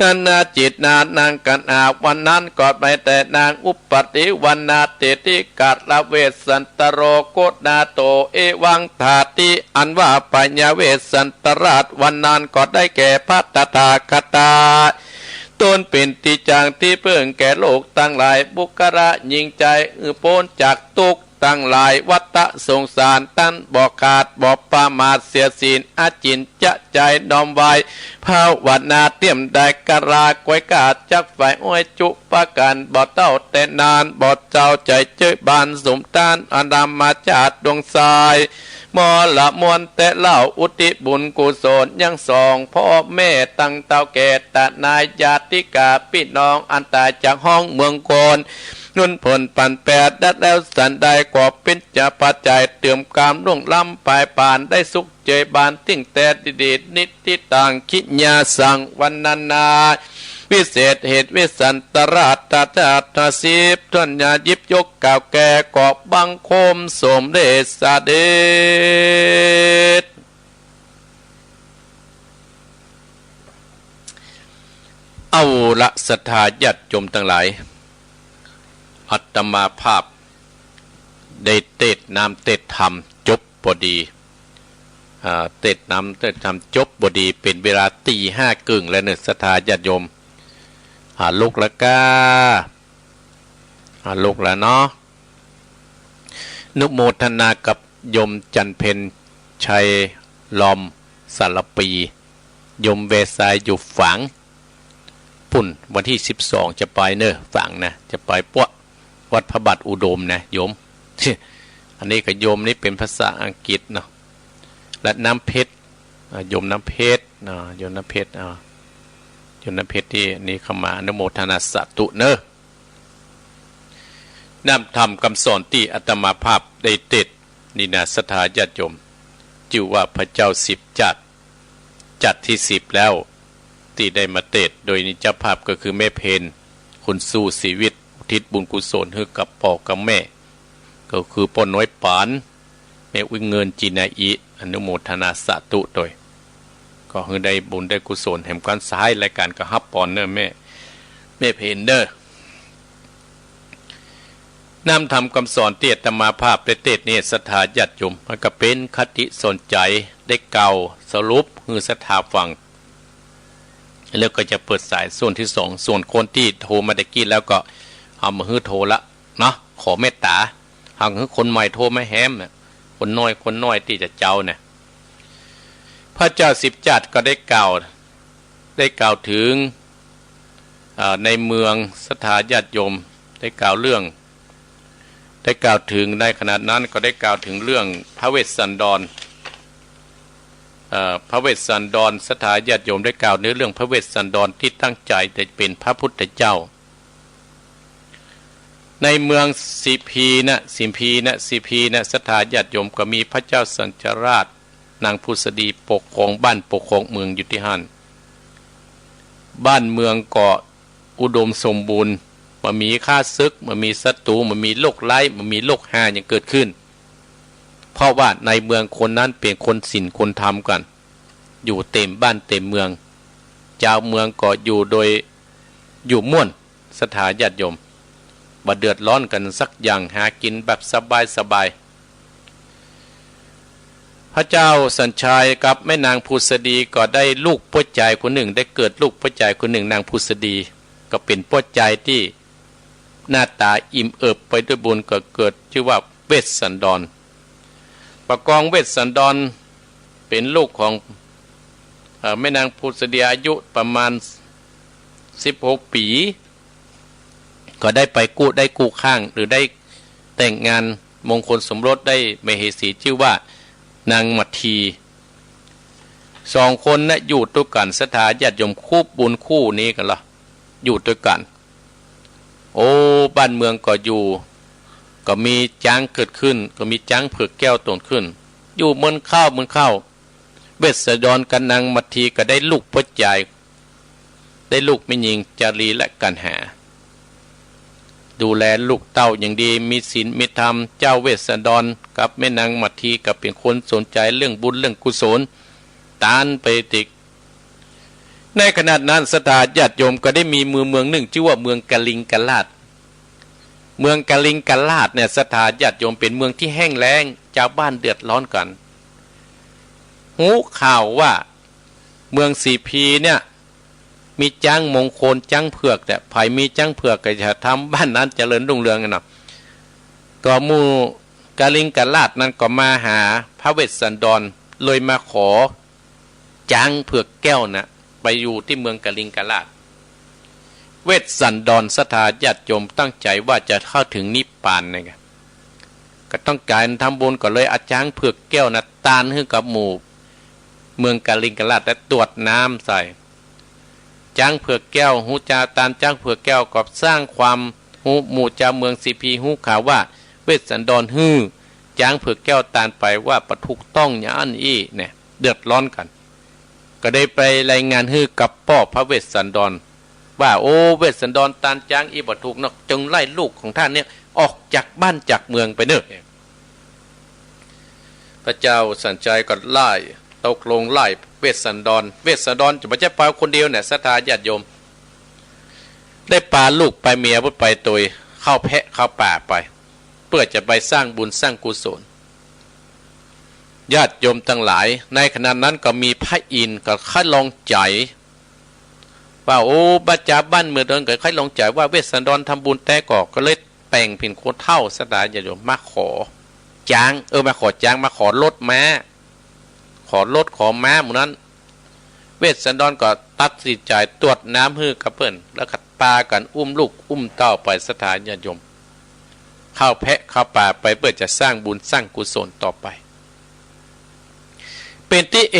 นานาจิตนานางกันหา วันนั้นก็ไปแต่นางอุปติวรรณา เตติกาลเวสสันตโร โคนาโต เอวังถาติ อันว่าพญาเวสสันตราช วันนั้นก็ได้แก่พระตถาคตา ต๋นเป๋นตี้จางตี้เปิ้งแก่โลกตังหลาย บุคคละยิ่งใจ๋ หื้อป๊นจากตุ๊กข์ตังหลาย วัฏสงสารตันบ่ขาด บ่ประมาทเสียสิ้น อาจินจะใจ๋น้อมไหว้ ภาวนาเตรียมได้กล้า คอยกล้าจักใฝ่อ้อยจุประก๋าน บ่เต้าแต่นาน บ่เจ้าใจ๋เจยบาน สมต้านอธรรมชาติดวงชาย มรมนแต่เล่า อุทิศบุญกุศลยังสองพ่อแม่ ตังเต้าแก่ตานายญาติกาปี้น้อง อันต๋ายจากห้องเมืองโกน นุนผลปันแปดดัดแล้วสันใด ก็เป๋นจะปัจจัยเติมกามล่วงล้ำปายปาน ได้สุขเจยบาน ตึงแต่ดีๆ นิติตัง ขิยาสัง วรรณนา วิเศษเหตุเวสสันตราช ตาชาติสิบ ท่านยายิบยกกล่าวแก่ ก็บังคมสมเด็จเสด็จ เอาละ ศรัทธาญาติโยมตังหลาย อาตมาภาพได้เตสน์นำเตสน์ธรรมจบพอดี อ่า เตสน์นำเตสน์ธรรมจบพอดี เป๋นเวลาตีห้าเกิ่งแล้วเนาะ ศรัทธาญาติโยม อ่า ลุกแล้วก้า อ่า ลุกแล้วเนาะ อนุโมทนากับโยมจันเพ็ญชัย ลอมสารปี โยมแวซายอยู่ฝาง ปุ้น วันตี้สิบสองจะไปเนาะ ฝางนะ จะไปปั๊ววัดพระบาทอุดมนะโยม อันนี้ก็โยมนี่เป๋นภาษาอังกฤษเนาะ และน้ำเพชร อ่า โยมน้ำเพชร อ่า โยมน้ำเพชร อ่า โยมน้ำเพชรตี้นี่เข้ามาอนุโมทนาสาธุเนาะ นำธรรมคำสอนตี้อาตมาภาพได้เตสน์นี่นะ ศรัทธาญาติโยม จื้อว่าพระเจ้าสิบจักร จักรตี้สิบแล้ว ตี้ได้มาเตสน์ โดยนี่เจ้าภาพก็คือแม่เพญ คุณสู้ชีวิต อุทิศบุญกุศลหื้อกับป้อกับแม่ ก็คือป้อน้อยปาน แม่อุ๊ยเงิน จีนาอิ อนุโมทนาสาธุโตย ขอหื้อได้บุญได้กุศลแหม ก้อนสหายรายก๋านก็ฮับปอนเน่อแม่ แม่เพนเน่อ น้ำธรรมกำสอนตี้อาตมาภาพได้เตสน์นี้ ศรัทธาญาติโยม มันก็เป๋นคติสอนใจ๋ ได้กล่าวสรุปหื้อศรัทธาฟัง แล้วก็จะเปิดสายส่วนตี้สอง ส่วนคนตี้โทรมาตะกี้แล้วก็เอามาหื้อโทรละเนาะ ขอเมตต๋า หากหื้อคนใหม่โทรมาแหมน่ะ คนน้อย คนน้อยตี้จะเจ้าน่ะ พระเจ้าสิบจักรก็ได้กล่าว ได้กล่าวเถิง เอ่อ ในเมือง ศรัทธาญาติโยม ได้กล่าวเรื่อง ได้กล่าวเถิง ในขณะนั้นก็ได้กล่าวเถิงเรื่องพระเวสสันดร เอ่อ พระเวสสันดร ศรัทธาญาติโยม ได้กล่าวในเรื่องพระเวสสันดรตี้ตั้งใจ๋จะเป๋นพระพุทธเจ้า ในเมืองสีพีนะ สีพีนะ สีพีนะ ศรัทธาญาติโยม ก็มีพระเจ้าสัญจราช นางผุสดีปกครองบ้านปกครองเมืองอยู่ตี้หั้น บ้านเมืองก็อุดมสมบูรณ์ บ่มีข้าศึก บ่มีศัตรู๋ บ่มีโรคร้าย บ่มีโรคฮาหยังเกิดขึ้น เพราะว่าในเมืองคนนั้นเป๋นคนศีลคนธรรมกั๋น อยู่เต็มบ้านเต็มเมือง จาวเมืองก็อยู่โดย อยู่ม่วน ศรัทธาญาติโยม บ่เดือดร้อนกั๋นสักอย่าง หากิ๋นแบบสบายสบาย พระเจ้าสัญชัยกับแม่นางผุสดีก็ได้ลูกป้อจายคนนึ่ง ได้เกิดลูกป้อจายคนนึ่ง นางผุสดี ก็เป๋นป้อจายตี้หน้าต๋าอิ่มเอิบไปด้วยบุญ ก็เกิดจื้อว่าเวสสันดร ปกองเวสสันดรเป๋นลูกของ เอ่อ แม่นางผุสดี อายุประมาณสิบหกปี๋ ก็ได้ไปกู้ ได้กู้ข้าง หรือได้แต่งงานมงคลสมรสได้มเหสีจื้อว่านางมัทที สองคนนะอยู่ตวยกั๋น ศรัทธาญาติโยม คู่บุญคู่นี้กั๋นละ อยู่ตวยกั๋น โอ้ บ้านเมืองก็อยู่ ก็มีจ๊างเกิดขึ้น ก็มีจ๊างเผือกแก้วโตนขึ้น อยู่เมินเข้าเมินเข้า เวสสันดรกับนางมัททีก็ได้ลูกป้อจาย ได้ลูกแม่ญิงจารีและกัณหา ดูแลลูกเต้าอย่างดี มีศีลมีธรรม เจ้าเวสสันดรกับแม่นางมัททีก็เป๋นคนสนใจ๋เรื่องบุญเรื่องกุศล ตานไปติก ในขณะนั้นศรัทธาญาติโยม ก็ได้มีเมืองเมืองนึ่งจื้อว่าเมืองกลิงกราษ เมืองกลิงกราษเนี่ย ศรัทธาญาติโยม เป๋นเมืองตี้แห้งแล้ง จาวบ้านเดือดร้อนกั๋น ฮู้ข่าวว่าเมืองสีพีเนี่ย มีจ๊างมงคล จ๊างเผือก แต่ใผมีจ๊างเผือกก็จะทำบ้านนั้นเจริญรุ่งเรืองกั๋นเนาะ ก็หมู่กลิงกราษนั้นก็มาหาพระเวสสันดร เลยมาขอจ๊างเผือกแก้วนะ ไปอยู่ตี้เมืองกลิงกราษ เวสสันดร ศรัทธาญาติโยม ตั้งใจ๋ว่าจะเข้าเถิงนิพพานนี่ไง ก็ต้องก๋านทำบุญ ก็เลยเอาจ๊างเผือกแก้วนะ ตานหื้อกับหมู่เมืองกลิงกราษ และตวดน้ำใส่ จ๊างเผือกแก้ว ฮู้จาตานจ๊างเผือกแก้ว ก็สร้างความฮู้ หมู่จาวเมืองสีพีฮู้ข่าวว่าเวสสันดรหื้อจ๊างเผือกแก้วตานไป ว่าบ่ถูกต้องอย่างอั้นอี้เนี่ย เดือดร้อนกั๋น ก็ได้ไปรายงานหื้อกับป้อพระเวสสันดร ว่า โอ้ เวสสันดรตานจ๊างอี้บ่ถูกเนาะ จงไล่ลูกของต้านเนี่ยออกจากบ้านจากเมืองไปเน่อ พระเจ้าสัญชัยก็ไล่ ตกลงไล่เวสสันดร เวสสันดรจะบ่ใจ้ไปคนเดียวเนี่ย ศรัทธาญาติโยม ได้ปาลูกปาเมียไปโตย เข้าแพะเข้าป่าไป เปื้อจะไปสร้างบุญสร้างกุศล ญาติโยมตังหลาย ในขณะนั้นก็มีพระอินทร์ก็ใค่ลองใจ๋ ว่า โอ้ บ้านจาวบ้านเมืองเดินก็ใค่ลองใจ๋ว่าเวสสันดรทำบุญแต๊ก่อ ก็เลยแต่งเป๋นคนเฒ่า ศรัทธาญาติโยม มาขอจ๊าง เออ มาขอจ๊าง มาขอรถม้า ขอรถขอม้าหมู่นั้น เวสสันดรก็ตัดสินใจ๋ตวดน้ำหื้อกับเปิ้น แล้วก็ปากั๋นอุ้มลูกอุ้มเต้าไป ศรัทธาญาติโยม เข้าแพะเข้าป่าไป เปื้อจะสร้างบุญสร้างกุศลต่อไป เป๋นตี้ เอ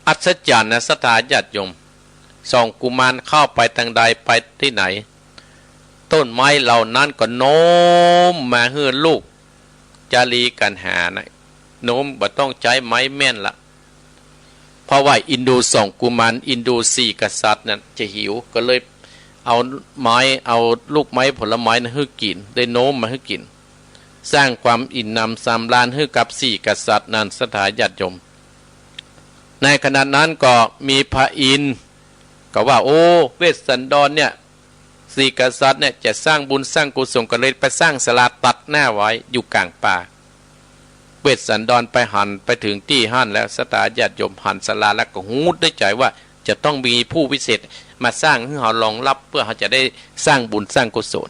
อัศจรรย์นะ ศรัทธาญาติโยม สองกุมารเข้าไปตางใด ไปตี้ไหน ต้นไม้เหล่านั้นก็โน้มมาหื้อลูกจารีกัณหานะ โน้ม บ่ต้องใจ๊ไม้แม่นละ เพราะว่าอินดูสองกุมาร อินดูสี่กษัตริย์นั้นจะหิว ก็เลยเอาไม้ เอาลูกไม้ผลไม้นั้นหื้อกิ๋น ได้โน้มมาหื้อกิ๋น สร้างความอิ่มหนำสำราญหื้อกับสี่กษัตริย์นั้น ศรัทธาญาติโยม ในขณะนั้นก็มีพระอินทร์ก็ว่า โอ้ เวสสันดรเนี่ย สี่กษัตริย์เนี่ยจะสร้างบุญสร้างกุศล ก็เลยไปสร้างศาลาตัดหน้าไว้อยู่กลางป่า เวสสันดรไปหันไปถึงตี้หั้นแล้ว ศรัทธาญาติโยม หันศาลาแล้วก็ฮู้ในใจ๋ว่าจะต้องมีผู้วิเศษมาสร้างหื้อเฮารองรับ เปื้อเฮาจะได้สร้างบุญสร้างกุศล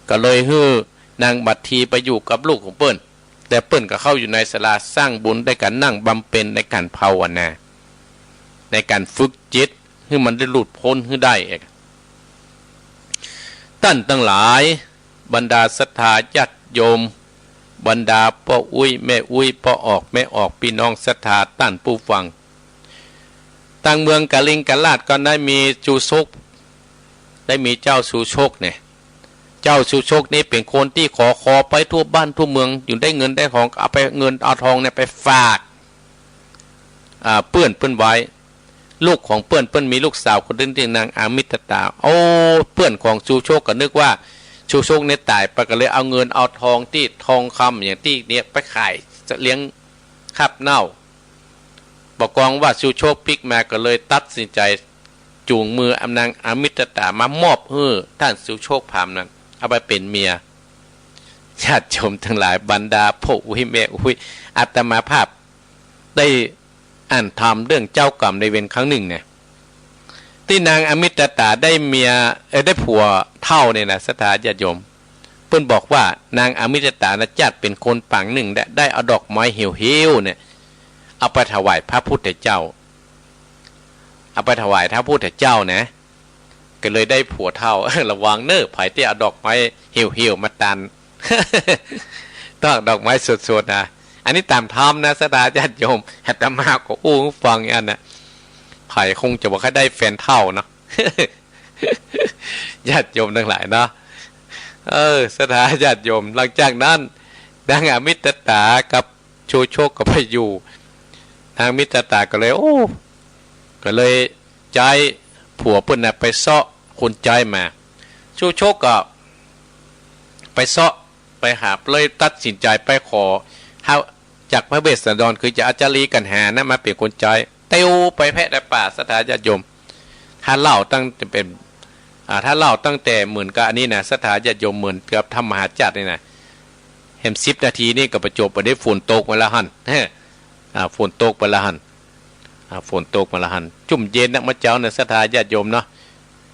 ก็เลยหื้อนางมัททีไปอยู่กับลูกของเปิ้น แต่เปิ้นก็เข้าอยู่ในศาลาสร้างบุญด้วยก๋านนั่งบำเพ็ญในก๋านภาวนา ในก๋านฝึกจิตหื้อมันได้หลุดป๊นหื้อได้เอก ต้านตังหลาย บรรดาศรัทธาญาติโยม บรรดาป้ออุ๊ยแม่อุ๊ย ป้อออกแม่ออก ปี้น้องศรัทธาต้านผู้ฟัง ตางเมืองกลิงกราชก็ได้มีชูชก ได้มีเจ้าชูชกเนี่ย เจ้าชูชกนี้เป๋นคนตี้ขอ ขอไปทั่วบ้านทั่วเมือง อยู่ได้เงินได้ทอง เอาไปเงินเอาทองเนี่ยไปฝาก อ่า เปื้อนเปิ้นไว้ ลูกของเปื้อน เปิ้นมีลูกสาวคนหนึ่งตี้นางอมิตตา โอ้ เปื้อนของชูชกก็นึกว่าชูชกเนี่ยต๋ายไป ก็เลยเอาเงินเอาทองตี้ทองคำอย่างตี้เนี่ยไปขายจะเลี้ยงคาบเน่า บ่ากองว่าชูชกปิ๊กมา ก็เลยตัดสินใจ๋ จูงมือเอานางอมิตตามามอบหื้อต้านชูชกพราหมณ์นั้น เอาไปเป๋นเมีย ญาติโยมตังหลาย บรรดาป้ออุ๊ยแม่อุ๊ย อาตมาภาพได้อ่านธรรมเรื่องเจ้ากรรมนายเวรครั้งนึ่งเนี่ย ตี้นางอมิตตาได้เมีย เอ่อ ได้ผัวเฒ่าเนี่ยนะ ศรัทธาญาติโยม เปิ้นบอกว่านางอมิตตานะ จัดเป๋นคนปางนึ่ง ได้ ได้เอาดอกไม้เหี่ยวๆ เนี่ย เอาไปถวายพระพุทธเจ้า เอาไปถวายพระพุทธเจ้านะ ก็เลยได้ผัวเฒ่า ระวังเน่อ ใผตี้เอาดอกไม้เหี่ยวๆ มาตัน ต้องดอกไม้สดๆ นะ อันนี้ต๋ามธรรมนะ ศรัทธาญาติโยม อาตมาก็อู้หื้อฟังอันนะ ใผคงจะบ่ใค่ได้แฟนเฒ่าเนาะ ญาติโยมตังหลายเนาะ เออ ศรัทธาญาติโยม หลังจากนั้น นางอมิตตากับชูชกก็ไปอยู่ นางอมิตตาก็เลย โอ้ ก็เลยใจ๊ผัวเปิ้นน่ะไปเซาะคนใจ๊มา ชูชกก็ไปเซาะไปหา เลยตัดสินใจ๋ไปขอหา จากพระเวสสันดร คือจะเอาจารีกัณหานะมาเป๋นคนใจ๊ เตียวไปแพะในป่า ศรัทธาญาติโยม ถ้าเล่าตั้งแต่เป๋น อ่า ถ้าเล่าตั้งแต่เหมือนกับอันนี้นะ ศรัทธาญาติโยม เหมือนกับธรรมมหาจักรนี่นะ แหมสิบนาทีนี่ก็บ่จบ อันนี้ฝนตกมาแล้วหั้น อ่า ฝนตกไปแล้วหั้น อ่า ฝนตกมาแล้วหั้น จุ่มเย็นนะเมื่อเจ๊านะ ศรัทธาญาติโยมเนาะ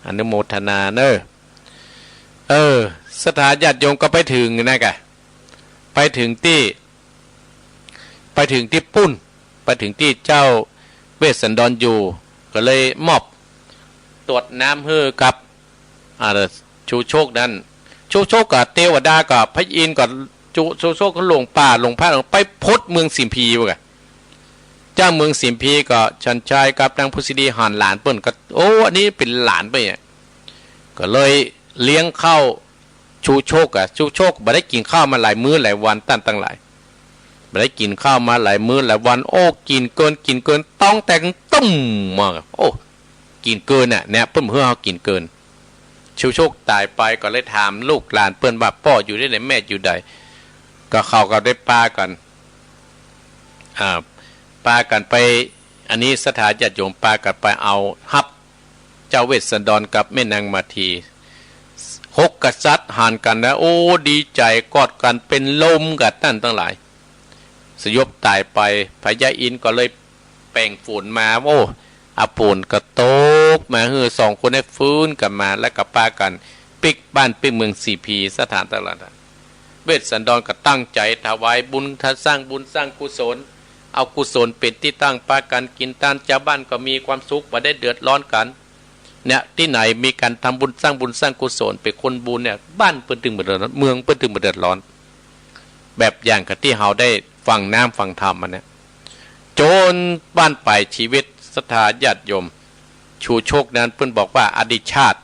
อนุโมทนาเน่อ เออ ศรัทธาญาติโยมก็ไปถึงนะกะ ไปถึงตี้ ไปถึงตี้ปุ้น ไปถึงตี้เจ้าเวสสันดรอยู่ ก็เลยมอบตรวจน้ำหื้อกับ อ่า ชูชกนั้น ชูชกกับเตวดากับพระอินทร์กับ ชู ชูชกก็หลงป่าหลงพระ ไปพดเมืองสิมพีว่ากะ เจ้าเมืองสิมพีก็ฉันชายกับนางพุทธสิริหันหลานเปิ้นก็ โอ้ อันนี้เป๋นหลานไปเนี่ย ก็เลยเลี้ยงข้าว ชูชกอะ ชูชกบ่ได้กิ๋นข้าวมาหลายมื้อหลายวัน ต้านตังหลาย บ่ได้กิ๋นข้าวมาหลายมื้อหลายวัน โอ้ กิ๋นเกิน กิ๋นเกิน ต๊องแตกตุ้มมา โอ้ กิ๋นเกินน่ะ เนี่ย เปิ้นหื้อเฮากิ๋นเกิน ชูชกต๋ายไปก็เลยถามลูกหลานเปิ้นว่า ป้ออยู่ตี้ไหน แม่อยู่ใด ก็เขาก็ได้ปากั๋น อ่า ปากั๋นไป อันนี้ศรัทธาญาติโยม ปากั๋นไปเอาฮับ เจ้าเวสสันดรกับแม่นางมาที หกกษัตริย์หันกั๋นนะ โอ้ ดีใจ๋ กอดกั๋นเป๋นลมกั๋น ต้านตังหลาย สยบต๋ายไป พญาอินทร์ก็เลยแป๋งฝนมา โอ้ อาฝนก็ตกมาหื้อสองคนได้ฟื้นกั๋นมา แล้วก็ปากั๋นปิ๊กบ้านปิ๊กเมืองสิมพี ศรัทธาตังหลาย เวสสันดรก็ตั้งใจ๋ถวายบุญ สร้างบุญสร้างกุศล เอากุศลเป๋นตี้ตั้ง ปากั๋นกิ๋นตาน จาวบ้านก็มีความสุข บ่ได้เดือดร้อนกั๋น เนี่ย ตี้ไหนมีก๋านทำบุญ สร้างบุญสร้างกุศล เป๋นคนบุญเนี่ย บ้านเปิ้นตึงบ่เดือดร้อน เมืองเปิ้นตึงบ่เดือดร้อน แบบอย่างกับตี้เฮาได้ฟังน้ำฟังธรรมอันเนี้ย จ๋นบั้นปลายจีวิต ศรัทธาญาติโยม ชูชกนั้นเปิ้นบอกว่าอดีตชาติ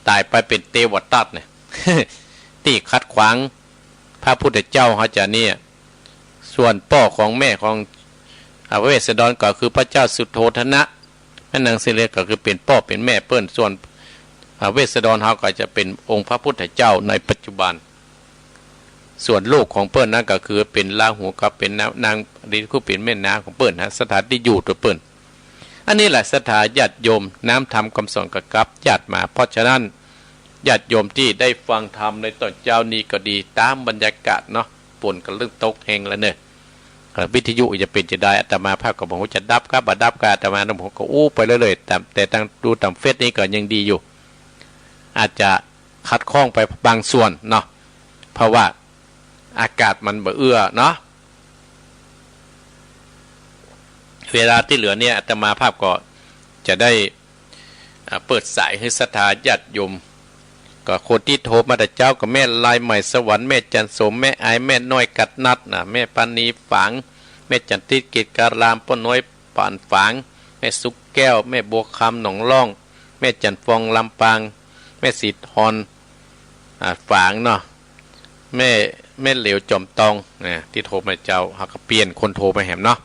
ต๋ายไปเป๋นเตวทัตเนี่ย ตี้ขัดขวางพระพุทธเจ้าเฮาจะเนี่ย ส่วนป้อของแม่ของ อ่า พระเวสสันดรก็คือพระเจ้าสุโธทนะ แม่นางสิริก็คือเป๋นป้อเป๋นแม่เปิ้น ส่วน อ่า เวสสันดรเฮาก็จะเป๋นองค์พระพุทธเจ้าในปัจจุบัน ส่วนลูกของเปิ้นนั้นก็คือเป๋นราหูกับเป๋นนาง นาง คือเป๋นแม่นางของเปิ้นนะ สถานตี้อยู่ตั๋วเปิ้น อันนี้แหละศรัทธาญาติโยม น้ำธรรมกำสอนก็กลับญาติมา เพราะฉะนั้น ญาติโยมตี้ได้ฟังธรรมในต๋อนเจ๊านี้ก็ดี ต๋ามบรรยากาศเนาะ ฝนก็เริ่มตกแฮงแล้วเน่อ เอ่อ วิทยุจะเป๋นจะใด อาตมาภาพก็บ่ฮู้จะดับกาบ่ดับกา อาตมาน้ำหัวก็อู้ไปเรื่อยๆ ต๋าม แต่ตาง ดูต๋ามเฟซนี้ก็ยังดีอยู่ อาจจะขัดข้องไปบางส่วนเนาะ เพราะว่าอากาศมันบ่เอื้อเนาะ เวลาตี้เหลือเนี่ย อาตมาภาพก็จะได้ อ่า เปิดสายหื้อศรัทธาญาติโยม ก็คนตี้โทรมาแต่เจ๊าก็แม่ลายใหม่สวรรค์ แม่จันทร์โสม แม่อาย แม่น้อยกัดนัดนะ แม่ปานีฝาง แม่จันทร์ทิพย์เกตการาม ป้อน้อยป่านฝาง แม่สุขแก้ว แม่บัวคำหนองล่อง แม่จันทร์ฟองลำปาง แม่สีทอน อ่า ฝางเนาะ แม่ แม่เหลียวจอมตองนะ ตี้โทรมาเจ๊า เฮาก็เปลี่ยนคนโทรไปแหมเนาะ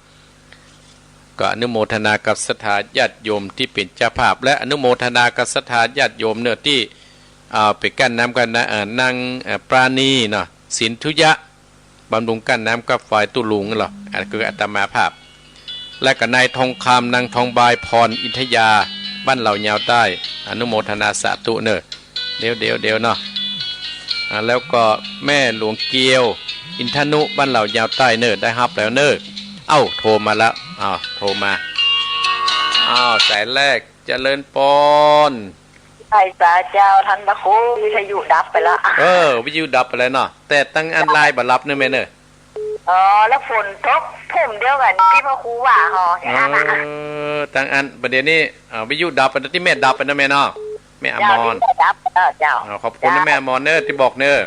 ก็อนุโมทนากับศรัทธาญาติโยมตี้เป๋นเจ้าภาพ และอนุโมทนากับศรัทธาญาติโยมเน่อตี้ อ่า ไปกั้นน้ำกันนะ เอ่อ นาง เอ่อ ปราณีเนาะ สินธุยะ บำรุงกั้นน้ำกับฝ่ายตู้ลุงนั่นเหรอ อันคืออาตมาภาพ และก็นายทองคำ นางทองบาย พรอินทยา บ้านเหล่ายาวใต้ อนุโมทนาสาธุเน่อ เดี๋ยว เดี๋ยว เดี๋ยวเนาะ อ่า แล้วก็แม่หลวงเกียว อินทนุ บ้านเหล่ายาวใต้เน่อ ได้ฮับแล้วเน่อ เอ้า โทรมาแล้ว อ้าว โทรมา อ้าว สายแรก เจริญปอน ไหว้สาเจ้าต้านพระครู วิทยุดับไปละ เออ วิทยุดับไปแล้วเนาะ แต่ตางอันไลน์บ่รับเน่อแม่เน่อ อ๋อ แล้วฝนตกพุ่มเดียวกั๋นตี้พระครูว่าฮอ เออ ตางอัน บ่าเดี่ยวนี้ อ่า วิทยุดับไปตี้แม่ดับไปนะแม่เนาะ แม่อมร เจ้า วิทยุดับ เออ เจ้า อ๋อ ขอบคุณนะแม่อมรเน่อ ตี้บอกเน่อ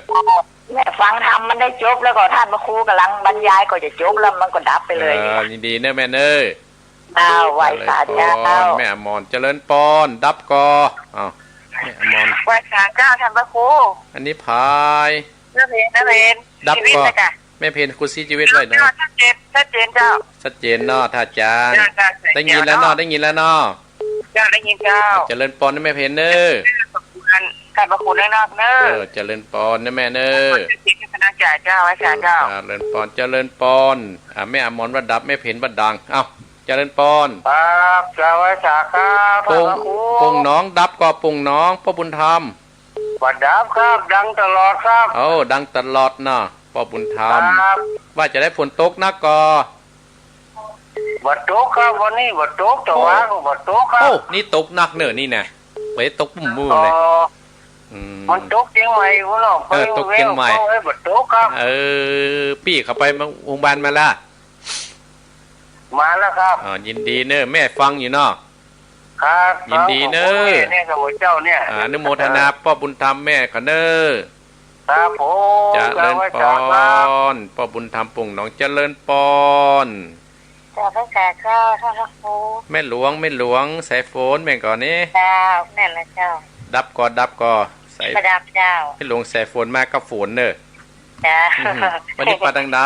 แม่ฟังธรรมมันได้จบแล้วก็ต้านพระครูก่ำลังบรรยายก็จะจบแล้วมันก็ดับไปเลย เออ ยินดีเน่อแม่เน่อ อ้าว ไหว้สาเจ้า เจริญปอน แม่อมร เจริญปอน ดับก่อ อ้าว แม่อมร ไหว้สาเจ้าต้านพระครู อันนี้ใผ แม่เพ็ญ แม่เพ็ญ ดับก่อ ชีวิตนะจ๊ะ แม่เพ็ญ ครูศรีชีวิตไหว้เนาะ ชัดเจน ชัดเจนเจ้า ชัดเจนเนาะ ท่าจาง เจ้า เจ้า ได้ยินแล้วเนาะ ได้ยินแล้วเนาะ เจ้า ได้ยินเจ้า เจริญปอนนะแม่เพ็ญเน่อ ขอบคุณต้านพระครูเน่อเนาะ เออ เจริญปอนนะแม่เน่อ ขอบคุณนะจ๊ะเจ้า ไหว้สาเจ้า เออ เจริญปอน เจริญปอน อ่า แม่อมรว่าดับ แม่เพ็ญว่าดัง เอ้า เจริญปอน ครับ เจ้า ไหว้สาครับ โป่ง ต้านพระครู โป่งหนองดับก่อ โป่งหนอง ป้อบุญธรรม บ่ดับครับ ดังตลอดครับ โอ้ ดังตลอดเนาะ ป้อบุญธรรม ครับ ว่าจะได้ฝนตกนักก่อ บ่ตกครับ วันนี้บ่ตก แต่ว่าก็บ่ตกครับ โอ้ นี่ตกนักเน่อนี่นะ ไปตกปุ้มมือเลย อ๋อ อืม มันตกเจียงใหม่พุ้นเนาะ เออ ตกเจียงใหม่ เอ้ย บ่ตกครับ เออ ปี้เข้าไปโรงพยาบาลมาละ มาแล้วครับ อ๋อ ยินดีเน่อ แม่ฟังอยู่เนาะ ครับ ยินดีเน่อ เนี่ย เนี่ย ข้าพเจ้าเนี่ย อ่า อนุโมทนาป้อบุญธรรมแม่เขาเน่อ ครับผม เจริญปอน เจ้า ไหว้สาครับ ป้อบุญธรรมโป่งหนอง เจริญปอน เจ้า ไหว้สาเจ้า ต้านพระครู แม่หลวง แม่หลวงสายฝนแม่นก่อนี่ เจ้า แม่นละเจ้า ดับก่อ ดับก่อ สาย บ่ดับเจ้า แม่หลวงสายฝนมากับฝนเน่อ เจ้า อืม วันนี้ไปตางใด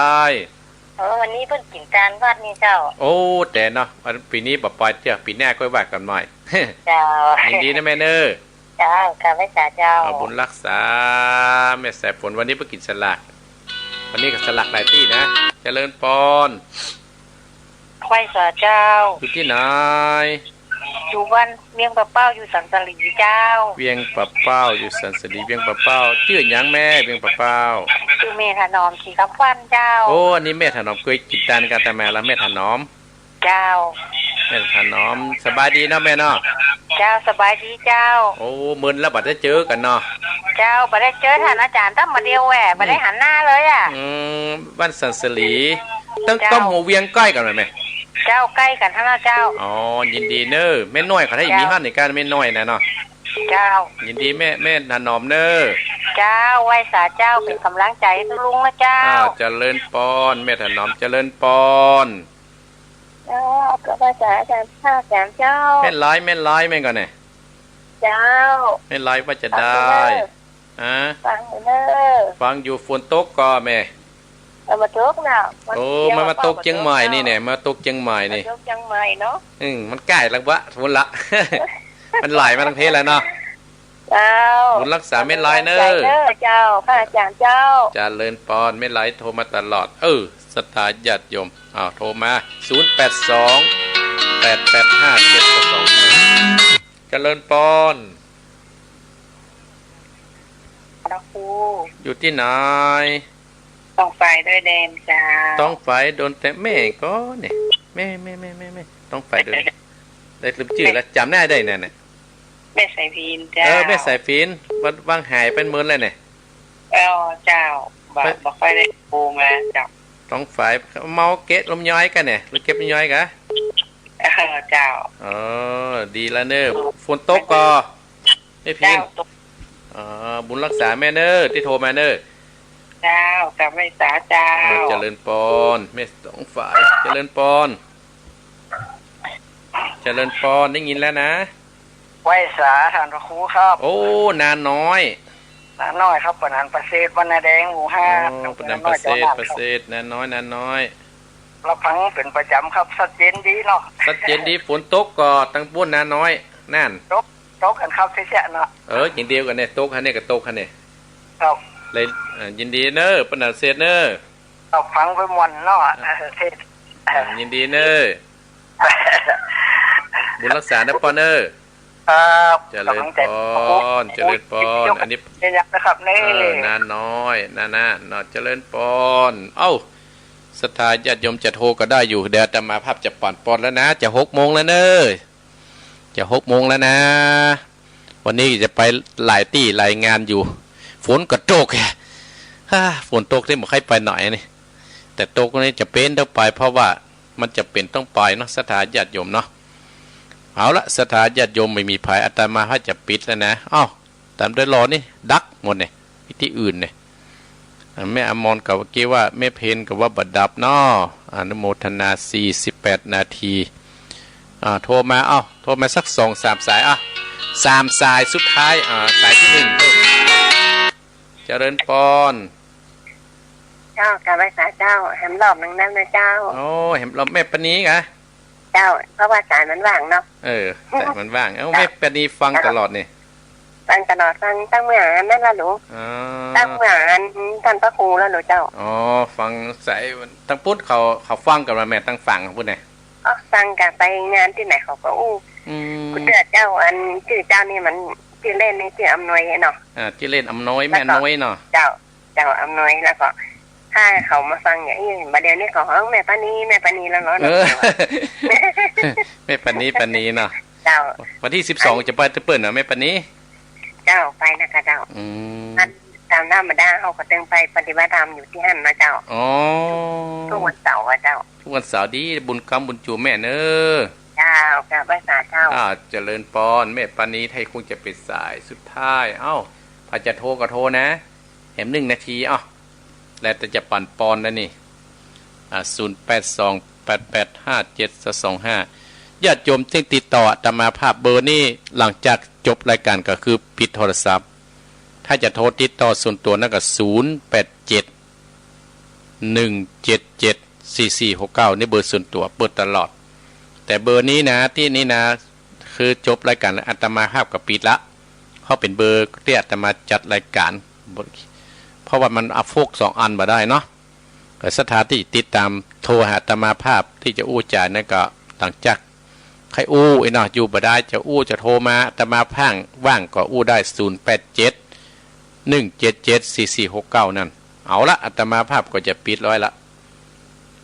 เออ วันนี้เปิ้นกิ๋นจานวัดนี่เจ้า โอ้ แต่เนาะ วัน ปี๋นี้บ่ไปเตื้อ ปี๋หน้าก้อยว่ากั๋นใหม่ เจ้า ยินดีนะแม่เน่อ เจ้า กราบไหว้สาเจ้า เอาบุญรักษา แม่สายฝน วันนี้ไปกิ๋นสลาก วันนี้ก็สลากหลายตี้นะ เจริญปอน ไหว้สาเจ้า อยู่ตี้ไหน อยู่บ้านเวียงป่าเป้า อยู่สันสลีเจ้า เวียงป่าเป้า อยู่สันสลี เวียงป่าเป้า จื้อหยังแม่ เวียงป่าเป้า จื้อแม่ถนอม ศรีคำขวัญเจ้า โอ้ อันนี้แม่ถนอม เกยกิ๋นจานกั๋นแต่แม่ละ แม่ถนอม เจ้า แม่ถนอม สบายดีเนาะแม่เนาะ เจ้า สบายดีเจ้า โอ้ เมินแล้วบ่ได้เจอกั๋นเนาะ เจ้า บ่ได้เจอต้านอาจ๋ารย์ตั้งมื้อเดียวแหวะ บ่ได้หันหน้าเลยอะ อืม บ้านสันสลี ตั้ง เจ้า ต้มหัวเวียงใก้กั๋นไหมแม่ เจ้า ใก้กั๋นหั้นนะเจ้า อ๋อ ยินดีเน่อ แม่น้อยเขาได้มี เจ้า หั้นในการแม่น้อยนะเนาะ เจ้า ยินดีแม่ แม่ถนอมเน่อ เจ้า ไหว้สาเจ้า เป๋นก๋ำลังใจ๋หื้อลุงนะเจ้า อ่า เจริญปอน แม่ถนอม เจริญปอน เจ้า กราบไหว้สาอาจ๋ารย์ภาคอาจ๋ารย์เจ้า แม่นหลาย แม่นหลาย แม่นก่อนี่ เจ้า แม่นหลาย ว่าจะได้ ฟังอยู่เน่อ ฮะ ฟังอยู่เน่อ ฟังอยู่ ฝนตกก่อแม่ เออ บ่ตกเนาะ โอ้ มันมาตกเจียงใหม่นี่แน่ มาตกเจียงใหม่นี่ มาตกเจียงใหม่เนาะ อืม มันใก้ละวะ พุ้นละ มันไหลมาตางเพแล้วเนาะ เจ้า บุญรักษาแม่ลายเน่อ ขอบใจเน่อเจ้า พระอาจารย์เจ้า เจริญปอน แม่ลายโทรมาตลอด เออ ศรัทธาญาติโยม อ้าว โทรมา ศูนย์แปดสอง แปดแปดห้า เจ็ดสองห้า เจริญปอน พระครู อยู่ตี้ไหน ต้องฝ่ายดอยแดงเจ้า ต้องฝ่ายดอยแดง แม่ก็เนี่ย แม่ แม่ แม่ แม่ แม่ ต้องฝ่ายดอยแดง ได้ลืมจื้อแล้ว จ๋ำหน้าได้เนี่ย แม่สายพินเจ้า เออ แม่สายพิน วัน วางหายไปเมินเลยเนี่ย เออ เจ้า บ่ ไป บ่ค่อยได้โทรมาเจ้า ต้องฝ่าย เมาเก็บลมย้อยกั๋นเนี่ย หรือเก็บลมย้อยกะ เออ เจ้า เออ ดีละเน่อ ฝนตกก่อ แม่พิน เจ้า ตก อ๋อ บุญรักษาแม่เน่อ ตี้โทรมาเน่อ เจ้า กราบไหว้สาเจ้า เออ เจริญปอน แม่ต้องฝ่าย เจริญปอน เจริญปอน ได้ยินแล้วนะ ไหว้สาท่านพระครูครับ โอ้ นาน้อย นาน้อยครับ ป้อหนานประเสริฐ บ้านนาแดง หมู่ห้า อ๋อ ตำบล ป้อหนานประเสริฐ นาน้อย เจ้า ประเสริฐ นาน้อย นาน้อย รับฟังเป๋นประจ๋ำครับ ชัดเจนดีเนาะ ชัดเจนดี ฝนตกก่อ ตังปู๊นนาน้อย นั่น ตก ตกกั๋นครับ เสี้ยๆ เนาะ เออ อย่างเดียวกั๋นเนี่ย ตกหั้นเนี่ย ก็ตกหั้นเนี่ย ครับ เลย เอ่อ ยินดีเน่อ ป้อหนานประเสริฐเน่อ ครับ ฟังไปม่วนเนาะ อ่ะ เออ เทศน์ อ่ะ ยินดีเน่อ บุญรักษานะปอนเน่อ ครับ เจริญปอน กำลังใจ เจริญปอน อันนี้ เย็นๆ นะครับ นี่ เออ นาน้อย นาน้อยเนาะ เจริญปอน เอ้า ศรัทธาญาติโยมจะโทรก็ได้อยู่ เดี๋ยวอาตมาภาพจะปั่นปอนแล้วนะ จะหกโมงแล้วเน่อ จะหกโมงแล้วนะ วันนี้จะไปหลายตี้หลายงานอยู่ ฝนก็ตกแฮะ ฮ่า ฝนตกนี่บ่ใค่ไปไหนนี่ แต่ตกนี่จะเป๋นต้องไป เพราะว่ามันจะเป๋นต้องไปเนาะ ศรัทธาญาติโยมเนาะ เอาละ ศรัทธาญาติโยมไม่มีไผ อาตมาภาพจะปิดแล้วนะ เอ้า ต๋ามโดยรอนี่ ดับหมดเนี่ย มีตี้อื่นเนี่ย อ่า แม่อมรก็ว่า แม่เพนก็ว่าบ่ดับเนาะ อนุโมทนา สี่สิบแปดนาที อ่า โทรมา เอ้า โทรมาสักสองสามสาย อ่ะ สามสายสุดท้าย อ่า สายตี้หนึ่ง เจริญปอน เจ้า กราบไหว้สาเจ้า แหมรอบหนึ่งแล้วนะเจ้า โอ้ แหมรอบ แม่ปานีกะ เจ้า เพราะว่าสายมันว่างเนาะ เออ สายมันว่าง เอ้า เจ้า แม่ปานีฟังตลอดนี่ ฟังตลอด ฟังตั้งเมื่ออันนั้นละลูก อ๋อ ตั้งเมื่ออันต้านพระครูแล้วลูกเจ้า อ๋อ ฟังสาย ตังปู๊นเขา เขาฟังกั๋นมาแม่ ตังฝั่งปู๊นเนี่ย อ๋อ ฟังกั๋นไปงานตี้ไหนเขาก็อู้ อืม กูเตื้อเจ้า อันจื้อเจ้านี่มัน จื้อเล่นนี่จื้ออำนวยเนาะ อ่า จื้อเล่นอำนวย แม่อำนวยเนาะ เจ้า เจ้าอำนวย แล้วก็ ถ้าเขามาฟังอย่างอี้ บ่าเดี่ยวนี้เขาฮ้องแม่ปานี แม่ปานีแล้วเนาะ เออ แม่ปานี ปานีเนาะ เจ้า วันตี้สิบสอง อัน จะไปตึกเปิ้นเนาะ แม่ปานี เจ้า ไปนะกะเจ้า อืม อันต๋ามธรรมดาเขาก็ตึงไปปฏิบัติธรรมอยู่ตี้หั้นนะเจ้า อ๋อ ทุกวันเสาร์อะเจ้า ทุกวันเสาร์ดี บุญกำบุญจู๋แม่เน่อ เจ้า กราบไหว้สาเจ้า อ่า เจริญปอน แม่ปานี ถ้าคงจะเป๋นสายสุดท้าย เอ้า ใผจะโทรก็โทรนะ แหมหนึ่งนาที เอ้า แล้วแต่จะปั่นปอนแล้วนี่ อ่า ศูนย์แปดสอง แปดแปดห้า เจ็ดสองห้า ญาติโยมตี้ติดต่ออาตมาภาพเบอร์นี้ หลังจากจบรายก๋านก็คือปิดโทรศัพท์ ถ้าจะโทรติดต่อส่วนตั๋วนั้นก็ ศูนย์แปดเจ็ด หนึ่งเจ็ดเจ็ด สี่สี่หกเก้า นี่เบอร์ส่วนตั๋ว เปิดตลอด แต่เบอร์นี้นะ ตี้นี้นะ คือจบรายก๋านแล้วอาตมาภาพก็ปิดละ เพราะเป๋นเบอร์ตี้อาตมาจัดรายก๋าน เพราะว่ามันเอาโฟกสองอันบ่ได้เนาะ ก็ศรัทธาตี้ติดต๋ามโทรหาอาตมาภาพตี้จะอู้จ๋านั้นก็ หลังจากใค่อู้อี้เนาะ อยู่บ่ได้จะอู้จะโทรมา อาตมาภาพว่างก็อู้ได้ ศูนย์แปดเจ็ด หนึ่งเจ็ดเจ็ด สี่สี่หกเก้า นั่น เอาละ อาตมาภาพก็จะปิดร้อยละ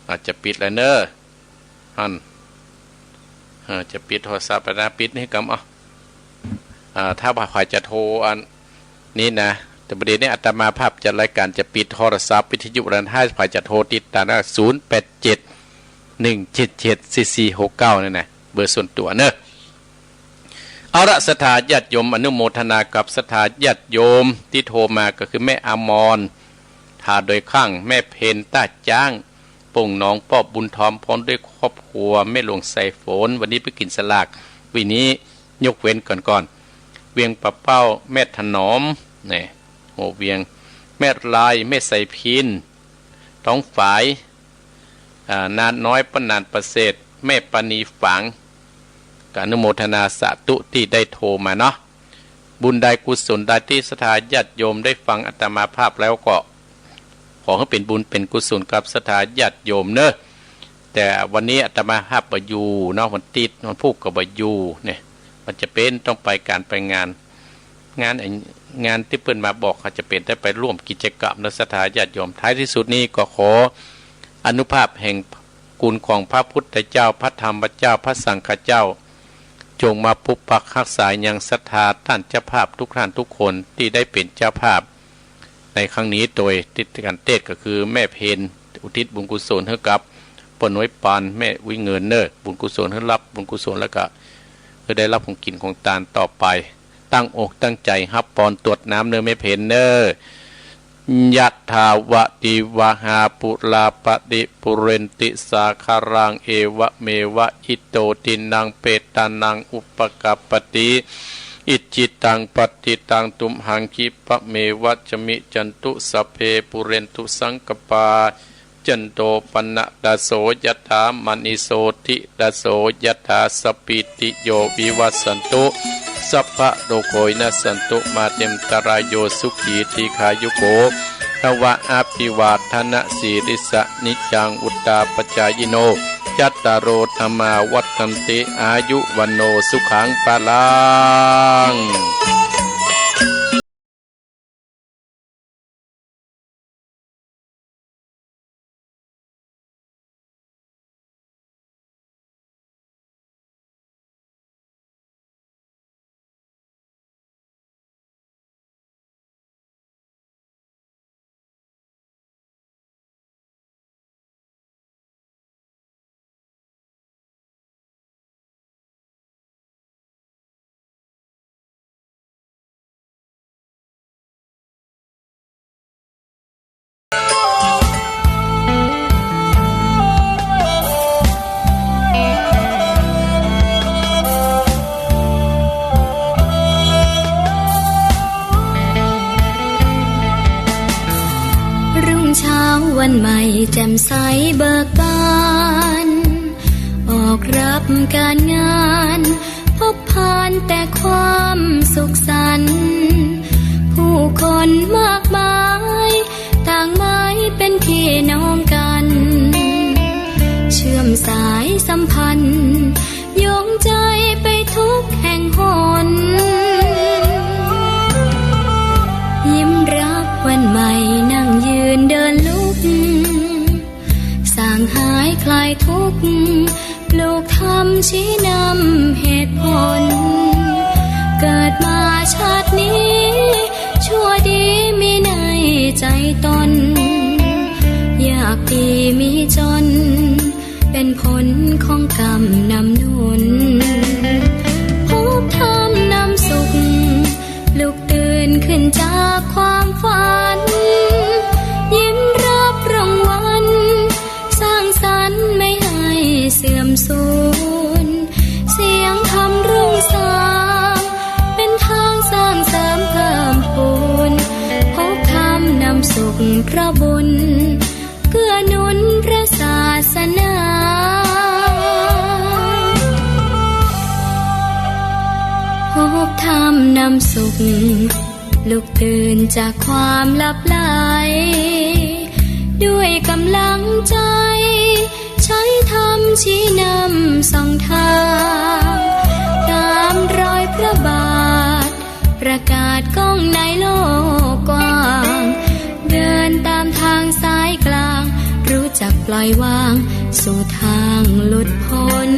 อ่า จะปิดแล้วเน่อ อัน อ่า จะปิดโทรศัพท์แล้วนะ ปิดนี่กำ เอา อ่า ถ้าว่าใผจะโทรอันนี้นะ แต่บ่าเดี่ยวนี้อาตมาภาพจัดรายก๋านจะปิดโทรศัพท์วิทยุแล้วนะ ถ้าใผจะโทรติดต๋ามนะ ศูนย์แปดเจ็ด หนึ่งเจ็ดเจ็ด สี่สี่หกเก้า นี่นะ เบอร์ส่วนตั๋วเน่อ เอาละ ศรัทธาญาติโยม อนุโมทนากับศรัทธาญาติโยมตี้โทรมา ก็คือแม่อมร ท่าดอยคลั่ง แม่เพน ต้าจ๊าง โป่งหนอง ป้อบุญถอม พร้อมด้วยครอบครัว แม่หลวงสายฝน วันนี้ไปกิ๋นสลาก วีนี้ยกเว้นก่อนก่อน เวียงป่าเป้า แม่ถนอม นี่ หัวเวียง แม่ลาย แม่สายพิน ท้องฝาย อ่า นาน้อย ป้อหนานประเสริฐ แม่ปานีฝาง ก็อนุโมทนาสาธุตี้ได้โทรมาเนาะ บุญใดกุศลใดตี้ศรัทธาญาติโยมได้ฟังอาตมาภาพแล้วก็ ขอหื้อเป๋นบุญเป๋นกุศลกับศรัทธาญาติโยมเน่อ แต่วันนี้อาตมาภาพบ่อยู่เนาะ วันติ๊ดวันพูกก็บ่อยู่เนี่ย มันจะเป๋นต้องไปก๋านไปงาน งาน งานตี้เปิ้นมาบอก อาจจะเป๋นได้ไปร่วมกิจกรรมเน่อ ศรัทธาญาติโยม ท้ายตี้สุดนี้ก็ขออานุภาพแห่งคุณของพระพุทธเจ้า พระธรรมเจ้า พระสังฆเจ้า จงมาปกปักฮักษายังศรัทธาต้านเจ้าภาพทุกท่านทุกคนตี้ได้เป๋นเจ้าภาพ ในครั้งนี้โดยติดกันเตศก็คือแม่เพ็ญ อุทิศบุญกุศลหื้อกับป้อน้อยปาน แม่อุ๊ยเงินเน่อ บุญกุศลหื้อฮับบุญกุศลแล้วก็หื้อได้ฮับของกิ๋นของตานต่อไป ตั้งอกตั้งใจ๋ฮับปอนตวดน้ำเน่อแม่เพ็ญเน่อ ยะถาวะริวะหาปูราปะริปูเรนติสาคะรัง เอวะเมวะอิโตทินังเปตานังอุปะกัปปะติ อิจฉิตังปัตถิตังตุมหังคิปะเมวะสะมิชฌันตุ สัพเพปูเรนตุสังกัปปา จันโทปะนะระโสยะถา มะณิโชติระโสยะถา สัพพีติโยวิวัชชันตุ สัพพะโรโควินัสสันตุ มาเตอันตะราโย สุขีทีฆายุโกภะวะ อะภิวาทะนะสีลิสสะ นิจจังวุฑฒาปะจายิโน จัตตาโรธัมมาวัฑฒันติ อายุวัณโณสุขังพะลัง รุ่งเช้าวันใหม่แจ่มใสเบิกบาน ออกรับการงาน พบผ่านแต่ความสุขสันต์ ผู้คนมากมาย ต่างหมายเป็นพี่น้องกัน เชื่อมสายสัมพันธ์ โยงใจไปทุกแห่งหน ยิ้มรับวันใหม่ นั่งยืนเดินลุก สางหายคลายทุกข์ ปลูกธรรมชี้นำเหตุผล เกิดมาชาตินี้ ชั่วดีมีในใจตน ยากดีมีจน เป็นผลของกรรมนำหนุน พบธรรมนำสุข ลุกตื่นขึ้นจากความฝัน ยิ้มรับรางวัล สร้างสรรค์ไม่ให้เสื่อมสูญ เสียงธรรมรุ่งสาง เป็นทางสร้างเสริมเพิ่มพูน พบธรรมนำสุขเพราะบุญ เกื้อหนุนพระศาสนา พบธรรมนำสุข ลุกตื่นจากความหลับไหล ด้วยกำลังใจ ใช้ธรรมชี้นำส่องทาง ตามรอยพระบาท ประกาศก้องในโลกกว้าง เดินตามทางสายกลาง รู้จักปล่อยวาง สู่ทางหลุดพ้น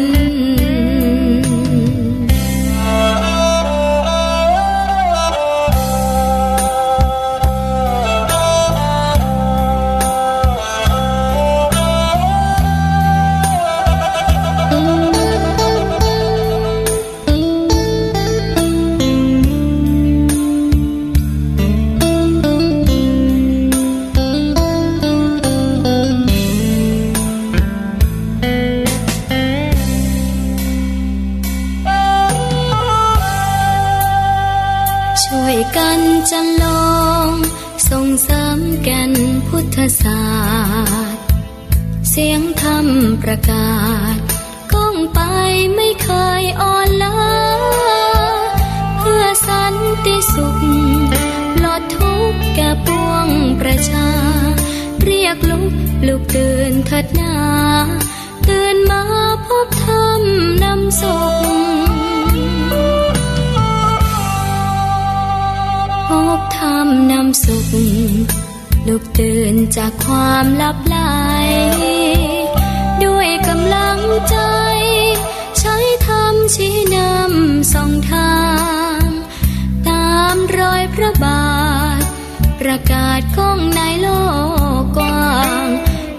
ช่วยกันจันลง ส่งเสริมแก่นพุทธศาสตร์ เสียงธรรมประกาศ ก้องไปไม่เคยอ่อนล้า เพื่อสัน ติสุข ลดทุกข์แก่ปวงประชา เรียกลุก ลุกตื่นเถิดนา ตื่นมาพบธรรมนำสุข พบธรรมนำสุข ลุกตื่นจากความหลับไหล ด้วยกำลังใจ ใช้ธรรมชี้นำส่องทาง ตามรอยพระบาท ประกาศก้องในโลกกว้าง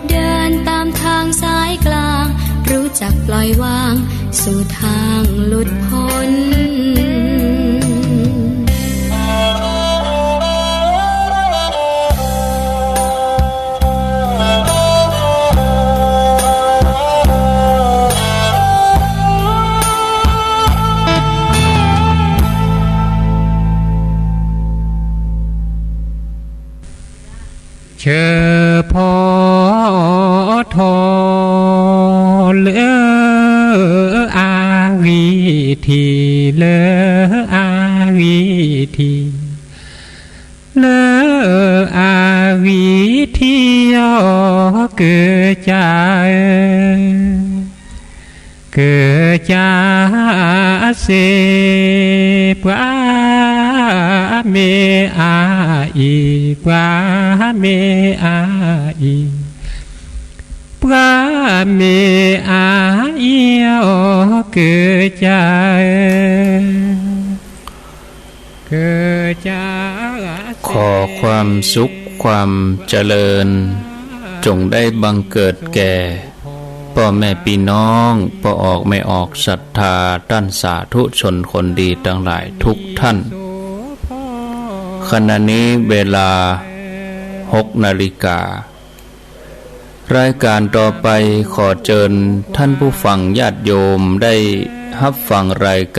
เดินตามทางสายกลาง รู้จักปล่อยวาง สู่ทางหลุดพ้น เชอพอทอ เลออาวีที เลออาวีที เลออาวีที ออ เกอจาเออ เกอจาเส ปวาเมอาอี ปวาเมอาอี ปวาเมอาอี ออ เกอจาเออ เกอจาเส ขอความสุขความเจริญ จงได้บังเกิดแก่ ป้อแม่ปี้น้อง ป้อออกแม่ออกศรัทธา ต้านสาธุชนคนดีตังหลายทุกท่าน ขณะนี้เวลา หกนาฬิกา รายการต่อไปขอเจิญท่านผู้ฟังญาติโยมได้ฮับฟังรายการ